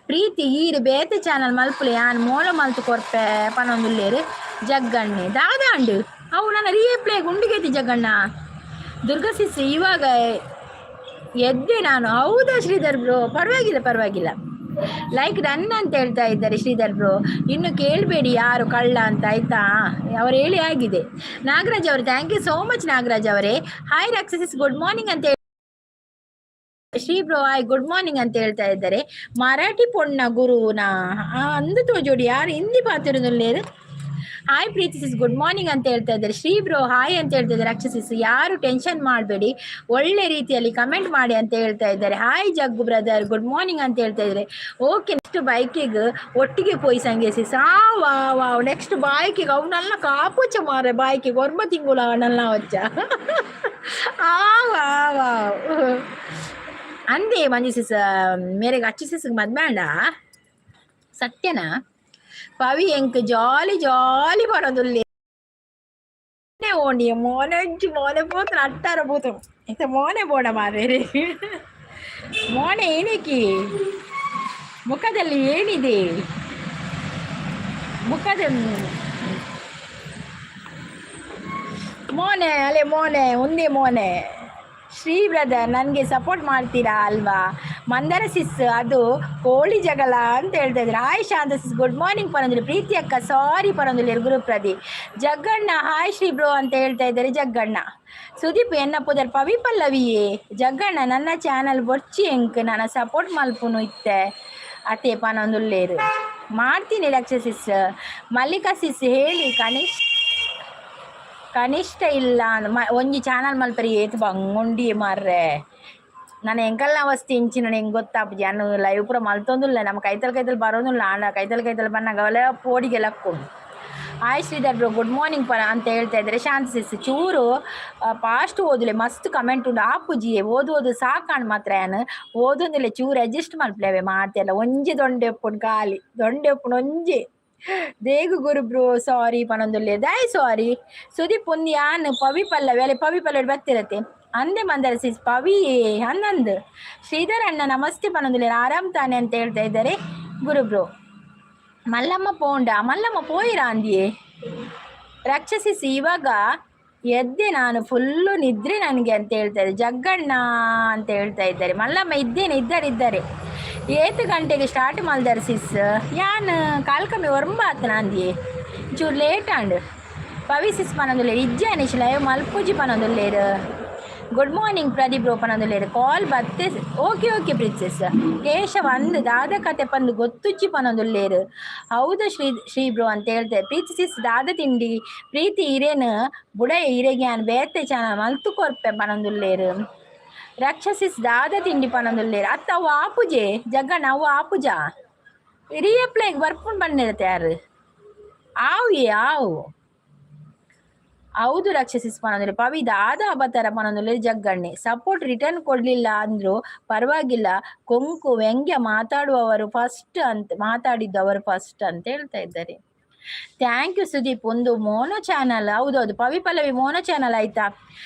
ಪ್ರೀತಿ ಈರು ಬೇತೆ ಚಾನಲ್ ಮಲ್ಪುಲೆ, ಯಾನ್ ಮೋಲ ಮಲ್ತು ಕೊರ್ಪೆ ಪನೊಂದುಲ್ಲೇರು ಜಗ್ಗಣ್ಣೆ. ದಾದಾಂಡು ಅವು ನನ್ನ ರೀಪ್ಲೇ ಗುಂಡಿಗೆತಿ ಜಗ್ಗಣ್ಣ. ದುರ್ಗಾ ಸಿಸ್, ಇವಾಗ ಎದ್ದೆ ನಾನು. ಹೌದಾ ಶ್ರೀಧರ್ ಬ್ರೋ? ಪರವಾಗಿಲ್ಲ ಪರವಾಗಿಲ್ಲ. ಲೈಕ್ ಡನ್ ಅಂತ ಹೇಳ್ತಾ ಇದ್ದಾರೆ ಶ್ರೀಧರ್ ಬ್ರೋ. ಇನ್ನು ಕೇಳಬೇಡಿ ಯಾರು ಕಳ್ಳ ಅಂತ, ಆಯ್ತಾ? ಅವರು ಹೇಳಿ ಆಗಿದೆ. ನಾಗರಾಜ್ ಅವರು, thank you so much Nagaraj ಅವರೇ. ಹಾಯ್ ರಾಕ್ಷಸಿಸ್, ಗುಡ್ ಮಾರ್ನಿಂಗ್ ಅಂತ. Shri bro hi, good morning ಅಂತ ಹೇಳ್ತಾ ಇದ್ದಾರೆ. ಮರಾಠಿ ಪೊಣ್ಣ ಗುರುನಾ ಅಂದು ತೋಜೋಡಿ. ಯಾರು ಹಿಂದಿ ಪಾತಿರೋದಿಲ್ಲೇರು. ಹಾಯ್ ಪ್ರೀತಿ ಸಿಸ್, ಗುಡ್ ಮಾರ್ನಿಂಗ್ ಅಂತ ಹೇಳ್ತಾ ಇದ್ದಾರೆ. ಶ್ರೀ ಬ್ರೋ ಹಾಯ್ ಅಂತ ಹೇಳ್ತಾ ಇದ್ದಾರೆ. ರಾಕ್ಷಸಿಸ್, ಯಾರು ಟೆನ್ಷನ್ ಮಾಡಬೇಡಿ, ಒಳ್ಳೆ ರೀತಿಯಲ್ಲಿ ಕಮೆಂಟ್ ಮಾಡಿ ಅಂತ ಹೇಳ್ತಾ ಇದ್ದಾರೆ. ಹಾಯ್ ಜಗ್ಗು ಬ್ರದರ್, ಗುಡ್ ಮಾರ್ನಿಂಗ್ ಅಂತ ಹೇಳ್ತಾ ಇದ್ದಾರೆ. ಓಕೆ, ನೆಕ್ಸ್ಟ್ ಬೈಕಿಗೆ ಒಟ್ಟಿಗೆ ಪೋಯಿ ಸಂಗೇಸಿ ಸಾ. ವಾ ವಾ, ನೆಕ್ಸ್ಟ್ ಬಾಯ್ಕಿಗೆ ಅವನೆಲ್ಲ ಕಾಪುಚ ಮಾರೆ. ಬಾಯ್ಕಿಗೆ ಒರ್ಮ ತಿಂಗುಲ ಅವನೆಲ್ಲ ವಚ್ಚ. ಆ ವಾ ವಾ ಅಂದೆ ಮಂಜು ಸಿಸ್ ಮೇರೆಗೆ ಅಚ್ಚು ಸಿಸ್ಗೆ ಮದ್ವೆ. ಸತ್ಯನಾ? ಪವಿ ಎಂಕ್ ಜಾಲಿ ಜಾಲಿ ಪನೊಂದುಲ್ಲೆ. ಓಂಡಿ ಮೋನೆ ಮೋನೆ ಪೋತ್ರ ಅಟ್ಟಾರ ಪೋತು ಇತ್ತೆ ಮೋನೆ ಬೋಡ ಮಾರ್ರೆ. ಮೋನೆ ಏನಕ್ಕೆ? ಮುಖದಲ್ಲಿ ಏನಿದೆ? ಮುಖದ ಮೋನೆ ಅಲೆ ಮೋನೆ ಒಂದೇ ಮೋನೆ. ಶ್ರೀ ಬ್ರದರ್, ನನಗೆ ಸಪೋರ್ಟ್ ಮಾಡ್ತೀರಾ ಅಲ್ವಾ? ಮಂದರ ಸಿಸ್, ಅದು ಕೋಳಿ ಜಗಳ ಅಂತ ಹೇಳ್ತಾ ಇದ್ದಾರೆ. ಹಾಯ್ ಶಾಂತ ಸಿಸ್, ಗುಡ್ ಮಾರ್ನಿಂಗ್ ಪರಂದಿಲ್ಲ. ಪ್ರೀತಿ ಅಕ್ಕ, ಸಾರಿ ಪರಂದಿಲ್ಲ. ಗುರುಪ್ರದಿ ಜಗ್ಗಣ್ಣ, ಹಾಯ್ ಶ್ರೀ ಬ್ರೋ ಅಂತ ಹೇಳ್ತಾ ಇದ್ದಾರೆ ಜಗ್ಗಣ್ಣ. ಸುದೀಪ್ ಎನ್ನ ಪುದರ್ ಪವಿ ಪಲ್ಲವಿಯೇ. ಜಗ್ಗಣ್ಣ, ನನ್ನ ಚಾನಲ್ ಬೊರ್ಚಿ ಎಂಕ್ ನನ್ನ ಸಪೋರ್ಟ್ ಮಲ್ಪುನು ಇತ್ತೆ ಅತೆ ಪನೊಂದುಲ್ಲೇರು. ಮಾಡ್ತೀನಿ ರಕ್ಷ ಸಿಸ್. ಮಲ್ಲಿಕಾ ಸಿಸ್ ಹೇಳಿ, ಕನಿಷ್ಠ ಕನಿಷ್ಠ ಇಲ್ಲ ಒಂಜಿ ಚಾನಲ್ ಮಲ್ಪರಿ ಏತ್ ಬಂಗುಂಡಿ ಮಾರ್ರೆ. ನಾನು ಎಂಕಲ್ನ ಅವಸ್ಥೆ ಇಂಚಿನ ಹೆಂಗೆ ಗೊತ್ತಾಪುಜಿ. ಅನ್ನು ಲೈವ್ ಪೂರ ಮಲ್ತೊಂದುಲ್ಲ. ನಮ್ಮ ಕೈತಲ್ ಕೈತಲ್ ಬರೋದಿಲ್ಲ. ಆಂಡ ಕೈತಲ್ ಕೈತಲ್ ಬನ್ನಾಗ ಅವೆಲ್ಲ ಪೋಡಿಗೆ ಲಕ್ಕೊಂಡು. Hi Sridhar bro, good morning ಪ ಅಂತ ಹೇಳ್ತಾ ಇದ್ದಾರೆ ಶಾಂತ ಸಿಸ್. ಚೂರು ಫಾಸ್ಟ್ ಓದುಲೆ, ಮಸ್ತ್ ಕಮೆಂಟ್ ಉಂಡು. ಆಪುಜಿ, ಓದು ಓದು ಸಾಕಾಣ್ ಮಾತ್ರ. ಯಾನ್ ಓದೊಂದಿಲ್ಲ, ಚೂರು ಅಡ್ಜಸ್ಟ್ ಮಲ್ಪಲೇವೆ ಮಾತೆಲ್ಲ. ಒಂಜಿ ದೊಂಡೆ ಉಪ್ಪುಂಡು, ಖಾಲಿ ದೊಂಡೆ ಉಪ್ಪುಂಡು ಒಂಜಿ. ದೇಗು ಗುರು ಬ್ರೋ, ಸಾರಿ ಪನೊಂದುಲ್ಲೆ. ದಾಯ್ ಸಾರಿ ಸುದೀಪ್? ಒಂದು ಯಾನ್ ಪವಿ ಪಲ್ಲವಿ ಅಲೆ ಪವಿ ಪಲ್ಲವಿ ಬತ್ತಿರತ್ತೆ ಅಂದೆ. ಮಂದರ ಸಿಸ್ ಪವಿ ಹನ್ನೊಂದು. ಶ್ರೀಧರ್ ಅಣ್ಣ ನಮಸ್ತೆ ಪನೊಂದುಲ್ಲೆ, ಆರಾಮ್ ತಾನೆ ಅಂತ ಹೇಳ್ತಾ ಇದ್ದಾರೆ ಗುರು ಬ್ರೋ. ಮಲ್ಲಮ್ಮ ಪೋಂಡ? ಮಲ್ಲಮ್ಮ ಪೋಯಿರಾ ಅಂದಿಯೇ. ರಕ್ಷಸಿಸಿ, ಇವಾಗ ಎದ್ದೆ ನಾನು, ಫುಲ್ಲು ನಿದ್ರೆ ನನಗೆ ಅಂತ ಹೇಳ್ತಾ ಇದ್ದಾರೆ. ಜಗ್ಗಣ್ಣ ಅಂತ ಹೇಳ್ತಾ ಇದ್ದಾರೆ. ಮಲ್ಲಮ್ಮ ಇದ್ದೇನೆ, ಇದ್ದಾರೆ ಇದ್ದಾರೆ. ಏತು ಗಂಟೆಗೆ ಸ್ಟಾರ್ಟ್ ಮಲ್ದಾರ ಸಿಸ್? ಯಾನ್ ಕಾಲ್ಕಮ್ಮಿ ಒರಂಬ ಆತನ ಅಂದಿಯೇ, ಚೂರು ಲೇಟ್ ಆಂಡ್. ಪವಿ ಸಿಸ್ ಪನೊಂದುಲ್ಲೇರು. ಇಜ್ಜೆ ಅನಿಶ್, ಲೈವ್ ಮಲ್ಪುಜಿ ಪನೊಂದುಲ್ಲೇರು. ಗುಡ್ ಮಾರ್ನಿಂಗ್ ಪ್ರದೀಪ್ ಬ್ರೋ ಪನೊಂದುಲ್ಲೇರು. ಕಾಲ್ ಬತ್ತೆ. Okay okay princess. ಕೇಶವ ಅಂದ್ ದಾದ ಕತೆ ಪಂದು ಗೊತ್ತುಜ್ಜಿ ಪನೊಂದುಲ್ಲೇರು. ಹೌದು ಶ್ರೀ ಶ್ರೀ ಬ್ರೋ ಅಂತ ಹೇಳ್ತಾರೆ. ಪ್ರೀತಿ ಸಿಸ್, ದಾದ ತಿಂಡಿ? ಪ್ರೀತಿ ಇರೇನು ಬುಡ ಇರೆಗೆ ಯಾನ್ ಬೇತೆ ಚಾನಲ್ ಮಲ್ತು ಕೊರ್ಪೆ ಪನೊಂದುಲ್ಲೇರು. ರಕ್ಷಸಿಸ್, ದಾದ ತಿಂಡಿ ಪನೊಂದುಲ್ಲೇರು. ಅತ್ತ ಅವು ಆಪುಜೆ ಜಗ್ಗಣ್ಣ, ಅವು ಆಪುಜ. ರೀಅಪ್ಲೈಗ್ ಬರ್ಪುಂಡು ಬನ್ನಿರತ್ತೆ ಯಾರು ಆವು ಏ ಆವು. ಹೌದು ರಕ್ಷಸಿಸ್ ಪನೊಂದುಲ್ಲೆ. ಪವಿ ದಾದ ಅಬತರ ಪನೊಂದುಲ್ಲೆ ಜಗ್ಗಣ್ಣೆ. ಸಪೋರ್ಟ್ ರಿಟರ್ನ್ ಕೊಡ್ಲಿಲ್ಲ ಅಂದ್ರು ಪರವಾಗಿಲ್ಲ, ಕೊಂಕು ವ್ಯಂಗ್ಯ ಮಾತಾಡುವವರು ಫಸ್ಟ್ ಅಂತ, ಮಾತಾಡಿದ್ದು ಅವರು ಫಸ್ಟ್ ಅಂತ ಹೇಳ್ತಾ ಇದ್ದಾರೆ. Thank you Sudeep. ಒಂದು ಮೋನೋ ಚಾನಲ್, ಹೌದೌದು, ಪವಿ ಪಲ್ಲವಿ ಮೋನೋ ಚಾನಲ್ ಆಯ್ತಾ?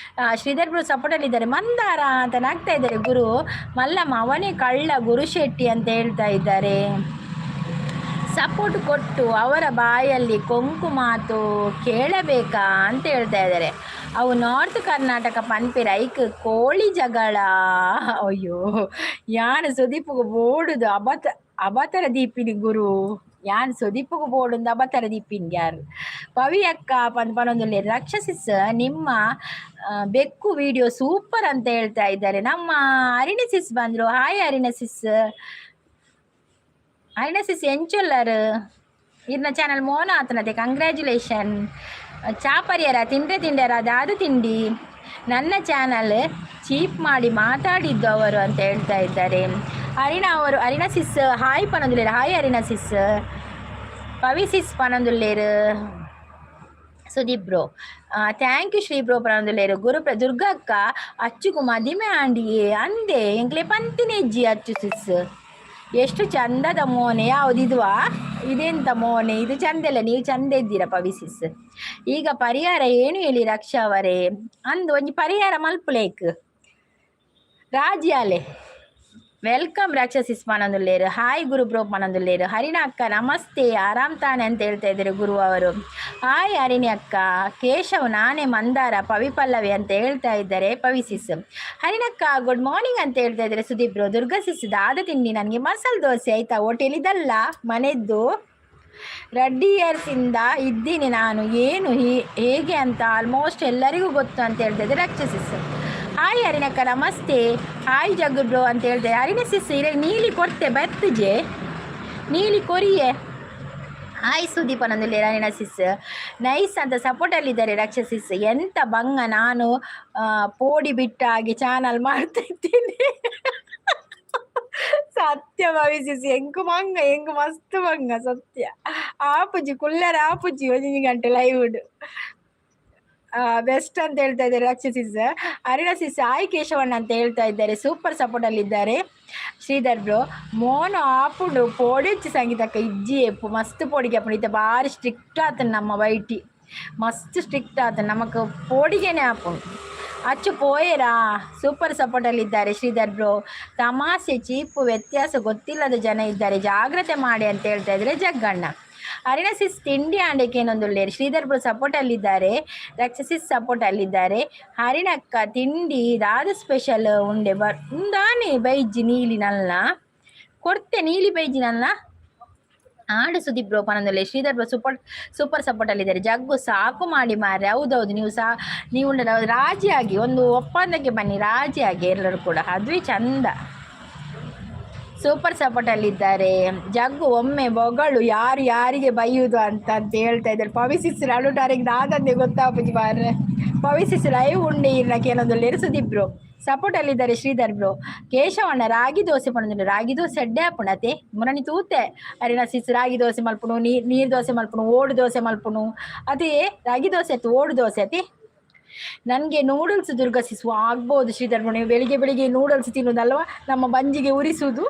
ಶ್ರೀಧರ್ ಬ್ರೋ ಸಪೋರ್ಟಲ್ಲಿ ಇದ್ದಾರೆ. ಮಂದಾರ ಅಂತ ನಾಗ್ತಾ ಇದ್ದಾರೆ ಗುರು. ಮಲ್ಲಮ್ಮ, ಅವನೇ ಕಳ್ಳ ಗುರುಶೆಟ್ಟಿ ಅಂತ ಹೇಳ್ತಾ ಇದ್ದಾರೆ. ಸಪೋರ್ಟ್ ಕೊಟ್ಟು ಅವರ ಬಾಯಲ್ಲಿ ಕೊಂಕು ಮಾತು ಕೇಳಬೇಕಾ ಅಂತ ಹೇಳ್ತಾ ಇದ್ದಾರೆ. ಅವು ನಾರ್ತ್ ಕರ್ನಾಟಕ ಪನ್ಪಿರ ಐಕ್ ಕೋಳಿ ಜಗಳ. ಅಯ್ಯೋ, ಯಾನ್ ಸುದೀಪ್ಗೆ ಬೋಡುದು ಅಬತ ಅಬತರ ದೀಪಿನಿ ಗುರು. ಯಾನ್ ಸುದೀಪ್ಗೆ ಬೋಡುಂದು ಅಬತರ ದೀಪಿನಿ ಯಾರು. ಪವಿ ಅಕ್ಕ ಪಂದ್ ಪನೊಂದುಲ್ಲೆ. ರಕ್ಷಸಿಸ್, ನಿಮ್ಮ ಬೆಕ್ಕು ವಿಡಿಯೋ ಸೂಪರ್ ಅಂತ ಹೇಳ್ತಾ ಇದ್ದಾರೆ. ನಮ್ಮ ಅರಿಣ ಸಿಸ್ ಬಂದ್ರು. ಹಾಯ್ ಅರಿಣ ಸಿಸ್. ಅರಿಣ ಸಿಸ್ ಎಂಚೊಲ್ಲರ್? ಇರ್ನ ಚಾನಲ್ ಮೋನ ಆತನತೆ, ಕಂಗ್ರ್ಯಾಚುಲೇಷನ್. ಚಾಪರಿಯರ ತಿಂಡ್ರೆ ತಿಂಡ್ಯರ? ದಾದು ತಿಂಡಿ? ನನ್ನ ಚಾನಲ್ ಚೀಪ್ ಮಾಡಿ ಮಾತಾಡಿದ್ದು ಅವರು ಅಂತ ಹೇಳ್ತಾ ಇದ್ದಾರೆ ಅರಿಣಾ ಅವರು. ಅರಿಣಾ ಸಿಸ್ ಹಾಯ್ ಪನೊಂದುಲ್ಲೇರು. Hi Arina sis. Pavi sis ಪನೊಂದುಲ್ಲೇರು. Sudeep bro thank you. Shri bro ಪನೊಂದುಲ್ಲೇರು. ಗುರು ದುರ್ಗಕ್ಕ, ಅಚ್ಚುಗು ಮದಿಮೆ ಆಂಡಿಯೇ ಅಂದೆ. ಎಂಕ್ಲೆ ಪಂತಿನೆಜ್ಜಿ ಅಚ್ಚು ಸಿಸ್. ಎಷ್ಟು ಚಂದದ ಮೋನೆ. ಯಾವುದು ಇದುವಾ? ಇದೆಂತ ಮೋನೆ ಇದು? ಚಂದ ಇಲ್ಲ, ನೀವು ಚಂದ ಇದ್ದೀರಾ ಪವಿ ಸಿಸ್. ಈಗ ಪರಿಹಾರ ಏನು ಹೇಳಿ ರಕ್ಷಾ ಅವರೇ? ಅಂದು ಒಂಜಿ ಪರಿಹಾರ ಮಲ್ಪುಲೇಕ್ ರಾಜ್ಯಾಲೆ. Welcome ರಾಕ್ಷಸಿಸ್ ಪನೊಂದುಲ್ಲೇರು. Hi Guru bro ಪನೊಂದುಲ್ಲೇರು. ಹರಿಣ ಅಕ್ಕ ನಮಸ್ತೆ, ಆರಾಮ್ ತಾನೆ ಅಂತ ಹೇಳ್ತಾ ಇದ್ದಾರೆ ಗುರು ಅವರು. ಹಾಯ್ ಹರಿಣಿ ಅಕ್ಕ. ಕೇಶವ್, ನಾನೇ ಮಂದಾರ ಪವಿ ಪಲ್ಲವಿ ಅಂತ ಹೇಳ್ತಾ ಇದ್ದಾರೆ ಪವಿಸಿಸ್. ಹರಿಣಕ್ಕ ಗುಡ್ ಮಾರ್ನಿಂಗ್ ಅಂತ ಹೇಳ್ತಾ ಇದ್ದಾರೆ ಸುದೀಪ್ ಬ್ರೋ. ದುರ್ಗಾ ಸಿಸ್, ದಾದ ತಿಂಡಿ? ನನಗೆ ಮಸಾಲೆ ದೋಸೆ ಆಯ್ತಾ? ಹೋಟೆಲ್ ಇದಲ್ಲ, ಮನೆದ್ದು. ರೆಡ್ಡಿ ಇಯರ್ಸಿಂದ ಇದ್ದೀನಿ ನಾನು, ಏನು ಹೇಗೆ ಅಂತ ಆಲ್ಮೋಸ್ಟ್ ಎಲ್ಲರಿಗೂ ಗೊತ್ತು ಅಂತ ಹೇಳ್ತಾ ಇದ್ದಾರೆ ರಕ್ಷಸಿಸ್. ಹಾಯ್ ಹರಿಣಕ್ಕ ನಮಸ್ತೆ. ಹಾಯ್ ಜಗ್ಗು ಬ್ರೋ ಅಂತ ಹೇಳ್ತಾರೆ ಹರಿಣ ಸಿಸ್. ಇರ ನೀಲಿ ಕೊಡ್ತೆ ಬರ್ತುಜೆ, ನೀಲಿ ಕೊರಿಯೆ. ಹಾಯ್ ಸುದೀಪ್ ನಂದುಲ್ಲೆ ಹರಿಣ ಸಿಸ್. ನೈಸ್ ಅಂತ ಸಪೋರ್ಟಲ್ಲಿದ್ದಾರೆ ರಕ್ಷಸಿಸ್. ಎಂತ ಬಂಗ, ನಾನು ಪೋಡಿ ಬಿಟ್ಟ ಹಾಗೆ ಚಾನಲ್ ಮಾಡ್ತಾ ಇದ್ದೀನಿ. ಸತ್ಯ ಭವಿಸಿಸಿ ಎಂಕು ಮಂಗ, ಎಂಕು ಮಸ್ತ್ ಬಂಗ ಸತ್ಯ. ಆಪುಜಿ ಕುಲ್ಲರ ಆಪುಜಿ ಒಂಜಿ ಗಂಟೆ ಲೈವ್. ಬೆಸ್ಟ್ ಅಂತ ಹೇಳ್ತಾ ಇದ್ದಾರೆ ರಕ್ಷಸಿಸ್. ಅರುಣ ಸಿಸ್, ಹಾಯ್ ಕೇಶವಣ್ಣ ಅಂತ ಹೇಳ್ತಾ ಇದ್ದಾರೆ. ಸೂಪರ್ ಸಪೋರ್ಟ್ ಅಲ್ಲಿ ಇದ್ದಾರೆ ಶ್ರೀಧರ್ ಬ್ರೋ. ಮೋನ ಆಪುಂಡು ಪೋಡಿಚ್ಚಿ ಸಂಗೀತಕ್ಕ. ಇಜ್ಜಿ ಎಪ್ಪು ಮಸ್ತ್ ಪೋಡಿಗೆ ಆಪುಂಡು. ಇತ್ತೆ ಬಾರಿ ಸ್ಟ್ರಿಕ್ಟ್ ಆತನ ನಮ್ಮ ವೈಟಿ, ಮಸ್ತ್ ಸ್ಟ್ರಿಕ್ಟ್ ಆತನ. ನಮಕ್ ಪೋಡಿಗೆನೆ ಆಪುಂಡು. ಅಚ್ಚು ಪೋಯರಾ? ಸೂಪರ್ ಸಪೋರ್ಟ್ ಅಲ್ಲಿ ಇದ್ದಾರೆ ಶ್ರೀಧರ್ ಬ್ರೋ. ತಮಾಷೆ ಚೀಪು ವ್ಯತ್ಯಾಸ ಗೊತ್ತಿಲ್ಲದ ಜನ ಇದ್ದಾರೆ, ಜಾಗ್ರತೆ ಮಾಡಿ ಅಂತ ಹೇಳ್ತಾ ಇದ್ದಾರೆ ಜಗ್ಗಣ್ಣ. ಅರಿಣ ಸಿಸ್, ತಿಂಡಿ ಆಂಡಕ್ಕೆ ಏನೊಂದುಳ್ಳೇರು. ಶ್ರೀಧರ್ ಬ್ರೋ ಸಪೋರ್ಟ್ ಅಲ್ಲಿದ್ದಾರೆ, ರಕ್ಷಸಿಸ್ ಸಪೋರ್ಟ್ ಅಲ್ಲಿದ್ದಾರೆ. ಹರಿಣಕ್ಕ, ತಿಂಡಿ ದಾದ ಸ್ಪೆಷಲ್ ಉಂಡೆ ಬರ್ ಉಂದಾನೆ ಬೈಜಿ ನೀಲಿ ನಲ್ಲ ಕೊಡ್ತೆ, ನೀಲಿ ಬೈಜಿ ನಲ್ಲ ಆಡು. ಸುದೀಪ್ ಬ್ರೋ ಪನಂದೊಲ್ಲೆ. Sridhar bro super super support ಅಲ್ಲಿದ್ದಾರೆ. ಜಗ್ಗು ಸಾಕು ಮಾಡಿ ಮಾರ್ರೆ. ಹೌದೌದು, ನೀವು ಸಾ ನೀವು ರಾಜಿಯಾಗಿ ಒಂದು ಒಪ್ಪಂದಕ್ಕೆ ಬನ್ನಿ, ರಾಜಿಯಾಗಿ ಎಲ್ಲರೂ ಕೂಡ, ಅದುವೇ ಚಂದ. ಸೂಪರ್ ಸಪೋರ್ಟ್ ಅಲ್ಲಿದ್ದಾರೆ. ಜಗ್ಗು ಒಮ್ಮೆ ಬೊಗಳು, ಯಾರು ಯಾರಿಗೆ ಬೈಯುವುದು ಅಂತ ಅಂತ ಹೇಳ್ತಾ ಇದ್ದಾರೆ. ಪವಿಸಿಸ್ ಅಳುಟಾರಿಗೆ ದಾದಂದೆ ಗೊತ್ತಾಪುಜಿ ಮಾರ್ರೆ. ಪವಿಸಿಸ್ ಲೈವ್ ಉಂಡೆ ಇರ್ನಕ್ಕೆ ಏನೊಂದು. ಸುದೀಪ್ ಬ್ರೋ ಸಪೋರ್ಟ್ ಅಲ್ಲಿದ್ದಾರೆ. ಶ್ರೀಧರ್ ಬ್ರೋ. ಕೇಶವಣ್ಣ, ರಾಗಿ ದೋಸೆ ಪಣಂದ್ರೆ ರಾಗಿ ದೋಸೆ ಅಡ್ಡೆ ಆಪುಣತೆ ಮುರಣಿ ತೂತೆ. ಅರಿನ ಸಿಸ್, ರಾಗಿ ದೋಸೆ ಮಲ್ಪುಣು, ನೀರ್ ನೀರ್ ದೋಸೆ ಮಲ್ಪುಣು, ಓಡು ದೋಸೆ ಮಲ್ಪುಣು. ಅದೇ ರಾಗಿ ದೋಸೆ ಆಯ್ತು, ಓಡು ದೋಸೆ ಅತಿ. ನನಗೆ ನೂಡಲ್ಸ್ ದುರ್ಗಾ ಸಿಸು ಆಗ್ಬೋದು. ಶ್ರೀಧರ್ ಬ್ರೋ, ನೀವು ಬೆಳಿಗ್ಗೆ ಬೆಳಿಗ್ಗೆ ನೂಡಲ್ಸ್ ತಿನ್ನುವುದಲ್ವಾ? ನಮ್ಮ ಬಂಜಿಗೆ ಉರಿಸುವುದು.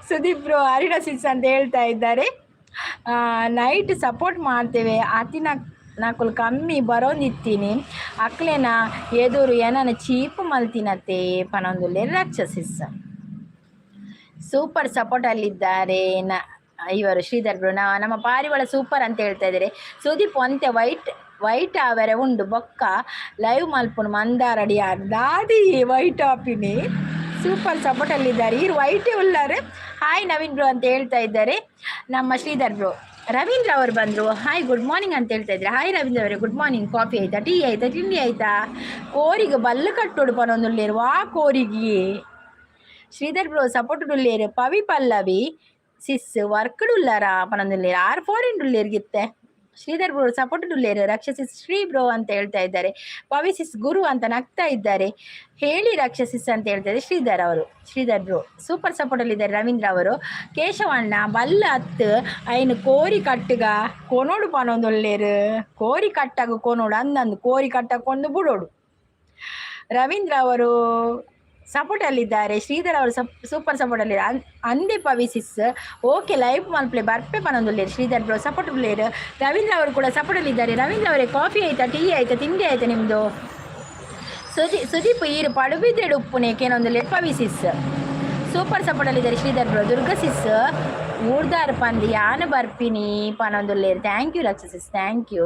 ಸುದೀಪ್ ಬ್ರೋ, ಅರಿಣ ಸಿಸ್ ಅಂತ ಹೇಳ್ತಾ ಇದ್ದಾರೆ. ನೈಟ್ ಸಪೋರ್ಟ್ ಮಾಡ್ತೇವೆ. ಅತಿನ ನಾಕುಲು ಕಮ್ಮಿ ಬರೋಂದಿತ್ತೀನಿ, ಅಕ್ಲೆನ ಎದುರು ಏನನ ಚೀಪ್ ಮಲ್ತಿನತ್ತೆ ಪನೊಂದುಲ್ಲೆ ರಾಕ್ಷಸಿಸ್. ಸೂಪರ್ ಸಪೋರ್ಟ್ ಅಲ್ಲಿದ್ದಾರೆ ನ ಇವರು ಶ್ರೀಧರ್ ಬ್ರೋ. ನಮ್ಮ ಪಾರಿವಾಳ ಸೂಪರ್ ಅಂತ ಹೇಳ್ತಾ ಇದ್ದಾರೆ. ಸುದೀಪ್, ಒಂತೆ ವೈಟ್ ವೈಟ್ ಆವರೆ ಉಂಡು, ಬೊಕ್ಕ ಲೈವ್ ಮಲ್ಪುನು ಮಂದಾರಡಿ ದಾದಿ ವೈಟ್ ಆಪಿನಿ. ಸೂಪರ್ ಸಪೋರ್ಟ್ ಅಲ್ಲಿದ್ದಾರೆ. ಇರು ವೈಟೇ ಉಲ್ಲಾರೆ. ಹಾಯ್ ನವೀನ್ ಬ್ರೋ ಅಂತ ಹೇಳ್ತಾ ಇದ್ದಾರೆ ನಮ್ಮ ಶ್ರೀಧರ್ ಬ್ರೋ. ರವೀಂದ್ರ ಅವರು ಬಂದರು. ಹಾಯ್, ಗುಡ್ ಮಾರ್ನಿಂಗ್ ಅಂತ ಹೇಳ್ತಾ ಇದ್ದಾರೆ. ಹಾಯ್ ರವೀಂದ್ರ ಅವರೇ, ಗುಡ್ ಮಾರ್ನಿಂಗ್. ಕಾಫಿ ಆಯ್ತಾ? ಟೀ ಆಯ್ತಾ? ತಿಂಡಿ ಆಯ್ತಾ? ಕೋರಿಗೆ ಬಲ್ಲು ಕಟ್ಟೋಡು ಪನೊಂದುಲ್ಲೇರು ವಾ ಕೋರಿಗೆ. ಶ್ರೀಧರ್ ಬ್ರೋ ಸಪೋರ್ಟ್ ಉಲ್ಲೇರು. ಪವಿ ಪಲ್ಲವಿ ಸಿಸ್, ವರ್ಕ್ಡ್ ಉಲ್ಲಾರ ಪನೊಂದುಲ್ಲೇರು. ಆರ್ ಫಾರಿನ್ ಉಲ್ಲೇರ್ಗಿತ್ತೆ. ಶ್ರೀಧರ್ ಬ್ರೋ ಸಪೋರ್ಟ್ ಉಲ್ಲೇರು. ರಕ್ಷಸಿಸ್, ಶ್ರೀ ಬ್ರೋ ಅಂತ ಹೇಳ್ತಾ ಇದ್ದಾರೆ. ಪವಿ ಸಿಸ್, ಗುರು ಅಂತ ನಗ್ತಾ ಇದ್ದಾರೆ. ಹೇಳಿ ರಕ್ಷಸಿಸ್ ಅಂತ ಹೇಳ್ತಾ ಇದ್ದಾರೆ ಶ್ರೀಧರ್ ಅವರು. ಶ್ರೀಧರ್ ಬ್ರೋ ಸೂಪರ್ ಸಪೋರ್ಟ್ ಅಲ್ಲಿ ಇದ್ದಾರೆ. ರವೀಂದ್ರ ಅವರು. ಕೇಶವಣ್ಣ, ಬಲ್ಲ ಅತ್ತು ಐನು ಕೋರಿ ಕಟ್ಟುಗ ಕೊನೋಡು ಪನೊಂದೊಲ್ಲೇರು. ಕೋರಿ ಕಟ್ಟಾಗ ಕೊನೋಡು ಅಂದಂದು ಕೋರಿ ಕಟ್ಟಕ್ಕೊಂದು ಬಿಡೋಡು. ರವೀಂದ್ರ ಅವರು ಸಪೋರ್ಟ್ ಅಲ್ಲಿದ್ದಾರೆ. ಶ್ರೀಧರ್ ಅವರು ಸೂಪರ್ ಸಪೋರ್ಟ್ ಅಲ್ಲಿ. ಅಂದೆ ಪವಿ ಸಿಸ್, ಓಕೆ, ಲೈವ್ ಮಲ್ಪ್ಲೆ ಬರ್ಪೆ ಪನೊಂದುಲ್ಲೇರು. ಶ್ರೀಧರ್ ಬ್ರೋ ಸಪೋರ್ಟ್ ಉಲ್ಲೇರು. ರವೀಂದ್ರ ಅವರು ಕೂಡ ಸಪೋರ್ಟ್ ಅಲ್ಲಿದ್ದಾರೆ. ರವೀಂದ್ರ ಅವರೇ, ಕಾಫಿ ಆಯ್ತಾ? ಟೀ ಆಯ್ತಾ? ತಿಂಡಿ ಆಯ್ತಾ ನಿಮ್ಮದು? ಸುದೀಪ್, ಈರು ಪಡುಬಿದ್ರೆಡು ಉಪ್ಪುನೆ ಕೇನೊಂದುಲ್ಲೇರು. ಪವಿ ಸಿಸ್ ಸೂಪರ್ ಸಪೋರ್ಟ್ ಅಲ್ಲಿದ್ದಾರೆ. ಶ್ರೀಧರ್ ಬ್ರೋ. ದುರ್ಗಾ ಸಿಸ್, ಊರ್ದಾರ್ ಪಂದ್ ಯಾನು ಬರ್ಪಿನಿ ಪನೊಂದುಲ್ಲೇರು. Thank you Raksha sis, thank you.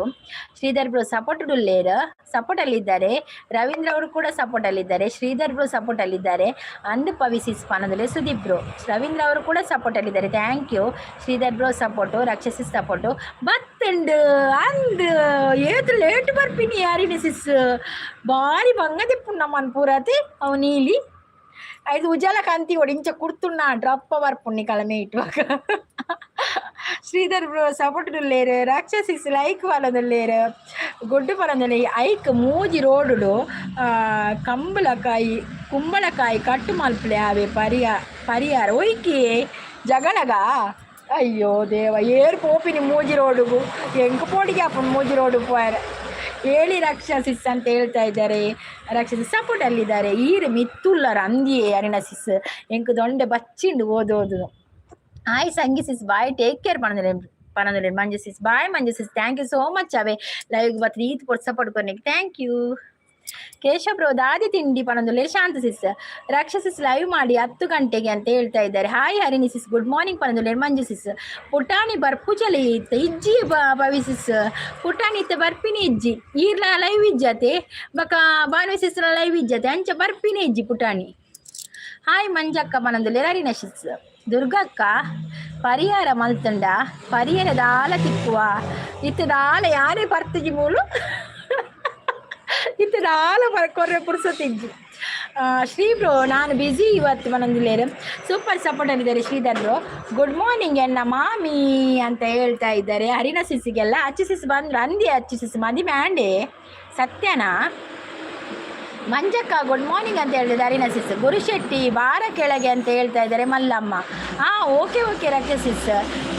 Sridhar bro support ಉಲ್ಲೇರ್, ಸಪೋರ್ಟ್ ಅಲ್ಲಿದ್ದಾರೆ. ರವೀಂದ್ರ ಅವರು ಕೂಡ ಸಪೋರ್ಟ್ ಅಲ್ಲಿದ್ದಾರೆ. ಶ್ರೀಧರ್ ಬ್ರೋ ಸಪೋರ್ಟ್ ಅಲ್ಲಿದ್ದಾರೆ. ಅಂದು ಪವಿ ಸಿಸ್ ಪನೊಂದುಲ್ಲೆ. ಸುದೀಪ್ ಬ್ರೋ, ರವೀಂದ್ರ ಅವರು ಕೂಡ ಸಪೋರ್ಟ್ ಅಲ್ಲಿದ್ದಾರೆ. Thank you. Sridhar bro support, Raksha sis support. ಬತ್ತಂಡು ಅಂದ್ ಏತ್ ಲೇಟ್ ಬರ್ಪಿನಿ ಯಾರಿನ ಸಿಸ್? ಬಾರಿ ಬಂಗ ತಿಪ್ಪು ನಮ್ಮನ್ ಪೂರಾತಿ ಅವು ನೀಲಿ ಐದು ಉಜಾಲ ಕಾಂತಿ ಒಡಿ ಇಂಚ ಕುಡ್ತುಣ್ಣ ಡ್ರಪ್ಪ ಬರ್ಪುಣ್ಣಿ ಕಳಮೆ ಇಟ್ಟುವಾಗ. ಶ್ರೀಧರ್ ಬ್ರೋ ಸಪೋರ್ಟ್ ಉಲ್ಲೇರು. ರಾಕ್ಷಸಿಸ್ ಲೈಕ್ ಪಲೊಂದುಲ್ಲೇರು. ಗೊಡ್ಡು ಪಲೊಂದುಲ್ಲೆ. ಐಕ್ ಮೂಜಿ ರೋಡುಡು ಕಂಬಳಕಾಯಿ ಕುಂಬಳಕಾಯಿ ಕಟ್ಟು ಮಲ್ಪಲೆ ಆವೆ ಪರಿಹಾರ ಒಯ್ಕಿ ಜಗಳಗ. ಅಯ್ಯೋ ದೇವ, ಏರ್ ಪೋಪಿನಿ ಮೂಜಿ ರೋಡುಗು? ಎಂಕ್ ಪೋಡಿಗೆ ಆಪುಂಡು ಮೂಜಿ ರೋಡು ಪೋಯರೆ. ಹೇಳಿ ರಕ್ಷಸಿಸ್ ಅಂತ ಹೇಳ್ತಾ ಇದ್ದಾರೆ. ರಕ್ಷಸಿಸ್ ಸಪೋರ್ಟ್ ಅಲ್ಲಿದ್ದಾರೆ. ಈರು ಮಿತ್ತುಲ್ಲರ ಅಂದಿಯೇ ಅರಿಣ ಸಿಸ್. ಎಂಕ್ ದೊಂಡೆ ಬಚ್ಚಿಂಡು ಓದೋದು. Hi Sangi sis, bye, take care ಪನೊಂದುಲ್ಲೆ ಪನೊಂದುಲ್ಲೆ Manju sis. Bye Manju sis, thank you so much. ಅವೇ ಲೈವ್ ಬತ್ತಿ ಈತ್ ಪೊರ್ತು ಸಪೋರ್ಟ್ ಕೊರ್ನಿಕ್ thank you. Keshav bro, ದಾದಿ ತಿಂಡಿ ಪನೊಂದುಲ್ಲೆ. ಶಾಂತ ಸಿಸ್. ರಕ್ಷಸಿಸ್, ಲೈವ್ ಮಾಡಿ 10 ಗಂಟೆಗೆ ಅಂತ ಹೇಳ್ತಾ ಇದ್ದಾರೆ. ಹಾಯ್ ಹರಿಣಿ ಸಿಸ್, ಗುಡ್ ಮಾರ್ನಿಂಗ್ ಪನೊಂದುಲ್ಲೆ ಮಂಜು ಸಿಸ್. ಪುಟಾಣಿ ಬರ್ಪುಜಲಿ ಇತ್ತ ಇಜ್ಜಿ ಪವಿ ಸಿಸ್. ಪುಟಾಣಿ ಇತ್ತ ಬರ್ಪಿನಿ ಇಜ್ಜಿ. ಈರ್ಲ ಲೈವ್ ಇಜ್ಜತೆ, ಬಕ ಭಾನ್ವಿ ಸಿಸ್ರ ಲೈವ್ ಇಜ್ಜತೆ, ಅಂಚ ಬರ್ಪಿನಿ ಇಜ್ಜಿ ಪುಟಾಣಿ. ಹಾಯ್ ಮಂಜಕ್ಕ ಪನೊಂದುಲ್ಲೆ ಹರಿಣ ಸಿಸ್. ದುರ್ಗಕ್ಕ, ಪರಿಹಾರ ಮಲ್ತುಂಡ? ಪರಿಹಾರ ದಾಲ ತಿಕ್ಕುವ ಇತ್ತ ದಾಲ ಯಾರೇ ಪರ್ತುಜಿ ಮೂಲು. ಇತ್ತ ದಾಲ ಕೊರ್ರೆ ಪುರ್ಸೊತ್ತಿಜ್ಜಿ. ಶ್ರೀ ಬ್ರೋ, ನಾನು ಬ್ಯುಸಿ ಇವತ್ತು ಮನೊಂದಿಲ್ಲೇರು. ಸೂಪರ್ ಸಪೋರ್ಟ್ ಆಗಿದ್ದಾರೆ ಶ್ರೀಧರ್ ಬ್ರೋ. ಗುಡ್ ಮಾರ್ನಿಂಗ್ ಎನ್ನ ಮಾಮಿ ಅಂತ ಹೇಳ್ತಾ ಇದ್ದಾರೆ ಹರಿಣ ಸಿಸಿಗೆಲ್ಲ. ಅಚ್ಚು ಸಿಸ್ ಬಂದ್ರು ಅಂದಿ. ಅಚ್ಚು ಸಿಸ್ ಮದಿಮೆ ಆಂಡೆ ಸತ್ಯನಾ? ಮಂಜಕ್ಕ, ಗುಡ್ ಮಾರ್ನಿಂಗ್ ಅಂತ ಹೇಳ್ತಿದ್ದಾರೆ ಹರಿಣ ಸಿಸ್. ಗುರುಶೆಟ್ಟಿ, ಬಾರ ಕೆಳಗೆ ಅಂತ ಹೇಳ್ತಾ ಇದ್ದಾರೆ ಮಲ್ಲಮ್ಮ. ಹಾಂ, ಓಕೆ ಓಕೆ ರಕ್ಷ ಸಿಸ್.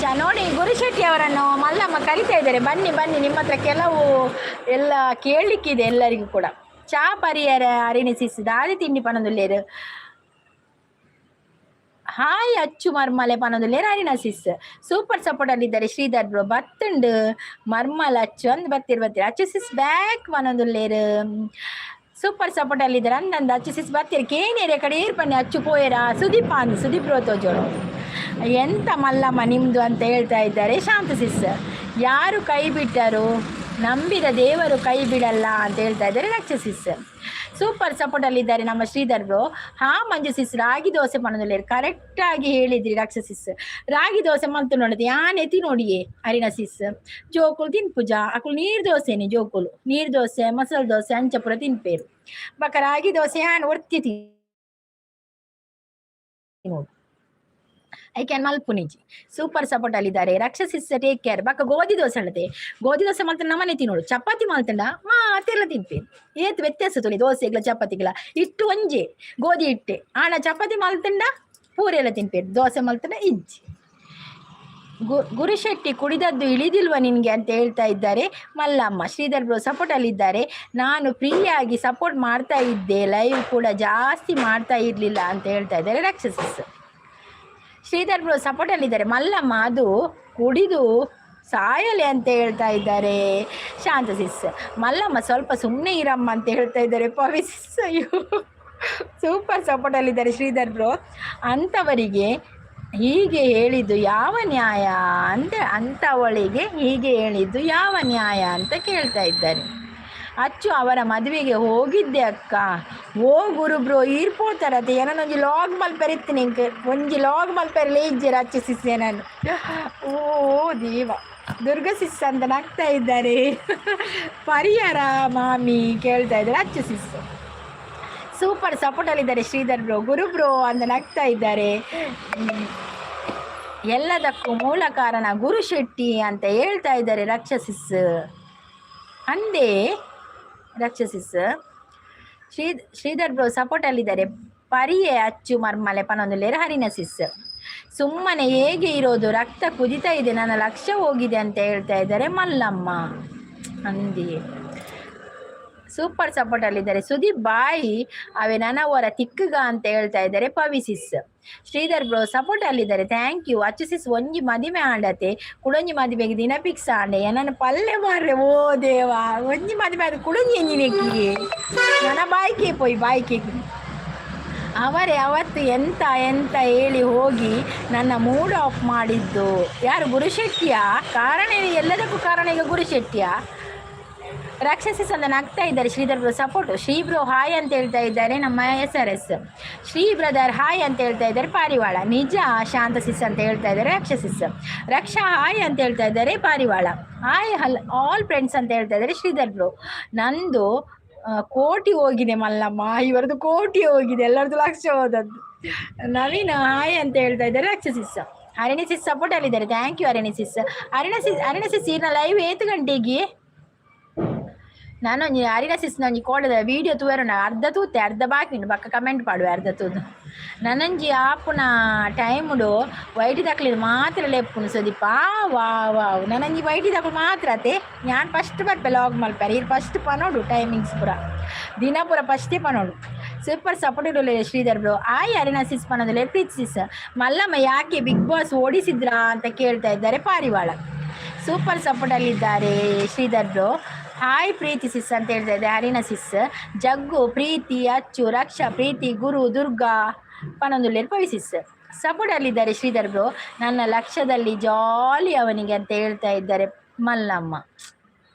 ನೋಡಿ, ಗುರುಶೆಟ್ಟಿ ಅವರನ್ನು ಮಲ್ಲಮ್ಮ ಕರಿತಾ ಇದ್ದಾರೆ. ಬನ್ನಿ ಬನ್ನಿ, ನಿಮ್ಮ ಹತ್ರ ಕೆಲವು ಎಲ್ಲ ಕೇಳಲಿಕ್ಕಿದೆ ಎಲ್ಲರಿಗೂ ಕೂಡ. ಚಾ ಪರಿಯರ ಅರಿಣಿ ಸಿಸ್, ದಾದಿ ತಿಂಡಿ ಪನೊಂದುಲ್ಲೇರು. ಹಾಯ್ ಅಚ್ಚು ಮರ್ಮಲೆ ಪನೊಂದುಲ್ಲೇರು ಅರಿಣ ಸಿಸ್. ಸೂಪರ್ ಸಪೋರ್ಟ್ ಅಲ್ಲಿದ್ದಾರೆ ಶ್ರೀಧರ್ ಬ್ರೋ. ಬತ್ತುಂಡು ಮರ್ಮಲ ಅಚ್ಚು ಅಂದ್ ಬತ್ತೀರ್ ಬತ್ತೀರ್. ಅಚ್ಚು ಸಿಸ್ ಬ್ಯಾಕ್ ಪನೊಂದುಲ್ಲೇರು. ಸೂಪರ್ ಸಪೋರ್ಟ್ ಅಲ್ಲಿದ್ದಾರೆ ಅಂದಂದು. ಅಚ್ಚು ಸಿಸ್ ಬತ್ತೀರ್ ಕೇನೇರೆ ಕಡೆ ಏರ್ ಪನ್ನಿ ಅಚ್ಚು ಪೋಯರ ಸುದೀಪ್ ಅಂದ್ ಸುದೀಪ್ ಬ್ರೋ ತೋಜೋಡು. ಎಂತ ಮಲ್ಲಮ್ಮ ನಿಮ್ಮದು ಅಂತ ಹೇಳ್ತಾ ಇದ್ದಾರೆ ಶಾಂತ ಸಿಸ್. ಯಾರು ಕೈ ಬಿಟ್ಟರು ನಂಬಿದ ದೇವರು ಕೈ ಬಿಡಲ್ಲ ಅಂತ ಹೇಳ್ತಾ ಇದ್ದಾರೆ ರಕ್ಷಸಿಸ್. ಸೂಪರ್ ಸಪೋರ್ಟಲ್ಲಿದ್ದಾರೆ ನಮ್ಮ ಶ್ರೀಧರ್ ಬ್ರೋ. ಹಾ ಮಂಜು ಸಿಸ್, ರಾಗಿ ದೋಸೆ ಪಣದಲ್ಲಿ ಕರೆಕ್ಟಾಗಿ ಹೇಳಿದ್ರಿ ರಕ್ಷಸಿಸ್. ರಾಗಿ ದೋಸೆ ಮಲ್ತು ನೋಡಿದೆ ಯಾನ್ ಎತಿ ನೋಡಿಯೇ ಅರಿನ ಸಿಸ್. ಜೋಕುಲು ತಿನ್ಪುಜ ಅಕುಲು ನೀರು ದೋಸೆನೆ. ಜೋಕುಲು ನೀರು ದೋಸೆ, ಮಸಾಲೆ ದೋಸೆ ಅಂಚಪುರ ತಿನ್ಪೇರು. ಬಕ ರಾಗಿ ದೋಸೆ ಯಾನ್ ಒರ್ತಿ ನೋಡು I can ಮಲ್ಪುನಿಜಿ. ಸೂಪರ್ ಸಪೋರ್ಟ್ ಅಲ್ಲಿದ್ದಾರೆ ರಕ್ಷಸಿಸ್. Take care. ಬಕ್ಕ ಗೋಧಿ ದೋಸೆ ಅಲ್ಲದೆ ಗೋಧಿ ದೋಸೆ ಮಲ್ತ ನಮ್ಮನೆ ತಿನ್ನೋಡು. ಚಪಾತಿ ಮಲ್ತಂಡ ಮಾತೆಲ್ಲ ತಿನ್ಪೇನು. ಏತ್ ವ್ಯತ್ಯಾಸ ತುಲಿ ದೋಸೆಗ್ಲ ಚಪಾತಿಗ್ಲ? ಇಟ್ಟು ಒಂಜೆ ಗೋಧಿ ಹಿಟ್ಟೆ. ಆಣ ಚಪಾತಿ ಮಲ್ತಂಡ ಪೂರಿ ಎಲ್ಲ ತಿನ್ಪೇರು, ದೋಸೆ ಮಲ್ತಂಡ ಇಜ್ಜಿ. ಗುರುಶೆಟ್ಟಿ ಕುಡಿದದ್ದು ಇಳಿದಿಲ್ವ ನಿನಗೆ ಅಂತ ಹೇಳ್ತಾ ಇದ್ದಾರೆ ಮಲ್ಲಮ್ಮ. ಶ್ರೀಧರ್ ಬ್ರೋ ಸಪೋರ್ಟ್ ಅಲ್ಲಿದ್ದಾರೆ. ನಾನು ಫ್ರೀಯಾಗಿ ಸಪೋರ್ಟ್ ಮಾಡ್ತಾ ಇದ್ದೆ, ಲೈವ್ ಕೂಡ ಜಾಸ್ತಿ ಮಾಡ್ತಾ ಇರಲಿಲ್ಲ ಅಂತ ಹೇಳ್ತಾ ಇದ್ದಾರೆ ರಕ್ಷಸಿಸ್. ಶ್ರೀಧರ್ ಬ್ರೋ ಸಪೋರ್ಟ್ ಅಲ್ಲಿದ್ದಾರೆ. ಮಲ್ಲಮ್ಮ ಅದು ಕುಡಿದು ಸಾಯಲಿ ಅಂತ ಹೇಳ್ತಾ ಇದ್ದಾರೆ ಶಾಂತ ಸಿಸ್. ಮಲ್ಲಮ್ಮ ಸ್ವಲ್ಪ ಸುಮ್ಮನೆ ಇರಮ್ಮ ಅಂತ ಹೇಳ್ತಾ ಇದ್ದಾರೆ ಪವಿ ಸಿಸ್. ಅಯ್ಯೋ, ಸೂಪರ್ ಸಪೋರ್ಟಲ್ಲಿದ್ದಾರೆ ಶ್ರೀಧರ್ ಬ್ರೋ. ಅಂಥವರಿಗೆ ಹೀಗೆ ಹೇಳಿದ್ದು ಯಾವ ನ್ಯಾಯ ಅಂತ, ಅಂಥವಳಿಗೆ ಹೀಗೆ ಹೇಳಿದ್ದು ಯಾವ ನ್ಯಾಯ ಅಂತ ಕೇಳ್ತಾ ಇದ್ದಾರೆ. ಅಚ್ಚು ಅವರ ಮದುವೆಗೆ ಹೋಗಿದ್ದೆ ಅಕ್ಕ. ಓ ಗುರು ಬ್ರೋ, ಈರ್ಪೋತಾರತೆ ಏನೊಂಜಿ ಲಾಗ್ ಮಲ್ಪೆರಿತ್ತು ನಿಂಕ್. ಒಂಜಿ ಲಾಗ್ ಮಲ್ಪೆರಲೇ ಇಜ್ಜೆರ್ ಅಚ್ಚು ಸಿಸ್ಸೆ ನಾನು. ಓ ದೇವ, ದುರ್ಗ ಸಿಸ್ ಅಂತ ನಗ್ತಾ ಇದ್ದಾರೆ. ಪರಿಹಾರ ಮಾಮಿ ಕೇಳ್ತಾ ಇದ್ದಾರೆ ಅಚ್ಚು ಸಿಸ್. ಸೂಪರ್ ಸಪೋರ್ಟಲ್ಲಿದ್ದಾರೆ ಶ್ರೀಧರ್ ಬ್ರೋ. ಗುರು ಬ್ರೋ ಅಂತ ನಗ್ತಾ ಇದ್ದಾರೆ. ಎಲ್ಲದಕ್ಕೂ ಮೂಲ ಕಾರಣ ಗುರು ಶೆಟ್ಟಿ ಅಂತ ಹೇಳ್ತಾ ಇದ್ದಾರೆ ರಕ್ಷಸಿಸ್ ಅಂದೇ ರಕ್ಷಸಿಸ್. ಶ್ರೀಧರ್ ಬ್ರೋ ಸಪೋರ್ಟಲ್ಲಿದ್ದಾರೆ. ಪರಿಯೆ ಅಚ್ಚು ಮರ್ಮಲೆ ಪನೊಂದುಲ್ಲೇರು ಹರಿನ ಸಿಸ್. ಸುಮ್ಮನೆ ಹೇಗೆ ಇರೋದು? ರಕ್ತ ಕುದಿತಾ ಇದೆ, ನನ್ನ ಲಕ್ಷ್ಯ ಹೋಗಿದೆ ಅಂತ ಹೇಳ್ತಾ ಇದ್ದಾರೆ ಮಲ್ಲಮ್ಮ ಅಂದಿ. ಸೂಪರ್ ಸಪೋರ್ಟ್ ಅಲ್ಲಿದ್ದಾರೆ ಸುದೀಪ್ ಬಾಯಿ ಅವೆ ನನವರ ತಿಕ್ಕಗ ಅಂತ ಹೇಳ್ತಾ ಇದ್ದಾರೆ ಪವಿಸಿಸ್. ಶ್ರೀಧರ್ ಬ್ರೋ ಸಪೋರ್ಟ್ ಅಲ್ಲಿದ್ದಾರೆ. Thank you ಅಚ್ಚು ಸಿಸ್. ಒಂಜಿ ಮದಿಮೆ ಆಂಡತೆ, ಕುಡೊಂಜಿ ಮದಿಮೆಗೆ ದಿನ ಫಿಕ್ಸ್ ಆಂಡೆ ನನ್ನ ಪಲ್ಲೆ ಮಾರ್ರೆ. ಓ ದೇವಾ, ಒಂಜಿ ಮದಿಮೆ ಅದು ಕುಡೊಂಜಿ ಎಂಜಿನೆಕ್ಕಿ ನನ್ನ ಬಾಯ್ಕೆ ಪೋಯ್ ಬಾಯ್ಕೆ. ಅವರೇ ಅವತ್ತು ಎಂತ ಎಂತ ಹೇಳಿ ಹೋಗಿ ನನ್ನ ಮೂಡ್ ಆಫ್ ಮಾಡಿದ್ದು. ಯಾರು, ಗುರುಶೆಟ್ಟಿಯ? ಕಾರಣ ಎಲ್ಲದಕ್ಕೂ ಕಾರಣ ಈಗ ಗುರುಶೆಟ್ಟಿಯ? ರಾಕ್ಷಸಿ ಸಂದ ನಗ್ತಾ ಇದ್ದಾರೆ. Sridhar bro support. Shri bro hi ಅಂತ ಹೇಳ್ತಾ ಇದ್ದಾರೆ ನಮ್ಮ S R S. Shri brother hi ಅಂತ ಹೇಳ್ತಾ ಇದ್ದಾರೆ ಪಾರಿವಾಳ. ನಿಜ ಶಾಂತ ಸಿಸ್ ಅಂತ ಹೇಳ್ತಾ ಇದ್ದಾರೆ ರಾಕ್ಷಸಿಸ್. ರಕ್ಷಾ ಹಾಯ್ ಅಂತ ಹೇಳ್ತಾ ಇದ್ದಾರೆ ಪಾರಿವಾಳ. ಹಾಯ್ ಹಲ್ ಆಲ್ ಫ್ರೆಂಡ್ಸ್ ಅಂತ ಹೇಳ್ತಾ ಇದ್ದಾರೆ ಶ್ರೀಧರ್ ಬ್ರೋ. ನಂದು ಕೋಟಿ ಹೋಗಿದೆ ಮಲ್ಲಮ್ಮ. ಇವರದ್ದು ಕೋಟಿ ಹೋಗಿದೆ, ಎಲ್ಲರದ್ದು ಲಕ್ಷ ಹೋದದ್ದು. ನವೀನ್ ಹಾಯ್ ಅಂತ ಹೇಳ್ತಾ ಇದ್ದಾರೆ ರಾಕ್ಷಸಿಸ್. ಹರಿಣಿ ಸಿಸ್ ಸಪೋರ್ಟ್ ಅಲ್ಲಿದ್ದಾರೆ. Thank you Harini sis. Harina sis, Harina sis, ಈರ್ನ ಲೈವ್ ಏತು ಗಂಟೆಗೆ? ನಾನು ಒಂಜಿ ಅರಿನ ಸಿಸ್ ಒಂಜಿ ಕೋಡದ ವಿಡಿಯೋ ತೂವೆರುಂಡ. ಅರ್ಧ ತೂತೆ, ಅರ್ಧ ಬಾಕಿ ಉಂಡು. ಬಕ್ಕ ಕಮೆಂಟ್ ಪಾಡುವೆ ಅರ್ಧ ತೂದು. ನನಂಜಿ ಆಪುನ ಟೈಮುಡು ವೈಟಿ ತಕ್ಲಿನ ಮಾತ್ರ ಲೆಪ್ಪುನು ಸುದೀಪ. ವಾ ವಾವ್, ನನಂಜಿ ವೈಟಿ ತಕ್ಲು ಮಾತ್ರ ಅತೆ. ಯಾನ್ ಫಸ್ಟ್ ಬರ್ಪೆ ಲಾಗ್ ಮಲ್ಪೆರೆ. ಇರ್ ಫಸ್ಟ್ ಪನೋಡು ಟೈಮಿಂಗ್ಸ್ ಪೂರ ದಿನ ಪೂರ ಫಸ್ಟೇ ಪನೋಡು. ಸೂಪರ್ ಸಪೋರ್ಟ್ ಇಡೋಲ್ಲ Sridhar bro. Hi Arina sis ಪನೋದಿಲ್ಲ ಪ್ರೀತಿ ಸಿಸ್. ಮಲ್ಲಮ್ಮ ಯಾಕೆ ಬಿಗ್ ಬಾಸ್ ಓಡಿಸಿದ್ರಾ ಅಂತ ಕೇಳ್ತಾ ಇದ್ದಾರೆ ಪಾರಿವಾಳ. ಸೂಪರ್ ಸಪೋರ್ಟಲ್ಲಿದ್ದಾರೆ Sridhar bro. Hi Preethi sis ಅಂತ ಹೇಳ್ತಾ ಇದ್ದಾರೆ ಹರಿಣ ಸಿಸ್. ಜಗ್ಗು, ಪ್ರೀತಿ, ಅಚ್ಚು, ರಕ್ಷಾ, ಪ್ರೀತಿ, ಗುರು, ದುರ್ಗಾ ಪನೊಂದುಲ್ಲೇರು ಪವಿ ಸಿಸ್. ಸಪೋರ್ಟ್ ಅಲ್ಲಿದ್ದಾರೆ ಶ್ರೀಧರ್ ಬ್ರೋ. ನನ್ನ ಲಕ್ಷದಲ್ಲಿ ಜಾಲಿ ಅವನಿಗೆ ಅಂತ ಹೇಳ್ತಾ ಇದ್ದಾರೆ ಮಲ್ಲಮ್ಮ.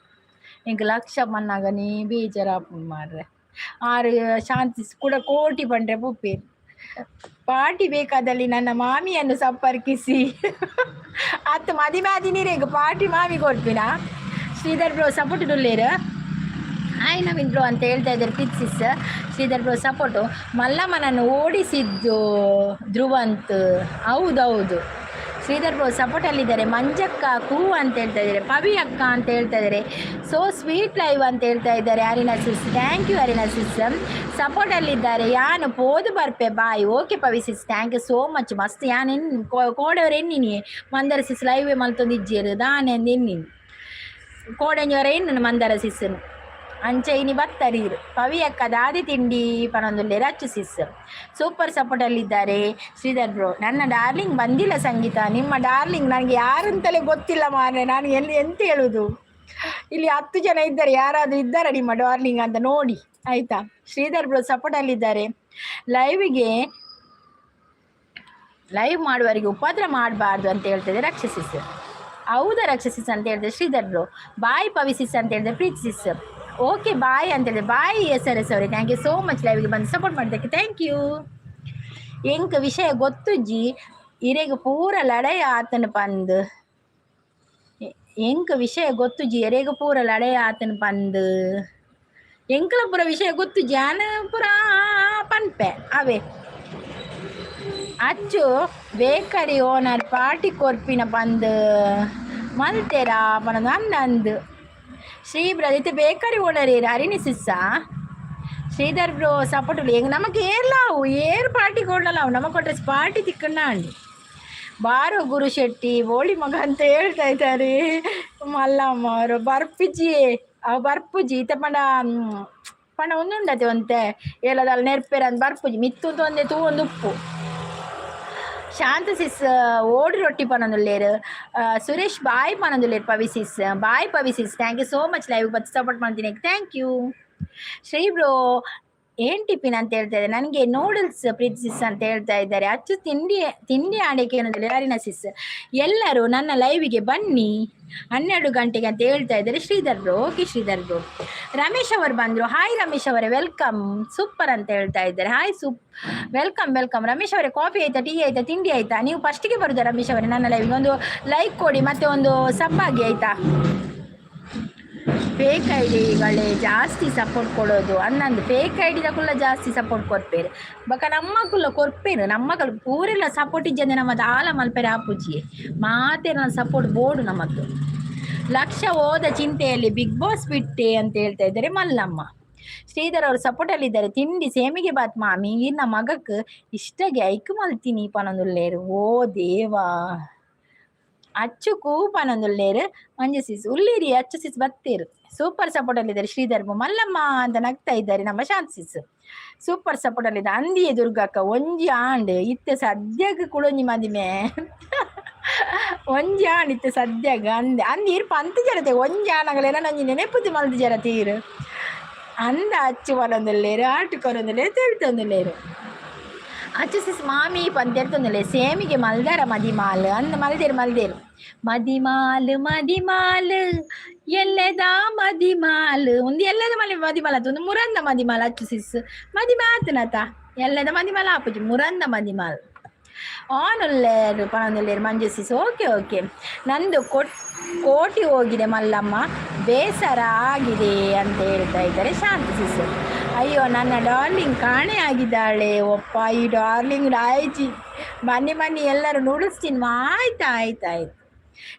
ಇಂಕ್ ಲಕ್ಷ ಮನ್ನಾಗ ನೀ ಬೇಜಾರಾಪುಂಡು ಮಾರ್ರೆ. ಆರು ಶಾಂತಿ ಕೂಡ ಕೋಟಿ ಪಂಡ್ರೆ ಪುಪ್ಪಿ. ಪಾರ್ಟಿ ಬೇಕಾದಲ್ಲಿ ನನ್ನ ಮಾಮಿಯನ್ನು ಸಂಪರ್ಕಿಸಿ. ಅತ್ತು ಮದಿಮೆ ಆದಿನೀರೇಗ ಪಾರ್ಟಿ ಮಾಮಿ ಕೊಡ್ಪಿನ? ಶ್ರೀಧರ್ ಬ್ರೋ ಸಪೋರ್ಟ್ ಇಡುಲ್ಲೇರು. ಹಾಯ್ ನವೀನ್ ಬ್ರೋ ಅಂತ ಹೇಳ್ತಾ ಇದ್ದಾರೆ ಪಿತ್ಸಿಸ್. Sridhar bro support. ಮಲ್ಲಮ್ಮನನ್ನು ಓಡಿಸಿದ್ದು ಧ್ರುವಂತ್. ಹೌದೌದು. ಶ್ರೀಧರ್ ಬ್ರೋ ಸಪೋರ್ಟಲ್ಲಿದ್ದಾರೆ. ಮಂಜಕ್ಕ ಕೂ ಅಂತ ಹೇಳ್ತಾ ಇದ್ದಾರೆ. ಪವಿ ಅಕ್ಕ ಅಂತ ಹೇಳ್ತಾ ಇದ್ದಾರೆ. ಸೋ ಸ್ವೀಟ್ ಲೈವ್ ಅಂತ ಹೇಳ್ತಾ ಇದ್ದಾರೆ Arina sis. Thank you Arina sis. ಸಪೋರ್ಟಲ್ಲಿದ್ದಾರೆ. ಯಾನು ಪೋದು ಬರ್ಪೆ, bye. Okay Pavi sis, thank you so much. ಮಸ್ತ್ ಯಾನ್ ಎನ್ ಕೋಡೆಯವರು ಎನ್ನಿನಿ ಮಂದರ ಸಿಸ್ ಲೈವ್ ಮಲ್ತೊಂದು ಇಜ್ಜೇರು ದಾನೆ ಎನ್ನಿನಿ ಕೋಡೆಂಜವರ ಎನ್ನು ಮಂದರ ಸಿಸ್ನು ಅಂಚ ಇನಿ ಬತ್ತರೀರು. ಪವಿ ಅಕ್ಕ ದಾದಿ ತಿಂಡಿ ಪನೊಂದುಲ್ಲೇರು. ಅಚ್ಚು ಸಿಸ್ ಸೂಪರ್ ಸಪೋರ್ಟಲ್ಲಿದ್ದಾರೆ. ಶ್ರೀಧರ್ ಬ್ರೋ, ನನ್ನ ಡಾರ್ಲಿಂಗ್ ಬಂದಿಲ್ಲ ಸಂಗೀತ. ನಿಮ್ಮ ಡಾರ್ಲಿಂಗ್ ನನಗೆ ಯಾರಂತಲೇ ಗೊತ್ತಿಲ್ಲ ಮಾರ್ರೆ. ನಾನು ಎಲ್ಲಿ ಎಂತ ಹೇಳುದು? ಇಲ್ಲಿ 10 ಜನ ಇದ್ದಾರೆ, ಯಾರಾದರೂ ಇದ್ದಾರಾ ನಿಮ್ಮ ಡಾರ್ಲಿಂಗ್ ಅಂತ ನೋಡಿ, ಆಯ್ತಾ? ಶ್ರೀಧರ್ ಬ್ರೋ ಸಪೋರ್ಟಲ್ಲಿದ್ದಾರೆ. ಲೈವಿಗೆ ಲೈವ್ ಮಾಡುವವರಿಗೆ ಉಪದ್ರ ಮಾಡಬಾರ್ದು ಅಂತ ಹೇಳ್ತಿದೆ ರಕ್ಷಸಿಸ್. ಹೌದಾ ರಕ್ಷಸಿಸ್ ಅಂತ ಹೇಳಿದೆ ಶ್ರೀಧರ್ ಬ್ರೋ. ಬಾಯ್ ಪವಿಸಿಸ್ ಅಂತ ಹೇಳಿದೆ ಪ್ರೀತಿ ಸಿಸ್. ಓಕೆ, ಬಾಯ್ ಅಂತ ಹೇಳಿದೆ. ಬಾಯ್ ಎಸ್ ಆರ್ ಎಸ್ ಅವರೇ, thank you so much ಲೈವ್ಗೆ ಬಂದು ಸಪೋರ್ಟ್ ಮಾಡಿದ್ದಕ್ಕೆ. Thank you. ಎಂಕ್ ವಿಷಯ ಗೊತ್ತುಜ್ಜಿ, ಇರೆಗ್ ಪೂರ ಲಡಾಯಿ ಆತನ ಪಂದ್. ಎಂಕ್ ವಿಷಯ ಗೊತ್ತುಜ್ಜಿ, ಎರೆಗ್ ಪೂರ ಲಡಾಯಿ ಆತನ ಪಂದ್. ಎಂಕ್ಲ ಪೂರ ವಿಷಯ ಗೊತ್ತು ಜಾನ ಪೂರ ಪನ್ಪೆ ಅವೇ. ಅಚ್ಚು ಬೇಕರಿ ಓನರ್ ಪಾರ್ಟಿ ಕೊರ್ಪಿನ ಪಂದ್ ಮಲ್ತೇರಾ ಪನೊಂದು ಅಂದಂದು ಶ್ರೀ ಬ್ರದರ್. ಇತ್ತೆ ಬೇಕರಿ ಓನರ್ ಏರು ಹರಿಣಿ ಸಿಸ್ಸ. Sridhar bro support. ಹೆಂಗ್ ನಮಗೆ ಏರ್ಲಾವು ಏರ್ ಪಾರ್ಟಿ ಕೊಡಲ್ಲ ಅವು ನಮಗೆ ಕೊಟ್ಟರೆ ಪಾರ್ಟಿ ತಿಕ್ಕಣ್ಣ ಅಂಡಿ. ಬಾರೋ ಗುರು ಶೆಟ್ಟಿ ಬೋಳಿ ಮಗ ಅಂತ ಹೇಳ್ತಾ ಇದ್ದಾರೆ ಮಲ್ಲಮ್ಮ ಅವರು. ಬರ್ಪಿಜಿ ಅವು ಬರ್ಪುಜಿ ಇತ್ತ ಪಂಡ ಪಂಡ ಒಂದುಂಡತೆ ಒಂತೆ ಏಲದಲ್ಲ ನೆರ್ಪೇರ ಅಂದ್ ಬರ್ಪುಜಿ ಮಿತ್ತು ಒಂದೆ ತೂ ಒಂದು ಉಪ್ಪು. ಶಾಂತ ಸಿಸ್ ಓಡಿ ರೊಟ್ಟಿ ಪನೊಂದುಲ್ಲೇರು. ಸುರೇಶ್ ಬಾಯ್ ಪನೊಂದುಲ್ಲೇರು. Pavi sis, bye Pavi sis, thank you so much live ಬತ್ತು ಸಪೋರ್ಟ್ ಮಾಡ್ತೀನಿ. Thank you. Shri bro ಏನ್ ಟಿಫಿನ್ ಅಂತ ಹೇಳ್ತಾ ಇದ್ದಾರೆ. ನನಗೆ ನೂಡಲ್ಸ್ ಪ್ರೀತಿ ಸಿಸ್ ಅಂತ ಹೇಳ್ತಾ ಇದ್ದಾರೆ. ಅಚ್ಚು ತಿಂಡಿ ತಿಂಡಿ ಆಡಕ್ಕೆ ಏನಂದ್ರೆ ಯಾರಿನ ಸಿಸ್. ಎಲ್ಲರೂ ನನ್ನ ಲೈವಿಗೆ ಬನ್ನಿ 12 ಗಂಟೆಗೆ ಅಂತ ಹೇಳ್ತಾ ಇದ್ದಾರೆ Sridhar bro. Okay Sridhar bro. Ramesh ಅವರು ಬಂದ್ರು. ಹಾಯ್ ರಮೇಶ್ ಅವರೇ, welcome. Super ಅಂತ ಹೇಳ್ತಾ ಇದ್ದಾರೆ. Hi soup, welcome welcome Ramesh ಅವರೇ. ಕಾಫಿ ಆಯ್ತಾ? ಟೀ ಆಯ್ತಾ? ತಿಂಡಿ ಆಯ್ತಾ? ನೀವು ಫಸ್ಟಿಗೆ ಬರುದಾ ರಮೇಶ್ ಅವರೇ ನನ್ನ ಲೈವಿಗೆ? ಒಂದು ಲೈಕ್ ಕೊಡಿ ಮತ್ತೆ ಒಂದು ಸಬ್ ಆಗಿ, ಆಯ್ತಾ? ಫೇಕ್ ಐಡಿಗಳೇ ಜಾಸ್ತಿ ಸಪೋರ್ಟ್ ಕೊಡೋದು ಅನ್ನಂದು. ಫೇಕ್ ಐಡಿದಕುಲ್ಲ ಜಾಸ್ತಿ ಸಪೋರ್ಟ್ ಕೊರ್ಪೇರು ಬಕ ನಮ್ಮಕುಲ್ಲ ಕೊರ್ಪೇರು. ನಮ್ಮಕಲ್ ಪೂರೆಲ್ಲ ಸಪೋರ್ಟ್ ಇಜ್ಜಂದೆ ನಮ್ಮ ದಾಲ ಮಲ್ಪೆರೆ ಆಪುಜಿ ಮಾತೆ ನನ್ನ ಸಪೋರ್ಟ್ ಬೋರ್ಡು ನಮ್ಮದ್ದು. ಲಕ್ಷ ಹೋದ ಚಿಂತೆಯಲ್ಲಿ ಬಿಗ್ ಬಾಸ್ ಬಿಟ್ಟೆ ಅಂತ ಹೇಳ್ತಾ ಇದ್ದಾರೆ ಮಲ್ಲಮ್ಮ. ಶ್ರೀಧರ್ ಅವರು ಸಪೋರ್ಟ್ ಅಲ್ಲಿ ಇದ್ದಾರೆ. ತಿಂಡಿ ಸೇಮಿಗೆ ಬಾತ್ ಮಾಮಿ, ಇನ್ನ ಮಗಕ್ ಇಷ್ಟಗೆ ಐಕ್ ಮಲ್ತೀನಿ ಪನೊಂದುಲ್ಲೇರು. ಓ ದೇವಾ, ಅಚ್ಚು ಪನೊಂದುಲ್ಲೇರು. ಮಂಜು ಸಿಸ್ ಉಲ್ಲಿರಿ, ಅಚ್ಚು ಸಿಸ್ ಬತ್ತೀರು. ಸೂಪರ್ ಸಪೋರ್ಟ್ ಅಲ್ಲಿದ್ದಾರೆ ಶ್ರೀಧರ್. ಮಲ್ಲಮ್ಮ ಅಂತ ನಗ್ತಾ ಇದ್ದಾರೆ ನಮ್ಮ ಶಾಂತ್ ಸಿಸ್. ಸೂಪರ್ ಸಪೋರ್ಟ್ ಅಲ್ಲಿದೆ. ಅಂದಿಯೇ ದುರ್ಗಕ್ಕ ಒಂಜಿ ಆಂಡ್ ಇತ್ತೆ ಸದ್ಯಕ್ಕೆ ಕುಡೊಂಜಿ ಮದಿಮೆ. ಒಂಜಿ ಆಂಡ್ ಇತ್ತೆ ಸದ್ಯಗ ಅಂದೆ ಅಂದ್ ಇರ್ಪ ಅಂತ ಜರತೆ ಒಂಜಿ ಆನಗಲೇನ ನಂಜಿ ನೆನೆಪುತಿ ಮಲ್ತು ಜರ ತೀರು ಅಂದ. ಅಚ್ಚು ಬರೊಂದುಲ್ಲೇರು, ಆಟು ಕೊರೊಂದುಲ್ಲೇರು, ತೆಳ್ತೊಂದುಲ್ಲೇರು. ಅಚ್ಚು ಸಿಸ್ ಮಾಮಿ ಪಂತೆರ್ತೊಂದುಲ್ಲೆ. ಸೇಮಿಗೆ ಮಲ್ದಾರ ಮದಿಮಾಲ್ ಅಂದ್. ಮಲ್ದೇರು ಮಲ್ದೇರು. ಮದಿಮಾಲ್ ಮದಿಮಾಲ್ ಎಲ್ಲೆದ ಮದಿಮಾಲ್ ಒಂದು ಎಲ್ಲದ ಮಲಿ ಮದಿಮಾಲ್ ಒಂದು ಮುರಂದ ಮದಿಮಾಲ್. ಅಚ್ಚು ಸಿಸ್ ಮದಿಮೆ ಆತನತ ಎಲ್ಲದ ಮದಿಮಾಲ್ ಆಪುಜಿ, ಮುರಂದ ಮದಿಮಾಲ್. ಆನ್ ಉಲ್ಲೇರು ಪನೊಂದುಲ್ಲೇರು ಮಂಜು ಸಿಸ್. Okay okay. ನಂದು ಕೋಟಿ ಹೋಗಿದೆ ಮಲ್ಲಮ್ಮ, ಬೇಸರ ಆಗಿದೆ ಅಂತ ಹೇಳ್ತಾ ಇದ್ದಾರೆ ಶಾಂತಿ ಸಿಸ್. ಅಯ್ಯೋ, ನನ್ನ ಡಾರ್ಲಿಂಗ್ ಕಾಣೆ ಆಗಿದ್ದಾಳೆ. ಒಪ್ಪ ಈ ಡಾರ್ಲಿಂಗ್ ಆಯ್ಚಿ. ಬನ್ನಿ ಬನ್ನಿ ಎಲ್ಲರೂ, ನೂಡಲ್ಸ್ ತಿನ್ನುವ. ಆಯ್ತು ಆಯ್ತು ಆಯ್ತು.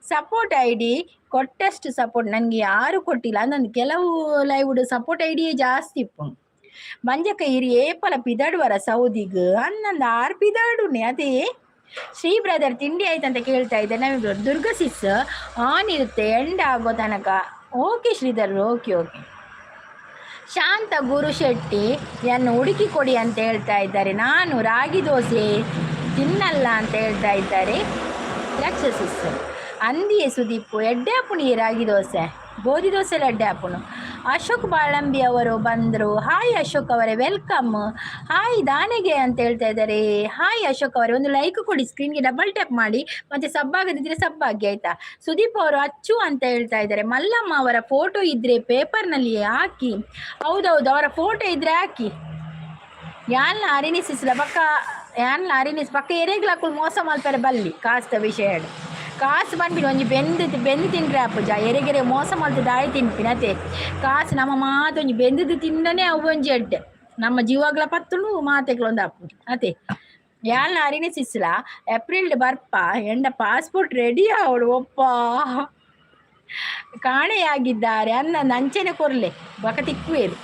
ಸಪೋರ್ಟ್ ಐಡಿ ಕೊಟ್ಟಷ್ಟು ಸಪೋರ್ಟ್ ನನಗೆ ಯಾರು ಕೊಟ್ಟಿಲ್ಲ. ನನ್ನ ಕೆಲವು ಲೈವ್ ಸಪೋರ್ಟ್ ಐಡಿಯೇ ಜಾಸ್ತಿ ಇಪ್ಪು. ಮಂಜಕ್ಕ ಇರಿ ಏಪಲ ಪಿದಾಡುವರ ಸೌದಿಗ್ ಅನ್ನಂದು ಆರ್ ಪಿದಾಡುನೆ ಅದೇ. ಶ್ರೀ ಬ್ರದರ್ ತಿಂಡಿ ಆಯ್ತಂತ ಕೇಳ್ತಾ ಇದ್ದೆ ನಮಗೆ. ದುರ್ಗಾ ಸಿಸ್ ಆನ್ ಇರುತ್ತೆ ಎಂಡ್ ಆಗೋ ತನಕ. Okay Sridhar, okay okay. Shanta Guru Shetty ಯನ್ನು ಹುಡುಕಿ ಕೊಡಿ ಅಂತ ಹೇಳ್ತಾ ಇದ್ದಾರೆ. ನಾನು ರಾಗಿ ದೋಸೆ ತಿನ್ನಲ್ಲ ಅಂತ ಹೇಳ್ತಾ ಇದ್ದಾರೆ ರಾಕ್ಷಸಿಸ್. ಅಂದಿಯೇ ಸುದೀಪು ಎಡ್ಡೆ ಆಪುಣಿ ರಾಗಿ ದೋಸೆ, ಗೋಧಿ ದೋಸೆ ಎಡ್ಡೆ ಆಪುಣು. ಅಶೋಕ್ ಬಾಳಂಬಿ ಅವರು ಬಂದರು. ಹಾಯ್ ಅಶೋಕ್ ಅವರೇ, welcome. Hi ದಾನೆಗೆ ಅಂತ ಹೇಳ್ತಾ ಇದ್ದಾರೆ. ಹಾಯ್ ಅಶೋಕ್ ಅವರೇ, ಒಂದು ಲೈಕ್ ಕೊಡಿ, ಸ್ಕ್ರೀನ್ಗೆ ಡಬಲ್ ಟ್ಯಾಪ್ ಮಾಡಿ ಮತ್ತೆ ಸಬ್ ಆಗದಿದ್ರೆ ಸಬ್ ಆಗಿ, ಆಯ್ತಾ? ಸುದೀಪ್ ಅವರು ಅಚ್ಚು ಅಂತ ಹೇಳ್ತಾ ಇದ್ದಾರೆ. ಮಲ್ಲಮ್ಮ ಅವರ ಫೋಟೋ ಇದ್ರೆ ಪೇಪರ್ನಲ್ಲಿ ಹಾಕಿ. ಹೌದೌದು, ಅವರ ಫೋಟೋ ಇದ್ರೆ ಹಾಕಿ. ಯಾನ್ಲ ಅರಿನಿಸಿಸ್ಲ ಪಕ್ಕ ಯಾನ್ಲ ಅರಿನಿಸ್ ಪಕ್ಕ ಎರೆಗ್ಲಾಕುಲು ಮೋಸ ಮಲ್ಪರೆ ಬಲ್ಲಿ ಕಾಸ್ತ ವಿಷಯ. ಕಾಸು ಬಂದ್ಬಿಡು ಒಂಜಿ ಬೆಂದು ಬೆಂದು ತಿನ್ರೆ ಅಪ್ಪುಜ ಎರೆಗೆರೆ ಮೋಸ ಮಲ್ತು ದಾಯಿ ತಿನ್ಪಿನ ಅತೆ. ಕಾಸು ನಮ್ಮ ಮಾತು ಒಂಜಿ ಬೆಂದದ್ದು ತಿನ್ನನೆ ಅವು ಒಂಜಿ ಎಡ್ಡೆ. ನಮ್ಮ ಜೀವಾಗ್ಲ ಪತ್ತುಂಡು ಮಾತೆಗ್ಲ ಒಂದು ಅಪ್ಪು ಅತೆ. ಯಾಲ್ನ ಅರಿಣಿ ಸಿಸ್ಲ ಏಪ್ರಿಲ್ ಬರ್ಪ ಎಂಡ ಪಾಸ್ಪೋರ್ಟ್ ರೆಡಿ ಅವಳು ಒಪ್ಪ ಕಾಣೆಯಾಗಿದ್ದಾರೆ ಅನ್ನ ನಂಚನೆ ಕೊರ್ಲೆ ಬಕ ತಿಕ್ಕುವೇರು.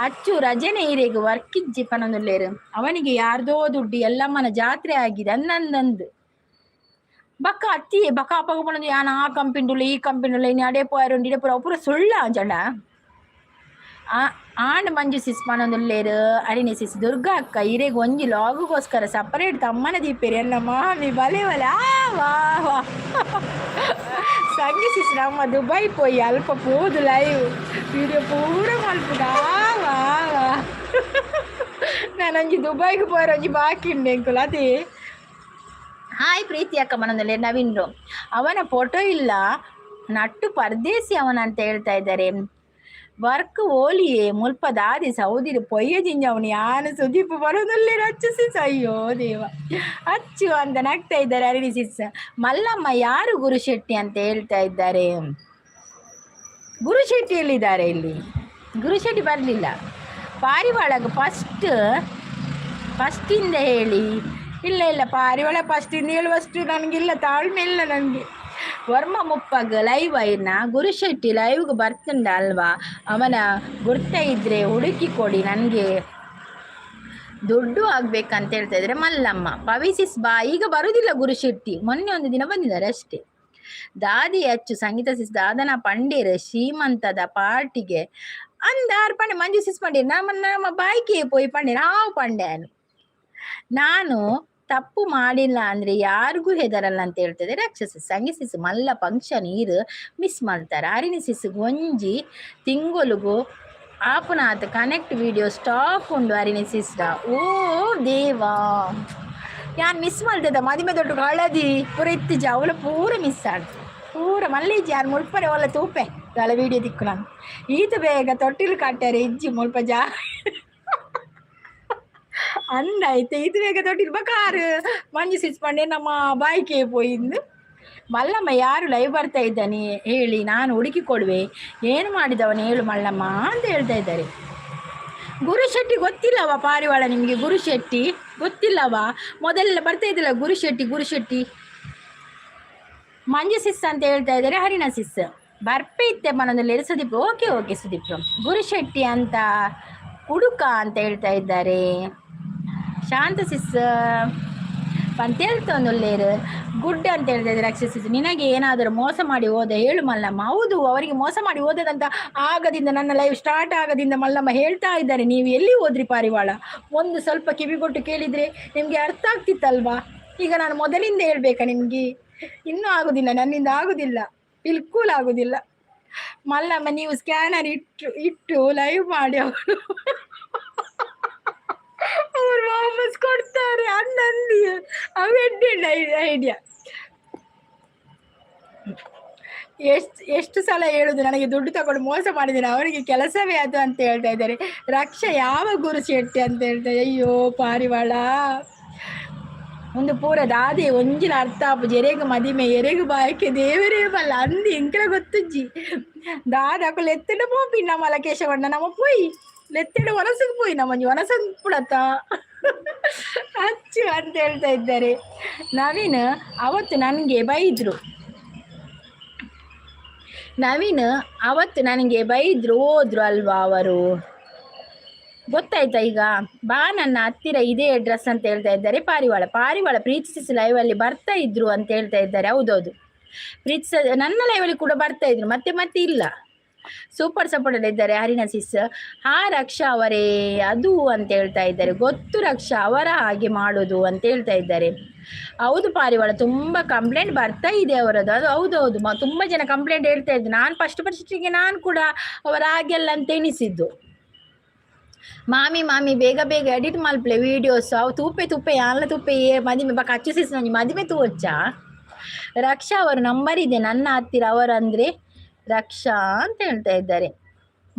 ಅಚ್ಚು ರಜನೆ ಇರೆಗು ವರ್ಕಿಜ್ಜಿ ಪನೊಂದುಲ್ಲೇರು. ಅವನಿಗೆ ಯಾರ್ದೋ ದುಡ್ಡು ಎಲ್ಲಮ್ಮನ ಜಾತ್ರೆ ಆಗಿದೆ ಅನ್ನಂದಂದು ಬಕ್ಕ ಅತ್ತಿ ಬಕ ಅಪ್ಪಗ ಪನೊಂದು ಯಾನ ಆ ಕಂಪಿಂಡುಲ್ಲ ಈ ಕಂಪಿಂಡುಲ್ಲ ಇನ್ನು ಅಡೆ ಪೋಯರುಂಡು ಇಡೆ ಪೂರ ಪೂರ ಸುಳ್ಳ ಜನ ಆಂಡ್ ಮಂಜು ಸಿಸ್ ಪನೊಂದುಲ್ಲೇರು. ಅರಿಣಿ ಸಿಸ್, ದುರ್ಗಾ ಅಕ್ಕ ಇರೆಗ್ ಒಂಜಿ ಲಾಗುಗೋಸ್ಕರ ಸಪರೇಟ್ ತಮ್ಮನ ದೀಪೇರಿ ಎಲ್ಲ ಮಾಮಿ ಬಲೆ ಬಲೆ. ಆ ವಾ ವಾ. ಸಂಗಿ ಸಿಸ್, ನಮ್ಮ ದುಬೈ ಪೋಯಿ ಅಲ್ಪ ಪೋದು ಲೈವ್ ವಿಡಿಯೋ ಪೂರ ಮಲ್ಪುಗ. ಆ ವಾ ವಾ. ನಾನೊಂಜಿ ದುಬೈಗೆ ಪೋರ ಒಂಜಿ ಬಾಕಿ ಉಂಡು ಎಂಕುಲು ಅದೇ. ಹಾಯ್ ಪ್ರೀತಿ ಅಕ್ಕ ಮನದಲ್ಲಿ. ನವೀನ್ರು ಅವನ ಫೋಟೋ ಇಲ್ಲ, ನಟ್ಟು ಪರದೇಸಿ ಅವನ ಅಂತ ಹೇಳ್ತಾ ಇದ್ದಾರೆ. ವರ್ಕ್ ಓಲಿಯೇ ಮುಲ್ಪ ದಾದಿ ಸೌದಿರು ಪೊಯ್ಯ ಜಿಂಜ ಅವನು ಯಾನು ಸುದೀಪ್ ಬರೋದಲ್ಲಿ ರಚಿಸಿ. ಅಯ್ಯೋ ದೇವ, ಅಚ್ಚು ಅಂತ ನಗ್ತಾ ಇದ್ದಾರೆ ಅರಿಣಿ ಸಿಸ್. ಮಲ್ಲಮ್ಮ ಯಾರು ಗುರುಶೆಟ್ಟಿ ಅಂತ ಹೇಳ್ತಾ ಇದ್ದಾರೆ. ಗುರುಶೆಟ್ಟಿ ಎಲ್ಲಿದ್ದಾರೆ ಇಲ್ಲಿ? ಗುರುಶೆಟ್ಟಿ ಬರಲಿಲ್ಲ. ಪಾರಿವಾಳಗ ಫಸ್ಟ್ ಫಸ್ಟಿಂದ ಹೇಳಿ. ಇಲ್ಲ ಇಲ್ಲ, ಪಾರಿವಾಳ ಫಸ್ಟಿಂದ ಹೇಳುವಷ್ಟು ನನಗಿಲ್ಲ, ತಾಳ್ಮೆ ಇಲ್ಲ ನನಗೆ. ವರ್ಮ ಮುಪ್ಪಗ್ ಲೈವ್ ಐನ ಗುರುಶೆಟ್ಟಿ ಲೈವ್ಗೆ ಬರ್ತುಂಡ ಅಲ್ವಾ? ಅವನ ಗುರ್ತ ಇದ್ರೆ ಹುಡುಕಿ ಕೊಡಿ, ನನಗೆ ದುಡ್ಡು ಆಗ್ಬೇಕಂತ ಹೇಳ್ತಾ ಇದ್ರೆ ಮಲ್ಲಮ್ಮ. ಪವಿಸಿಸ್ ಬಾ. ಈಗ ಬರುದಿಲ್ಲ ಗುರುಶೆಟ್ಟಿ, ಮೊನ್ನೆ ಒಂದು ದಿನ ಬಂದಿದ್ದಾರೆ ಅಷ್ಟೇ. ದಾದಿ ಅಚ್ಚು ಸಂಗೀತ ಸಿಸ್ ದಾದನ ಪಂಡೇರ್ ಶ್ರೀಮಂತದ ಪಾರ್ಟಿಗೆ ಅಂದಾರ್ ಪಂಡೆ. ಮಂಜು ಸಿಸ್ ಪಂಡೇರ್ ನಮ್ಮ ನಮ್ಮ ಬಾಯ್ಕೆ ಪೋಯಿ ಪಂಡೇರ್ ಹಾವು ಪಂಡ್ಯಾನು. ನಾನು ತಪ್ಪು ಮಾಡಿಲ್ಲ ಅಂದ್ರೆ ಯಾರಿಗೂ ಹೆದರಲ್ಲ ಅಂತ ಹೇಳ್ತದೆ ರಾಕ್ಷಸ. ಸಂಗಿಸಿಸ್ ಮಲ್ಲ ಫಂಕ್ಷನ್ ಈರು ಮಿಸ್ ಮಾಡ್ತಾರೆ. ಅರಿನಿ ಸಿಸ್, ಒಂಜಿ ತಿಂಗೊಲುಗು ಆಪುನಾತ್ ಕನೆಕ್ಟ್ ವಿಡಿಯೋ ಸ್ಟಾಕ್ ಉಂಡು ಅರಿನಿ ಸಿಸ್ಡ. ಓ ದೇವಾ, ಯಾನ್ ಮಿಸ್ ಮಲ್ತದ ಮದಿಮೆ ದೊಡ್ಡ ಹಳದಿ ಪೂರ ಇತ್ತಿಜ ಅವಳು ಪೂರ ಮಿಸ್ ಆಡ್ತು ಪೂರ ಮಲ್ಲಿಜಿ. ಯಾರು ಮುಲ್ಪನೆ ಒಲ್ಲ ತೂಪೆ ದಾಲ ವಿಡಿಯೋ ದಿಕ್ಕು. ನಾನು ಈತ ಬೇಗ ತೊಟ್ಟಿಲು ಕಟ್ಟಾರೆ ಇಜ್ಜಿ ಮುಲ್ಪ ಜಾ ಅಂದಾಯ್ತು. ಇದು ಬೇಗ ತೊಟ್ಟಿಲು ಬಕಾರು ಮಂಜು ಸಿಸ್ ಪಂಡೆ ನಮ್ಮ ಬಾಯ್ಕೆ ಪೋಯಿಂದು. ಮಲ್ಲಮ್ಮ ಯಾರು ಲೈವ್ ಬರ್ತಾ ಇದ್ದಾನೆ ಹೇಳಿ, ನಾನು ಹುಡುಕಿ ಕೊಡುವೆ. ಏನು ಮಾಡಿದವನು ಹೇಳು ಮಲ್ಲಮ್ಮ ಅಂತ ಹೇಳ್ತಾ ಇದ್ದಾರೆ. ಗುರುಶೆಟ್ಟಿ ಗೊತ್ತಿಲ್ಲವ ಪಾರಿವಾಳ ನಿಮಗೆ? ಗುರುಶೆಟ್ಟಿ ಗೊತ್ತಿಲ್ಲವಾ? ಮೊದಲೆಲ್ಲ ಬರ್ತಾ ಇದ್ದಿಲ್ಲ ಗುರುಶೆಟ್ಟಿ ಗುರುಶೆಟ್ಟಿ. ಮಂಜು ಸಿಸ್ ಅಂತ ಹೇಳ್ತಾ ಇದ್ದಾರೆ ಹರಿಣ ಸಿಸ್. ಬರ್ಪೆ ಇತ್ತೆ ಮನದಲ್ಲಿ. Sudeep, okay okay Sudeep. ಗುರುಶೆಟ್ಟಿ ಅಂತ ಹುಡುಕ ಅಂತ ಹೇಳ್ತಾ ಇದ್ದಾರೆ. ಶಾಂತ ಸಿಸ್ ಅಂತ ಹೇಳ್ತೊಂದುಲ್ಲೇರು. ಗುಡ್ ಅಂತ ಹೇಳ್ತಾ ಇದ್ದಾರೆ ರಾಕ್ಷಸ. ನಿನಗೆ ಏನಾದರೂ ಮೋಸ ಮಾಡಿ ಹೋದ ಹೇಳು ಮಲ್ಲಮ್ಮ. ಹೌದು, ಅವರಿಗೆ ಮೋಸ ಮಾಡಿ ಹೋದದಂತ ಆಗದಿಂದ, ನನ್ನ ಲೈಫ್ ಸ್ಟಾರ್ಟ್ ಆಗದಿಂದ ಮಲ್ಲಮ್ಮ ಹೇಳ್ತಾ ಇದ್ದಾರೆ. ನೀವು ಎಲ್ಲಿ ಹೋದ್ರಿ ಪಾರಿವಾಳ? ಒಂದು ಸ್ವಲ್ಪ ಕಿವಿಗೊಟ್ಟು ಕೇಳಿದರೆ ನಿಮಗೆ ಅರ್ಥ ಆಗ್ತಿತ್ತಲ್ವಾ? ಈಗ ನಾನು ಮೊದಲಿಂದ ಹೇಳ್ಬೇಕಾ ನಿಮಗೆ? ಇನ್ನೂ ಆಗುದಿಲ್ಲ, ನನ್ನಿಂದ ಆಗುದಿಲ್ಲ, ಬಿಲ್ಕುಲ್ ಆಗುದಿಲ್ಲ. ಮಲ್ಲಮ್ಮ, ನೀವು ಸ್ಕ್ಯಾನರ್ ಇಟ್ಟು ಇಟ್ಟು ಲೈವ್ ಮಾಡಿ, ಅವರು ಅವರು ವಾಪಸ್ ಕೊಡ್ತಾರೆ ಅನ್ನಂದಿ. ಅವೆಡ್ಡೆ ಐಡಿಯಾ. ಎಷ್ಟು ಎಷ್ಟು ಸಲ ಹೇಳುದು? ನನಗೆ ದುಡ್ಡು ತಗೊಂಡು ಮೋಸ ಮಾಡಿದ್ದೇನೆ, ಅವರಿಗೆ ಕೆಲಸವೇ ಅದು ಅಂತ ಹೇಳ್ತಾ ಇದ್ದಾರೆ. ರಕ್ಷಾ ಯಾವ ಗುರು ಶೆಟ್ಟಿ ಅಂತ ಹೇಳ್ತಾರೆ. ಅಯ್ಯೋ ಪಾರಿವಾಳ, ಒಂದು ಪೂರ ದಾದಿ ಒಂಜಿನ ಅರ್ಥ ಆಪುಜಿ. ಎರೆಗ್ ಮದಿಮೆ, ಎರೆಗ್ ಬಾಯಕೆ, ದೇವರೇ ಬಲ್ಲ ಅಂದು ಎಂಕಲ ಗೊತ್ತುಜ್ಜಿ. ದಾದ ಅಕುಲು ಎತ್ತಡ ಪೋಪಿ ನಮ್ಮಲ ಕೇಶವಣ್ಣ ನಮ್ಮ ಪೋಯಿ ಲೆತ್ತೆಡ ವನಸಗ್ ಪೋಯಿ ನಮ್ಮ ವನಸಗ್ ಪುಡತ ಅಚ್ಚು ಅಂತ ಹೇಳ್ತಾ ಇದ್ದಾರೆ. ನವೀನ್ ಅವತ್ತು ನನಗೆ ಬೈದ್ರು. ನವೀನ್ ಅವತ್ತು ನನಗೆ ಬೈದ್ರು ಹೋದ್ರು ಅಲ್ವಾ ಅವರು? ಗೊತ್ತಾಯ್ತಾ ಈಗ? ಬಾ, ನನ್ನ ಹತ್ತಿರ ಇದೇ ಅಡ್ರೆಸ್ ಅಂತ ಹೇಳ್ತಾ ಇದ್ದಾರೆ ಪಾರಿವಾಳ. ಪಾರಿವಾಳ ಪ್ರೀತಿಸಿ ಲೈವ್ ಅಲ್ಲಿ ಬರ್ತಾ ಇದ್ರು ಅಂತ ಹೇಳ್ತಾ ಇದ್ದಾರೆ. ಹೌದೌದು, ಪ್ರೀತಿಸ ನನ್ನ ಲೈವ್ ಅಲ್ಲಿ ಕೂಡ ಬರ್ತಾ ಇದ್ರು, ಮತ್ತೆ ಮತ್ತೆ ಇಲ್ಲ. ಸೂಪರ್ ಸಪೋರ್ಟ್ ಅಲ್ಲಿ ಇದ್ದಾರೆ ಹರಿಣ ಸಿಸ್. ಹಾ ರಕ್ಷಾ ಅವರೇ ಅದು ಅಂತ ಹೇಳ್ತಾ ಇದ್ದಾರೆ. ಗೊತ್ತು ರಕ್ಷಾ ಅವರ ಹಾಗೆ ಮಾಡೋದು ಅಂತ ಹೇಳ್ತಾ ಇದ್ದಾರೆ. ಹೌದು ಪಾರಿವಾಳ, ತುಂಬಾ ಕಂಪ್ಲೇಂಟ್ ಬರ್ತಾ ಇದೆ ಅವರದ್ದು ಅದು. ಹೌದೌದು, ತುಂಬಾ ಜನ ಕಂಪ್ಲೇಂಟ್ ಹೇಳ್ತಾ ಇದ್ರು. ನಾನು ಫಸ್ಟ್ ಫಸ್ಟಿಗೆ ನಾನು ಕೂಡ ಅವರ ಹಾಗೆಲ್ಲ ಅಂತ ಎಣಿಸಿದ್ದು. ಮಾಮಿ ಮಾಮಿ, ಬೇಗ ಬೇಗ ಎಡಿಟ್ ಮಲ್ಪಲೆ ವೀಡಿಯೋಸ್. ಅವು ತೂಪೆ ತೂಪೆ ಯಾನ್ಲ ತೂಪೆ ಮದಿಮೆ ಬಕ ಅಚ್ಚು ಸಿಸ್ ಒಂಜಿ ಮದಿಮೆ ತೂವಚ್ಚ. ರಕ್ಷಾ ಅವರು ನಂಬರ್ ಇದೆ ನನ್ನ ಹತ್ತಿರ ಅವರಂದ್ರೆ ರಕ್ಷಾ ಅಂತ ಹೇಳ್ತಾ ಇದ್ದಾರೆ.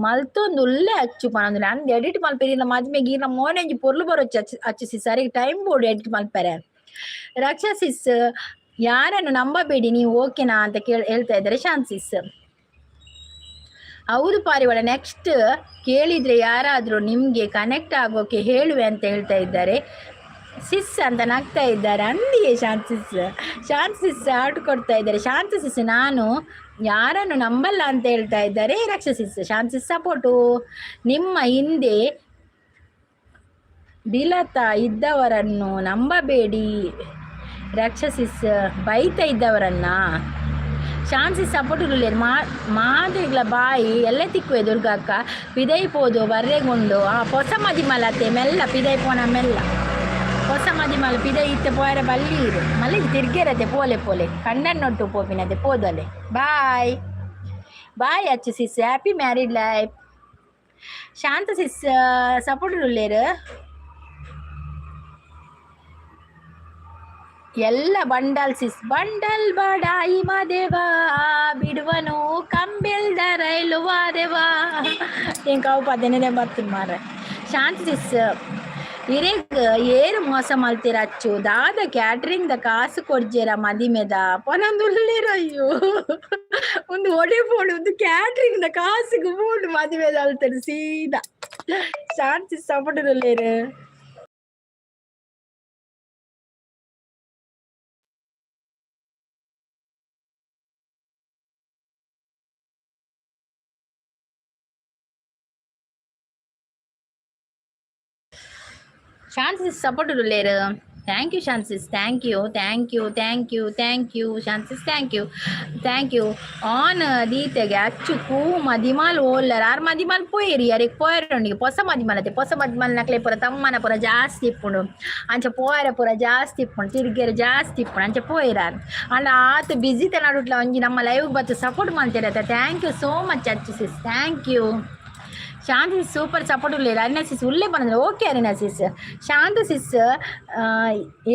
ಮಲ್ತೊಂದು ಉಲ್ಲೆ ಅಚ್ಚು ಪನೊಂದು ಅಂದ್ ಎಡಿಟ್ ಮಲ್ಪೆರ್ ಮದಿಮೆಗೆ ಈರ್ನ ಮೋನೆಂಜಿ ಪೊರ್ಲು ಬರೋಚ್ಚು. ಅಚ್ಚು ಅಚ್ಚು ಸಿಸ್ ಅರೆಗ್ ಟೈಮ್ ಬೋಡು ಎಡಿಟ್ ಮಲ್ಪೆರೆ. ರಕ್ಷಾ ಸಿಸ್, ಯಾರನ್ನು ನಂಬಬೇಡಿ ನೀವು, ಓಕೆನಾ ಅಂತ ಕೇಳ್ ಹೇಳ್ತಾ ಇದ್ದಾರೆ ಶಾಂತ್ ಸಿಸ್. ಹೌದು ಪಾರಿವಾಳ, ನೆಕ್ಸ್ಟ್ ಕೇಳಿದ್ರೆ ಯಾರಾದರೂ ನಿಮಗೆ ಕನೆಕ್ಟ್ ಆಗೋಕೆ ಹೇಳುವೆ ಅಂತ ಹೇಳ್ತಾ ಇದ್ದಾರೆ. ಸಿಸ್ ಅಂತ ನಗ್ತಾ ಇದ್ದಾರೆ ಅಂದಿಯೇ. ಶಾಂತ ಸಿಸ್, ಶಾಂತ ಸಿಸ್ ಆಟ ಕೊಡ್ತಾ ಇದ್ದಾರೆ. ಶಾಂತ ಸಿಸ್, ನಾನು ಯಾರನ್ನು ನಂಬಲ್ಲ ಅಂತ ಹೇಳ್ತಾ ಇದ್ದಾರೆ ರಕ್ಷಸಿಸ್. ಶಾಂತ ಸಿಸ್ ಸಪೋರ್ಟು. ನಿಮ್ಮ ಹಿಂದೆ ಬಿಲತ ಇದ್ದವರನ್ನು ನಂಬಬೇಡಿ ರಕ್ಷಸಿಸ್. ಬೈತ ಇದ್ದವರನ್ನ ಶಾನ್ಸಿ ಸಪೋರ್ಟ್. ಮಾದರಿಗಳ ಬಾಯಿ ಎಲ್ಲ ತಿಕ್ಕುವೆ. ದುರ್ಗಕ್ಕ ಪಿದೈ ಪೋದು ಬರ್ರೆಗುಂಡು. ಆ ಪೊಸ ಮದಿಮಲತೆ ಮೆಲ್ಲ ಪಿದೈ ಪೋನ ಮೆಲ್ಲ. ಹೊಸ ಮದಿಮಲ್ ಪಿದೈ ಇತ್ತೆ ಪೋಯರ ಬಲ್ಲಿ ಇರು ಮಲ್ಲಿ ತಿರ್ಗೆರತೆ. ಪೋಲೆ ಪೋಲೆ, ಕಣ್ಣನ್ನೊಟ್ಟು ಪೋಪಿನತೆ ಪೋದಲೆ. Bye bye Achu sis, happy married life. Shanta sis support ಉಲ್ಲೇರು. ಎಲ್ಲ ಬಂಡಲ್ ಸಿಸ್. ಬಂಡಲ್ ಬಡಾಯಿ ಮಾದೇವ ಬಿಡುವನು ಕಂಬೆಲ್ದ ರೈಲು ವಾದೇವ. ಎಂಕ್ ಅವು ಪದನೇ ಬರ್ತೀನಿ ಮಾರ್ರೆ. ಶಾಂತಿ ಸಿಸ್, ಇರೆಗ್ ಏರು ಮೋಸ ಮಲ್ತಿರ ಅಚ್ಚು? ದಾದ ಕ್ಯಾಟ್ರಿಂಗ್ the ಕಾಸು ಕೊಡ್ಜೇರ ಮದಿಮೆದ ಪನೊಂದುಲ್ಲೆರ್. ಅಯ್ಯೋ, ಒಂದು ಒಡೆ ಪೋಡು. ಒಂದು ಕ್ಯಾಟ್ರಿಂಗ್ ದ ಕಾಸುಗು ಬೋಡು ಮದಿಮೆದ ಅಲ್ತರು ಸೀದಾ. ಶಾಂತಿ ಸಪೋರ್ಟ್ ಉಲ್ಲೆರ್. ಶಾಂತಿ ಸಪೋರ್ಟ್ ಉಲ್ಲೇರು. Thank you Shanti sis, thank you, thank you, thank you, thank you Shanti sis, thank you, thank you. On ದೀತೆಗೆ ಅಚ್ಚು ಕೂ ಮದಿಮಾಲ್ ಓಲ್ಲರ್. ಆರ್ ಮದಿಮಾಲ್ ಪೋಯಿರಿ, ಅರೆಗ್ ಪೋಯರೊಂಡಿಗೆ. ಪೊಸ ಮದಿಮಾಲತೆ, ಪೊಸ ಮದಿಮಾಲ್ ನಕ್ಲೆ ಪೂರ ತಮ್ಮನ ಪೂರ ಜಾಸ್ತಿ ಇಪ್ಪುಂಡು. ಅಂಚ ಪೋಯರ ಪೂರ ಜಾಸ್ತಿ ಇಪ್ಪುಂಡು, ತಿರ್ಗೆರೆ ಜಾಸ್ತಿ ಇಪ್ಪುಂಡು. ಅಂಚ ಪೋಯಿರಾರ್. ಅಂಡ ಆತ್ ಬಿಸಿ ನಡುಟ್ಲ ಒಂಜಿ ನಮ್ಮ ಲೈವ್ ಬತ್ತು support ಮಾಡ್ತಿರತ್ತ. Thank you so much Achu sis, thank you. Shanti sis super support ಉಲ್ಲೇರು. Arena Sis ಉಲ್ಲೇ ಪನೊಂದು. Okay arena ಸಿಸ್. ಶಾಂತ ಸಿಸ್,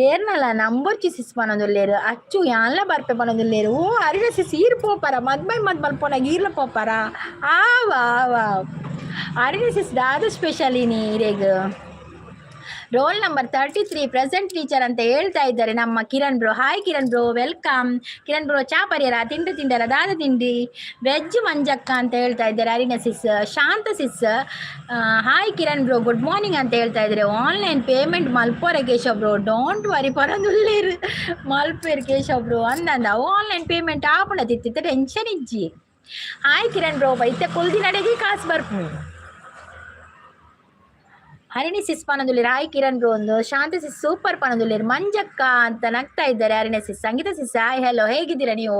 ಏರ್ನಲ ನಂಬೊರ್ಚಿ ಸಿಸ್ ಪನೊಂದುಲ್ಲೇರು. ಅಚ್ಚು ಯಾನ್ಲ ಬರ್ಪೆ ಪನೊಂದುಲ್ಲೇರು. ಓ ಅರಿನಾ ಸಿಸ್, ಈರ್ ಪೋಪರ? ಮದ್ಮೈ ಮದ್ಮಲ್ ಪೋನಾಗ ಈರ್ಲ ಪೋಪರ? ಆವಾ ಆವಾ. ಅರಿನಾ ಸಿಸ್, ದಾದ ಸ್ಪೆಷಲ್ ಇನಿ ಇರೆಗ್? Roll number 33 present teacher ಅಂತ ಹೇಳ್ತಾ ಇದ್ದಾರೆ ನಮ್ಮ Kiran bro. Hi Kiran bro, welcome Kiran bro. ಚಾ ಪರಿಯರ? ತಿಂಡಿ ತಿಂಡರ? ದಾದ ತಿಂಡಿ? ವೆಜ್ ಮಂಜಕ್ಕ ಅಂತ ಹೇಳ್ತಾ ಇದ್ದಾರೆ ಅರಿನ sis. Shanta sis, hi Kiran bro, good morning ಅಂತ ಹೇಳ್ತಾ ಇದ್ದಾರೆ. ಆನ್ಲೈನ್ ಪೇಮೆಂಟ್ ಮಲ್ಪೋರೆ ಕೇಶವ್ ಬ್ರೋ, don't worry ಪರದುಲ್ಲೇರು. ಮಲ್ಪೇರು ಕೇಶವ್ ಬ್ರೋ ಅಂದಂದ. ಆನ್ಲೈನ್ ಪೇಮೆಂಟ್ ಆಪುಂಡ ತಿತ್ತಿತ್ತ, ಟೆನ್ಷನ್ ಇಜ್ಜಿ. ಹಾಯ್ ಕಿರಣ್ ಬ್ರೋ, ಬೈತೆ ಕುಲ್ದಿ ನಡೆಗೆ ಕಾಸು ಬರ್ಪು. ಹರಿಣಿ ಸಿಸ್ ಪನೊಂದುಲ್ಲೆರ್. ಹಾಯ್ ಕಿರಣ್ ಬ್ರೋ ಒಂದು. ಶಾಂತಿ ಸಿಸ್ ಸೂಪರ್ ಪನೊಂದುಲ್ಲೆರ್. ಮಂಜಕ್ಕ ಅಂತ ನಗ್ತಾ ಇದ್ದಾರೆ ಹರಿಣಿ ಸಿಸ್. ಸಂಗೀತ ಸಿಸ್, ಹಾಯ್ ಹಲೋ, ಹೇಗಿದ್ದೀರಾ ನೀವು?